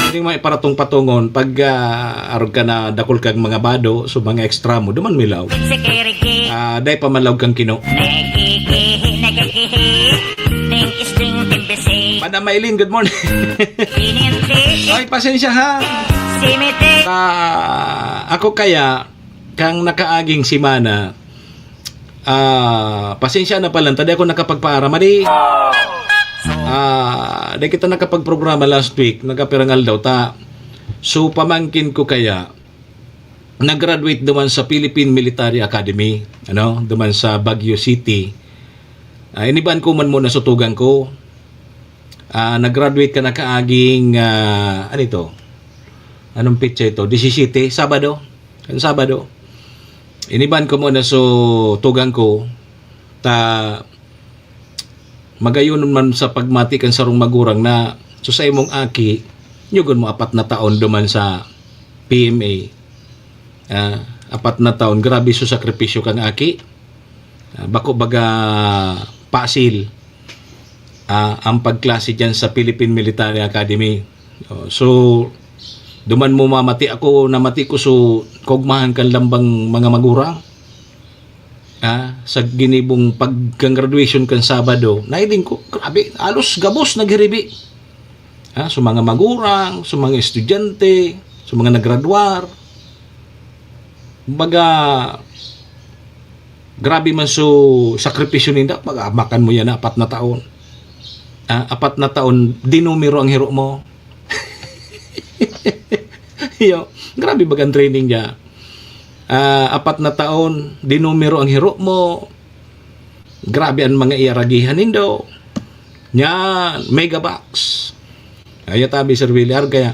Pwede mo iparatong-patungon pag, ah, arog ka na dakul kag mga bado, so mga extra mo, duman milaw. Sikiriki, Ah, dai pa malaw kang kino. nekikihi, nekikihi. Ting isding timbisi. Madam Maylin, good morning. Pininti, Ay, pasensya ha. simiti. Ah, ako kaya, kang nakaaging semana, ah, pasensya na pala, tadi ako nakapagpaaram. Madi, ah, di kita nakapagprograma last week, nagkapirang aldaw ta. So, pamangkin ko kaya, nag-graduate duman sa Philippine Military Academy, ano, duman sa Baguio City. Ah, iniban ko man muna sa tugang ko. Ah, nag-graduate ka na kaaging, ah, ano ito? Anong petsa ito? Disisiyete, Sabado. Kan Sabado. Iniban ko muna sa tugang ko. Ta, magayon man sa pagmati kan sarong magurang na, so, sa imong aki, nyugon mo apat na taon duman sa P M A. Ah, apat na taon, grabe so sakripisyo kang aki. Ah, bako baga pasil, ah, ang pagklase diyan sa Philippine Military Academy. Oh, so, duman mo mamati ako, namati ko so kaugmahan kan lambang mga magurang. Ah, sa ginibong pagka-graduation kan Sabado, nahiling ko, grabe, halos gabos naghiribi. Ah, sa mga magurang, sa mga estudyante, sa mga naggraduar. Kumbaga, grabe man so sakripisyo ninda, pag makan mo yan na apat na taon. Ah, apat na taon, dinumero ang hiro mo. Yo, grabe bagang training niya. Ah, apat na taon, dinumero ang hiro mo. Grabe ang mga iaragihan nindo. Yan, mega box. Ay, tabi, Sir Willie, argaya.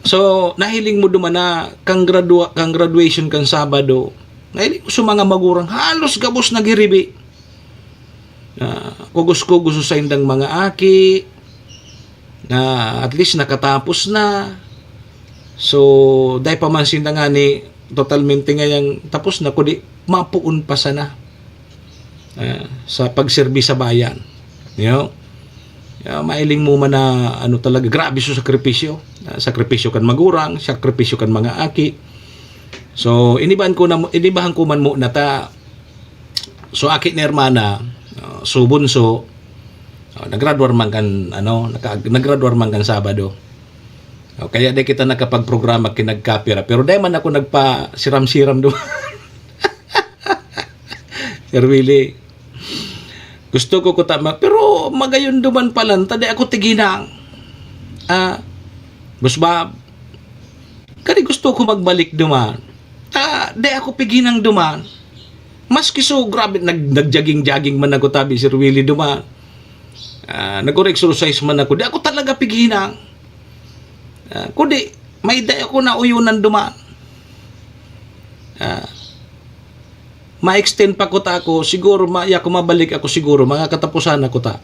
So, nahiling mo duman na kang, gradua, kang graduation kang Sabado, nahiling mo sa mga magurang, halos gabos naghiribi. Ah, kugos-kugos sa indang mga aki, na at least nakatapos na. So, dai pa man sinda ngani totalmente ngayang tapos na, kundi mapoon pa sana, ah, sa pagserbi sa bayan. You know? Ah, mailing mo man na ano talaga, grabe sa sakripisyo. Ah, sakripisyo kan magurang, sakripisyo kan mga aki. So, inibahan ko na mo, inibahan ko man mo na ta, so, aki ni hermana, ah, so, bunso, ah, naggraduar man kan, ano, naka, naggraduar man kan Sabado. O, kaya di kita nakapagprograma kinagkapira. Pero di man ako nagpasiram-siram duman. Sir Willie, gusto ko kuta, ma-, pero magayon duman pala, ta di ako tiginang. Ah, Boss Bob, kani gusto ko magbalik duman. Di ako pighinang duman. Maski so, grabe, nag-, nag-jogging-jogging man ako tabi, Sir Willie, duman. Ah, nag-exercise man ako. Di ako talaga pighinang. Ah, kundi, may dai ako nauyonan duman. Ah, ma-extend pa kuta ako, siguro, ma-, ako mabalik ako siguro, mga katapusan na kuta.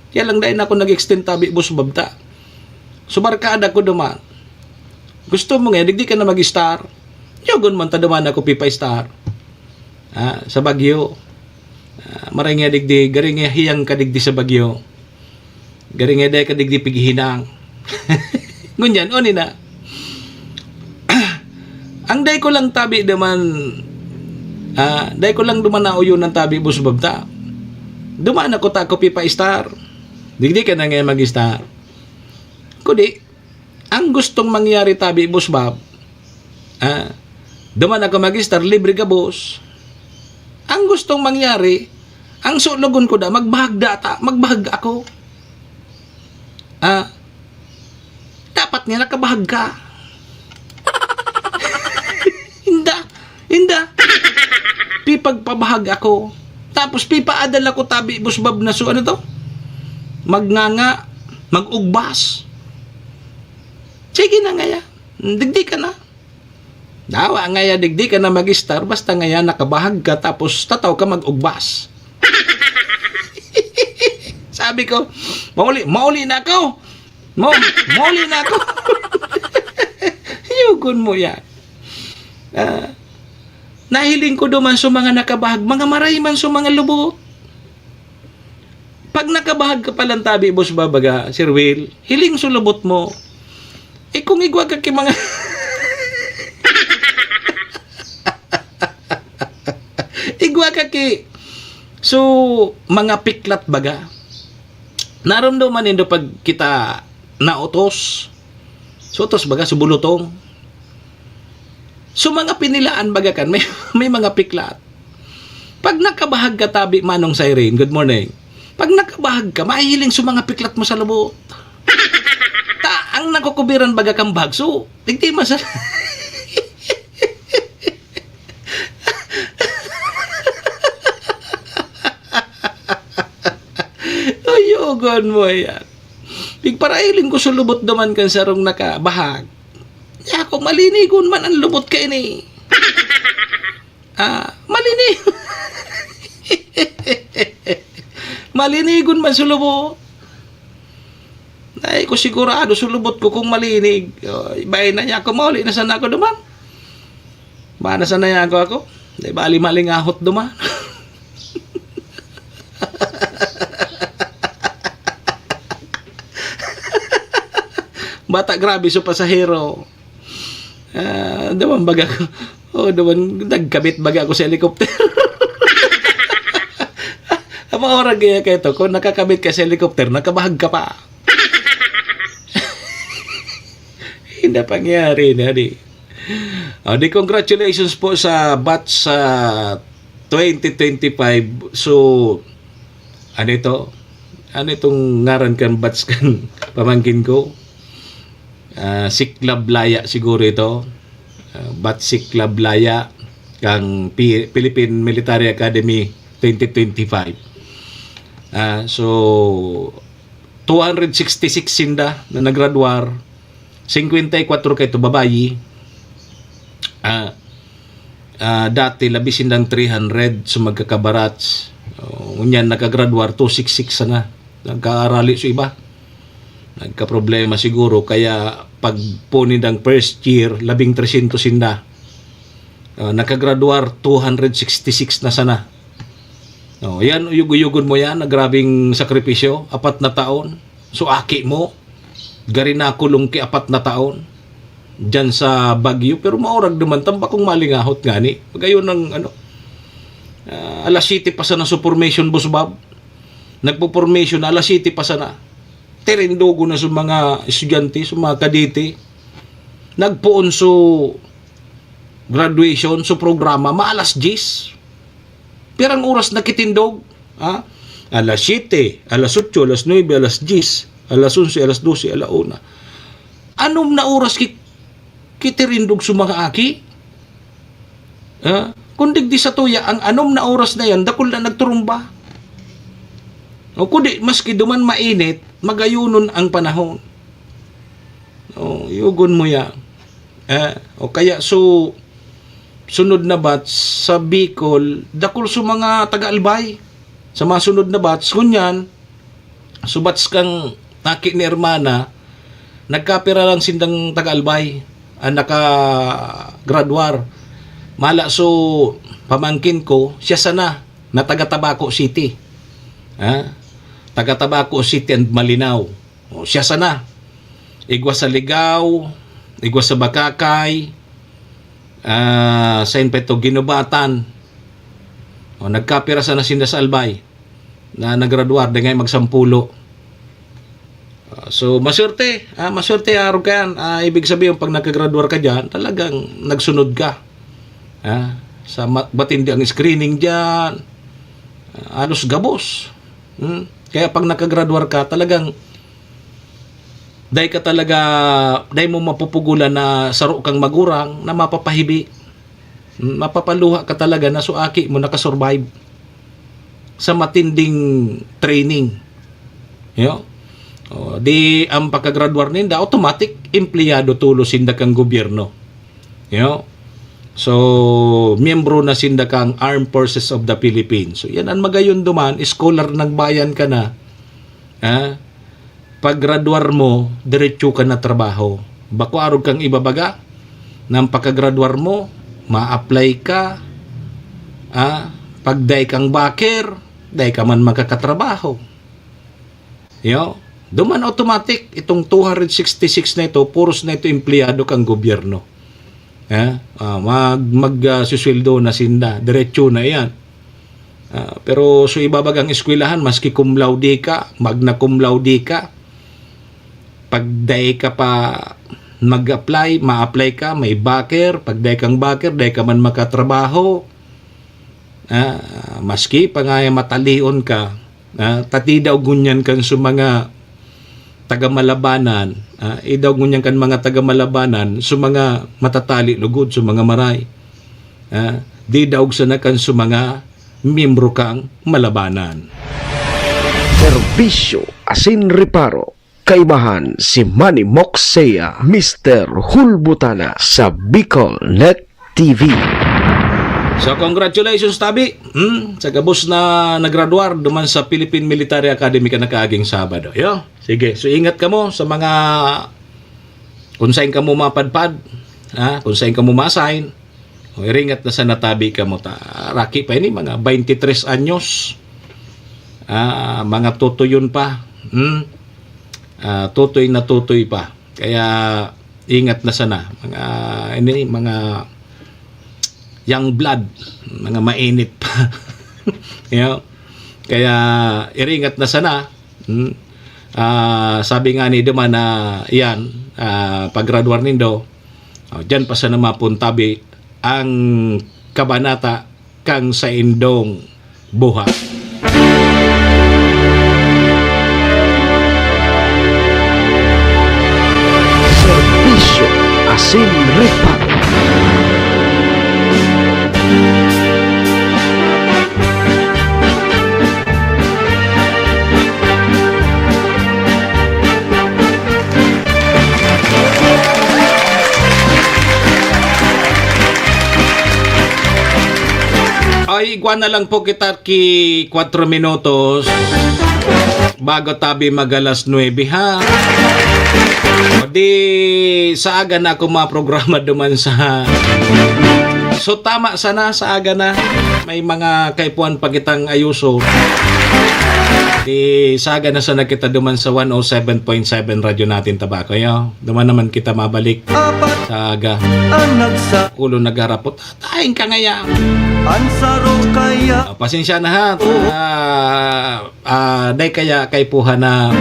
Kaya lang, dai na ako nag-extend tabi, Boss Bob, ta. Subarkada ko duman. Gusto mo nga, digdi ka na mag-star. Yogon man ta duman ako pipa-star. Ah, sa Baguio. Ah, maray nga digdi, gari nga hiyang ka digdi sa Baguio. Gari nga dai ka digdi pighihinang. Ngunyan, oni na. Ang dai ko lang tabi duman, ah, dai ko lang duman nauyonan tabi, Boss Bob, ta. Duman ako ta ako pipa-star. Digdi ka na nga mag-star. Kundi, ang gustong mangyari tabi, Boss Bob, ah, duman ako mag-star, libre gabos. Ang gustong mangyari, ang sulogon ko da, magbahag da ta, magbahag ako. Ah, dapat nga nakabahag ka. Inda, inda. Pipagpabahag ako. Tapos pipaadal ako tabi, Boss Bob, na so, ano to? Magnganga, mag-ugbas. Sige na ngaya. Digdi ka na. Dawa ngaya, digdi ka na mag-star, basta ngaya nakabahag ka, tapos tataw ka mag-ugbas. Sabi ko, "Mauli, mauli na ako. Ma-, mauli na ako." Yugon mo yan. Ah, nahiling ko duman sa mga nakabahag, mga maray man sa mga lubot. Pag nakabahag ka palang tabi, Boss Bob, baga, Sir Will, hiling sa lubot mo. Eh, kung igwa ka ki mga igwa ka ki, so, mga piklat baga. Naromdoman nindo pag kita nautos. So, utos baga, subulutong. So, mga pinilaan baga kan, may, may mga piklat. Pag nakabahag ka tabi, Manong Siren, good morning. Pag nakabahag ka, mahihiling sa mga piklat mo sa lubot. Ta, ang nakukubiran baga kang bahag, so, digdi masa-, Uyogon mo yan. Pigparahiling ko sa lubot duman kan sarong nakabahag. Ako, malinigon man ang lubot kaini. Ah, malini-, malinigon man sa lubot. Ay, ko sigurado sa lubot ko kung malinig. Oh, iba na niya ako, mauli na sana ako duman. Bana sana niya ako, ako. Di ba, aling-aling ahot duman. Bata, grabe sa pasahero. Ah, duman baga ko. Oh, duman, nagkabit baga ako sa helicopter. Ang mga oras kaya kayo to, kung nakakabit ka sa helicopter, nakabahag ka pa. Hindi pangyari na, di. Oh, di, congratulations po sa batch sa twenty twenty-five. So, ano ito? Ano itong ngaran kan batch kan pamangkin ko? Ah, Siklab Laya siguro ito. Ah, batch Siklab Laya kang Pi-, Philippine Military Academy twenty twenty-five. Ah, so, two hundred sixty-six sinda na nagradwar, singkwenta y kwatro kaito babayi. Ah, ah, dati, labi sindang three hundred, so magkakabarats. Oh, ngunyan, nakagradwar, two six six sana. Nagkaarali so iba. Nagkaproblema siguro, kaya pag po nindang first year, labing tresyentos sinda. Ah, nakagradwar, two hundred sixty-six na sana. Oh, yan, uyog-uyogon mo yan, na grabing sakripisyo, apat na taon. So, aki mo, gari nakulong ki apat na taon diyan sa Baguio, pero maurag naman, tambakong malingahot ngani. Magayon ng, ano, ah, alas siyete pa sana sa formation, Boss Bob. Nagpo-formation, alas siyete pa sana. Tirindogo na sa mga estudyante, sa mga kadete. Nagpoon sa graduation, sa programa, maalas diyes. Pirang oras nakitindog? Ha? Alas siyete, alas otso, alas nuebe, alas diyes, alas onse, alas dose, ala una. Anom na oras ki-, kitirindog sa mga aki? Ah, kung digdi sa tuya, ang anom na oras na yan, dakul na nagturumba. O kundi, maski duman mainit, magayonon ang panahon. O, yugon mo yan. Eh, o kaya, so, sunod na batch sa Bicol, dakul sa mga taga-Albay. Sa mga sunod na batch, ngunyan, so batch kang aki ni hermana, nagkapira lang sindang taga-Albay ang nakagraduar. Mala, so, pamangkin ko, siya sana, na taga Tabaco City. Ha? Taga Tabaco City and Malinao. O, siya sana. Igwa sa Ligao, igwa sa Bacacay, ah, sain pa ito, Guinobatan. O, nagkapira sana sinda sa Albay na nagraduar, dai ngay magsampulo. Ah, so, maswerte, ah, maswerte, arog ka yan. Ah, ibig sabihin, pag nagkagraduar ka dyan, talagang nagsunod ka. Ah, sa ma-, matindi ang screening dyan. Ah, halos gabos. Hmm? Kaya pag nagkagraduar ka, talagang dai ka talaga, dai mo mapupugulan na saro kang magurang na mapapahibi. Hmm? Mapapaluha ka talaga na so aki mo nakasurvive sa matinding training. Yo? O, di ang pagkagraduar ninda, automatic, empleyado tulos sinda kan gobyerno. Yo? So, miyembro na sinda kang Armed Forces of the Philippines. So, yan ang magayon duman, scholar ng bayan ka na. Ha? Paggraduar mo, diretso ka na trabaho. Bako arog kang ibabaga, nang pagkagraduar mo, ma-apply ka, ah, pag dai kang baker, dai ka man makakatrabaho. Yo, duman automatic, itong two hundred sixty-six na ito, puros na ito empleyado kang gobyerno. Eh, ah, mag, mag, ah, susweldo na sinda, diretso na iyan. Ah, pero so ibabagang eskwelahan, maski cum laude ka, magna cum laude ka, pag dai ka pa mag-apply, ma-apply ka, may backer, pag dai kang backer, dai ka man makatrabaho. Ah, maski pa nga matalion ka, ah, ta di daw ngunyan kan so mga taga-Malabanan, ah, di daw ngunyan kan mga taga-Malabanan, so mga matatali lugod, so mga maray. Ah, di daw sana kan so mga miyembro kang Malabanan. Serbisyo asin reparo. Kaibahan si Manny Moxea, Mister Hulbutana sa Bicol Net T V. So, congratulations, tabi. Hmm, sa gabos na naggraduar duman sa Philippine Military Academy kan nakaaging Sabado. Yo, sige. So, ingat kamo sa mga, kung sain kamo mapadpad, ha, kung sain kamo ma-assign. O, iringat na sana tabi kamo ta. Raki pa ini, mga twenty-three anyos. Ah, mga tutuyon pa. Hmm? Ah, tutoy na tutoy pa. Kaya, ingat na sana. Mga, ini, mga young blood, mga mainit pa. Yo? Kaya, iringat na sana. Hmm? Ah, sabi nga ni duman na, yan, ah, paggraduar nindo, oh, dyan pa sana mapuntabi ang kabanata kan saindong buhay. Serbisyo asin reparo. Ay, igwa na lang po kita ki kwatro minutos bago tabi mag alas nuebe, ha? O di, sa aga na ako maprograma duman sa, so, tama sana, sa aga na. May mga kaipuhan pa kitang ayuso. Di, sa aga na sana kita duman sa one oh seven point seven Radyo Natin Tabaco, yo. Duman naman kita mabalik sa aga. Ulo nagharapot. Taing ka ngaya. An saro kaya. Ah, pasensya na, ha. Ah, ah, dai kaya kaipuhan na.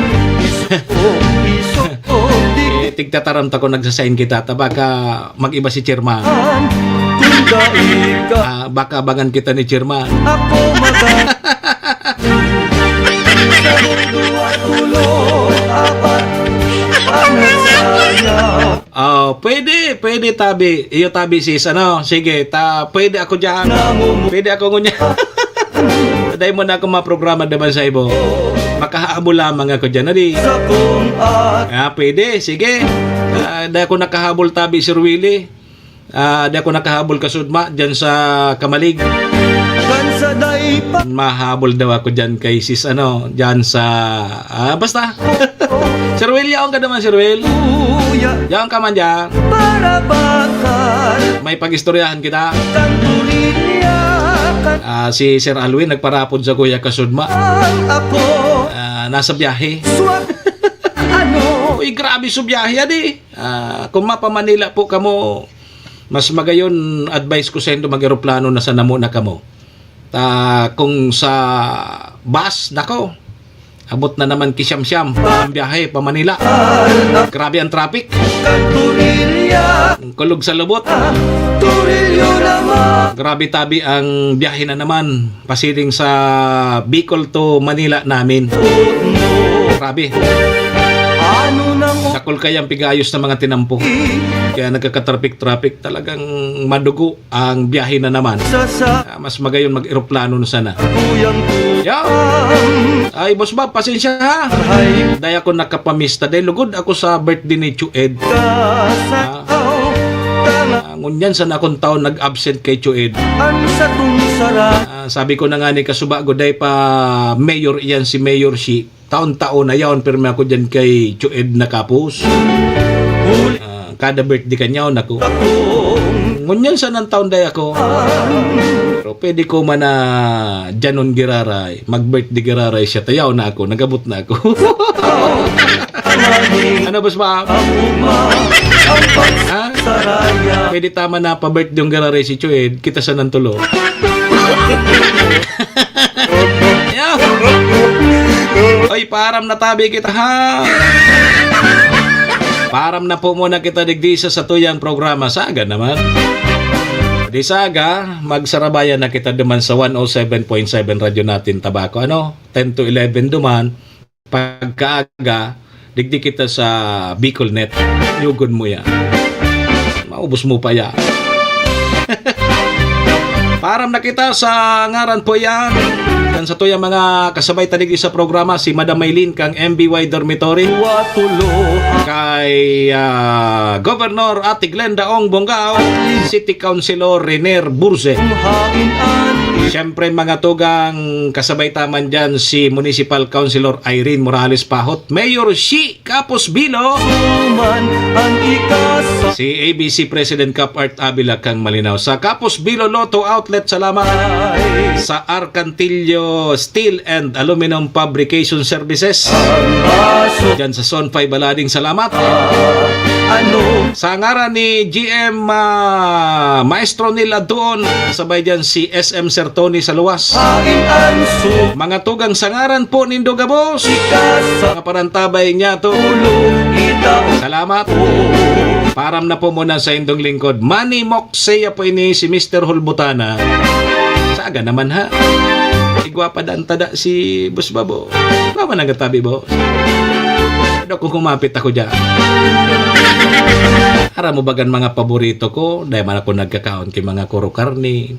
Iso, iso, di. Eh, tigtataram ta kung nagsasain kita. Ta baka mag-iba si chairman. Kung dai ka. Ah, baka abangan kita ni chairman. Ako maga-, sa mundo at ulo, apat, ang saya. Oh, pwede, pwede tabi. Iyo tabi, sis, ano? Sige, ta, pwede ako diyan. Pwede ako ngunya. Dai mo na ako maprograma naman sa ibo. Makahabol lamang ako diyan, adi. Ah, pwede, sige. Ah, dai ako nakahabol tabi, Sir Willie. Ah, dai ako nakahabol kasudma diyan sa Kamalig. Mahabol daw ako diyan kay sis, ano, diyan sa, ah, basta. Sir Will, yaon ka naman, Sir Will. Yaon ka man diyan. Para bakal. May pag-istoryahan kita. Kanturilya, kan- Ah, si Sir Alwin nagparapod sa kuya kasudma. Ang ako. Ah, nasa biyahe. Swak. Ano? Uy, grabe sa biyahe, adi. Ah, kung mapa Manila po kamo, mas magayon, advice ko saindo, mag-eroplano na sana muna kamo. Ta, kung sa bus, nako, abot na naman ki siyam-siyam ang biyahe pa Manila. Grabe ang traffic. Ang kulog sa lubot. Grabe tabi ang biyahe na naman. Pasiring sa Bicol to Manila namin. Grabe. Ano nang Dakul kayang pigayos na mga tinampo. Kaya nagkakatrapik-trapik, talagang madugo ang biyahe na naman. Sa, sa Ah, mas magayon mag-eroplano na sana. Kuyang Yo! Ay, Boss Bob, pasensya ha. Ay. Dai ako nakapamista. Dai lugod ako sa birthday ni Chued. Kasayaw. Ah. Tanga. Ah, ngunyan sana akong taon nag-absent kay Chued. Ang satong sara. Ah, sabi ko na nga ni Kasubago, dai pa mayor iyan si Mayor Shi. Taon-taon na yaon, pirmi ako diyan kay Chued na kapos. Ah, kada birthday ka niya, nako. Ngunyan sa nang taon day ako. Pero pwede ko man na dyanon giraray. Mag-birthday giraray siya. Tayaw na ako. Nagabot na ako. Ano, boss, ma'am? Ha? Pwede tama na pa-birthday yung giraray si Chued. Kita sa nang tulo. Yo! Oy, paaram na tabi kita, ha? Paaram na po muna kita digdi sa satuyang programa. Saga naman. Di saga, magsarabayan na kita duman sa one oh seven point seven Radyo Natin Tabaco. Ano? Ten to eleven duman. Pagkaaga, digdi kita sa Bicolnet. Yugon mo yan. Maubos mo pa yan. Paaram na kita sa ngaran po yan. Yan sa tuyang mga kasabay ta digdi sa programa, si Madam Maylin kang M B Y Dormitory. Kay, ah, Governor Ate Glenda Ong Bongao, City Councilor Renier Burse. Siyempre, mga tugang kasabay ta man dyan, si Municipal Councilor Irene Morales Pahot, Mayor Shi Kapos Bilo, si A B C President Cap Art Avila kang Malinao. Sa Kapos Bilo Lotto Outlet, salamat. Sa Arcantillo Steel and Aluminum Fabrication Services, dyan sa Zone five Balading, salamat. Sa ngaran ni G M, ah, Maestro Neil Adtuon, sabay dyan si S M Sir Tony sa luwas. Mga tugang, sa ngaran po nindo gabos, mga parantabay niya to. Salamat. Paaram na po muna sa indong lingkod. Manny Moxea po ini, si Mister Hulbutana. Saga naman, ha? Igwa pa dan tada si Boss Babo. Igwa man ang tabi, Bo. Ano kung kumapit ako dyan? Aram mo bagan mga paborito ko? Dahil man ako nagkakaon kay mga kuro karne.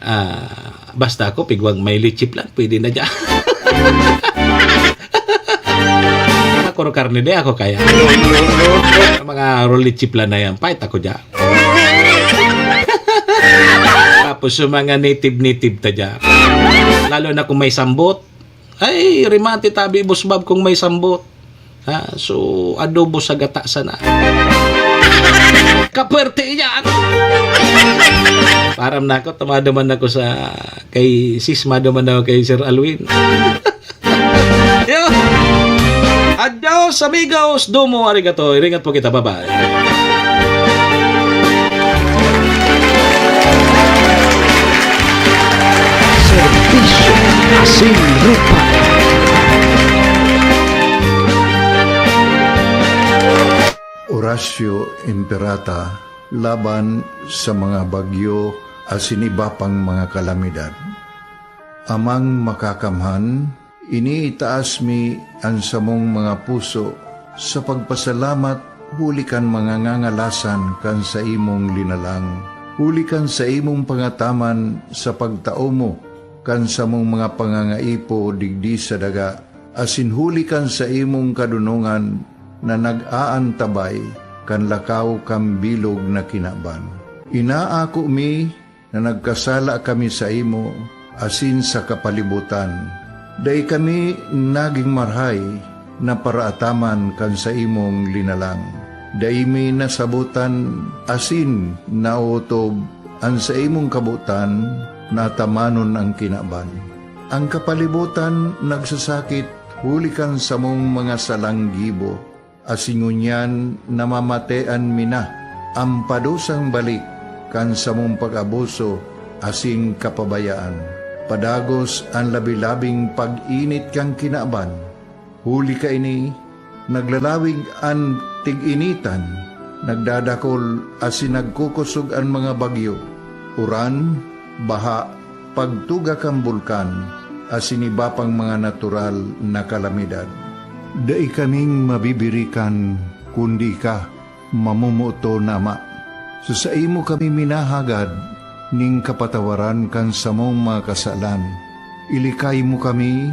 Ah, basta ako, pigwang may leche flan, pwede na dyan. Mga kuro karne, di ako kaya. Mga leche flan na yan, pahit ako dyan. Tapos yung mga native-native ta dyan. Lalo na kung may sambot. Ay, remate tabi, Boss Bob, kung may sambot. Ha? So, adobo sa gata sana. Kapwerte iyan! Paaram na ako, tumado man ako sa, kay sis, mado man ako kay Sir Alwin. Yo! Adios, amigos! Domo arigato! Iringat po kita. Bye-bye. Serbisyo asin rupa. Orasyo Imperata laban sa mga bagyo asin iba pang mga kalamidad. Amang Makakamhan, iniitaas mi an samong mga puso sa pagpasalamat huli kan mga ngangalasan kan saimong linalang, huli kan saimong pangataman sa pagtao mo kan samong mga pangangaipo digdi sa daga, asin huli kan saimong kadonongan na nag-aantabay kan lakaw kan bilog na kinaban. Inaako mi na nagkasala kami saimo asin sa kapalibotan. Dai kami nagin marahay na paraataman kan saimong linalang. Dai mi nasabotan asin naotob an saimong kabotan na atamanon an kinaban. An kapalibotan nagsasakit huli kan samong mga salang gibo, asin ngunyan namamatean mi na an padusang balik kan samong pag-abuso asin kapabayaan. Padagos an labi-labing pag-init kan kinaban. Huli kaini, naglalawig an tig-initan, nagdadakol asin nagkukosog an mga bagyo, uran, baha, pagtuga kan bulkan, asin iba pang mga natural na kalamidad. Dai kaming mabibirikan, kundi ika, mamomoton na Ama. Sa saimo kami minahagad nin kapatawaran kan samong mga kasalan. Ilikay mo kami,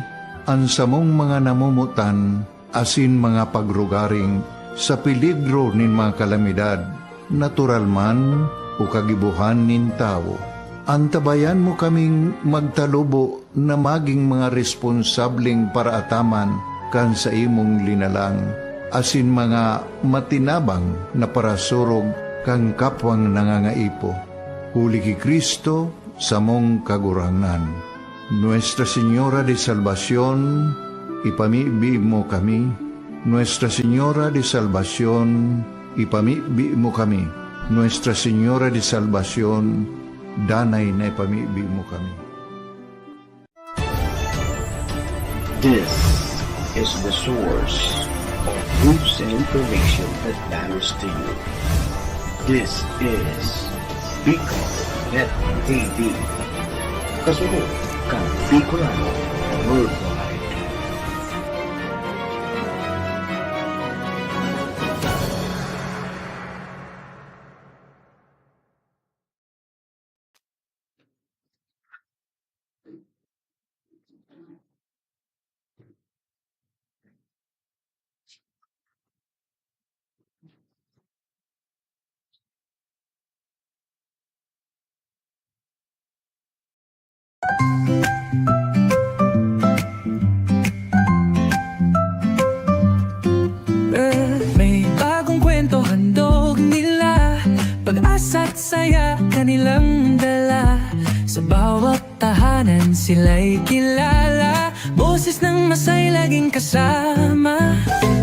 an samong mga namomotan, asin mga pagrugaring sa peligro nin mga kalamidad, natural man o kagibohan nin tawo. Antabayan mo kaming magtalubo na magin mga responsableng paraataman kan saimong linalang, asin mga matinabang na parasurog kan kapwang nangangaipo. Huli ki Cristo, samong Kagurangnan. Nuestra Señora de Salvacion, ipamibi mo kami. Nuestra Señora de Salvacion, ipamibi mo kami. Nuestra Señora de Salvacion, danay na ipamibi mo kami. This is the source of news and information that matters to you. This is Bicol Net T V. Kasunod kan Bicolano Worldwide. Eh, may bagong kwento handog nila, pag-asa't saya kanilang dala. Sa bawat tahanan sila'y kilala, boses ng masay laging kasama.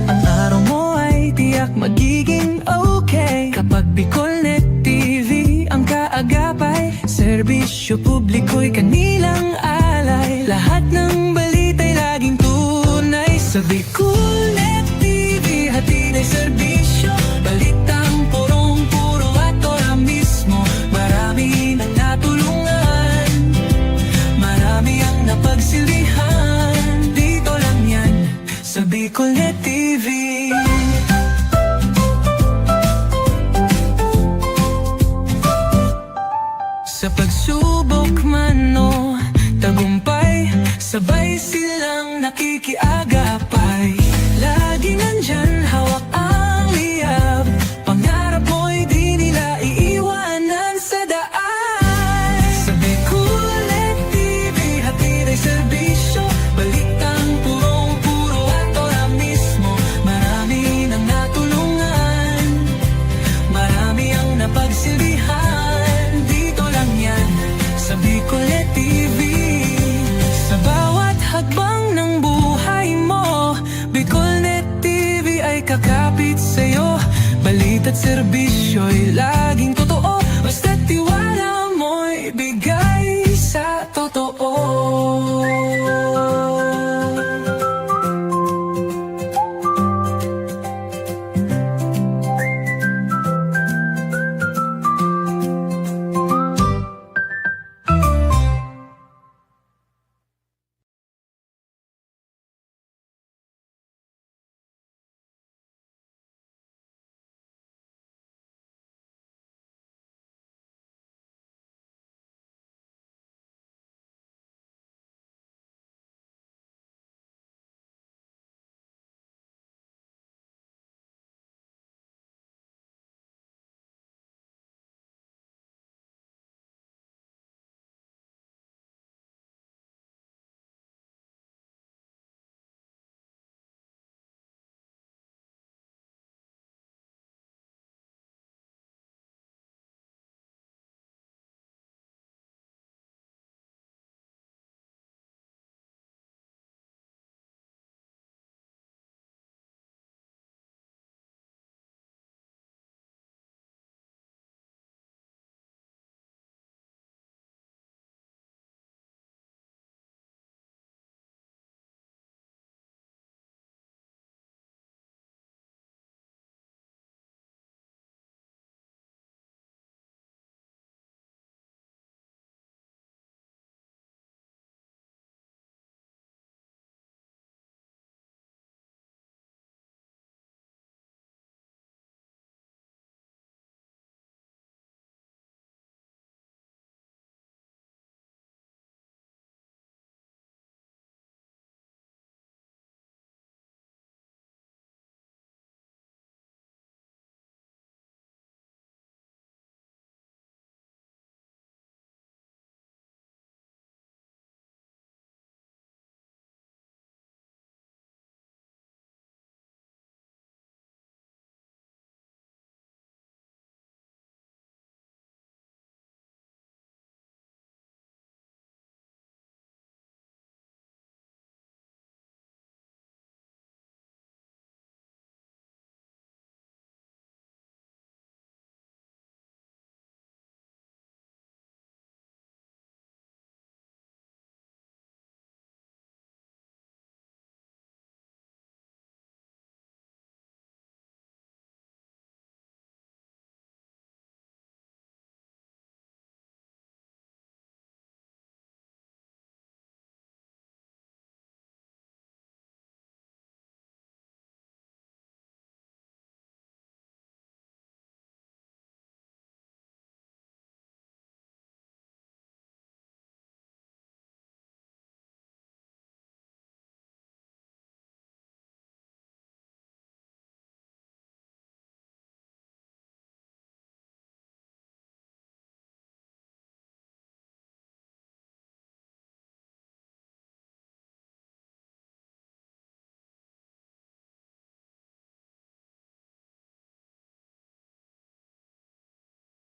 Ang araw mo ay tiyak magiging okay kapag Bicol Net T V ang kaagapay. Serbisyo publiko'y kanilang alay, lahat ng balita'y laging tunay. Sa Bicol Net T V, hatid ay serbisyo, balitang purong-puro at ora mismo. Marami nang natulungan, marami ang napagsilbihan. Dito lang yan, sa Bicol Net T V. Sa pagsubok man o tagumpay, sabay silang nakikiagapay. Laging nandyan, hawak ang liyab. Pangarap mo'y di nila iiwanan sa daan. Sa Bicol Net T V, hatid ay serbisyo, balitang purong-puro at ora mismo. Marami nang natulungan, marami ang napagsilbihan. Dito lang yan, sa Bicol Net T V. Sa bawat hakbang ng buhay mo, Bicol Net T V ay kakapit sa'yo. Balita't serbisyo'y laging totoo. Basta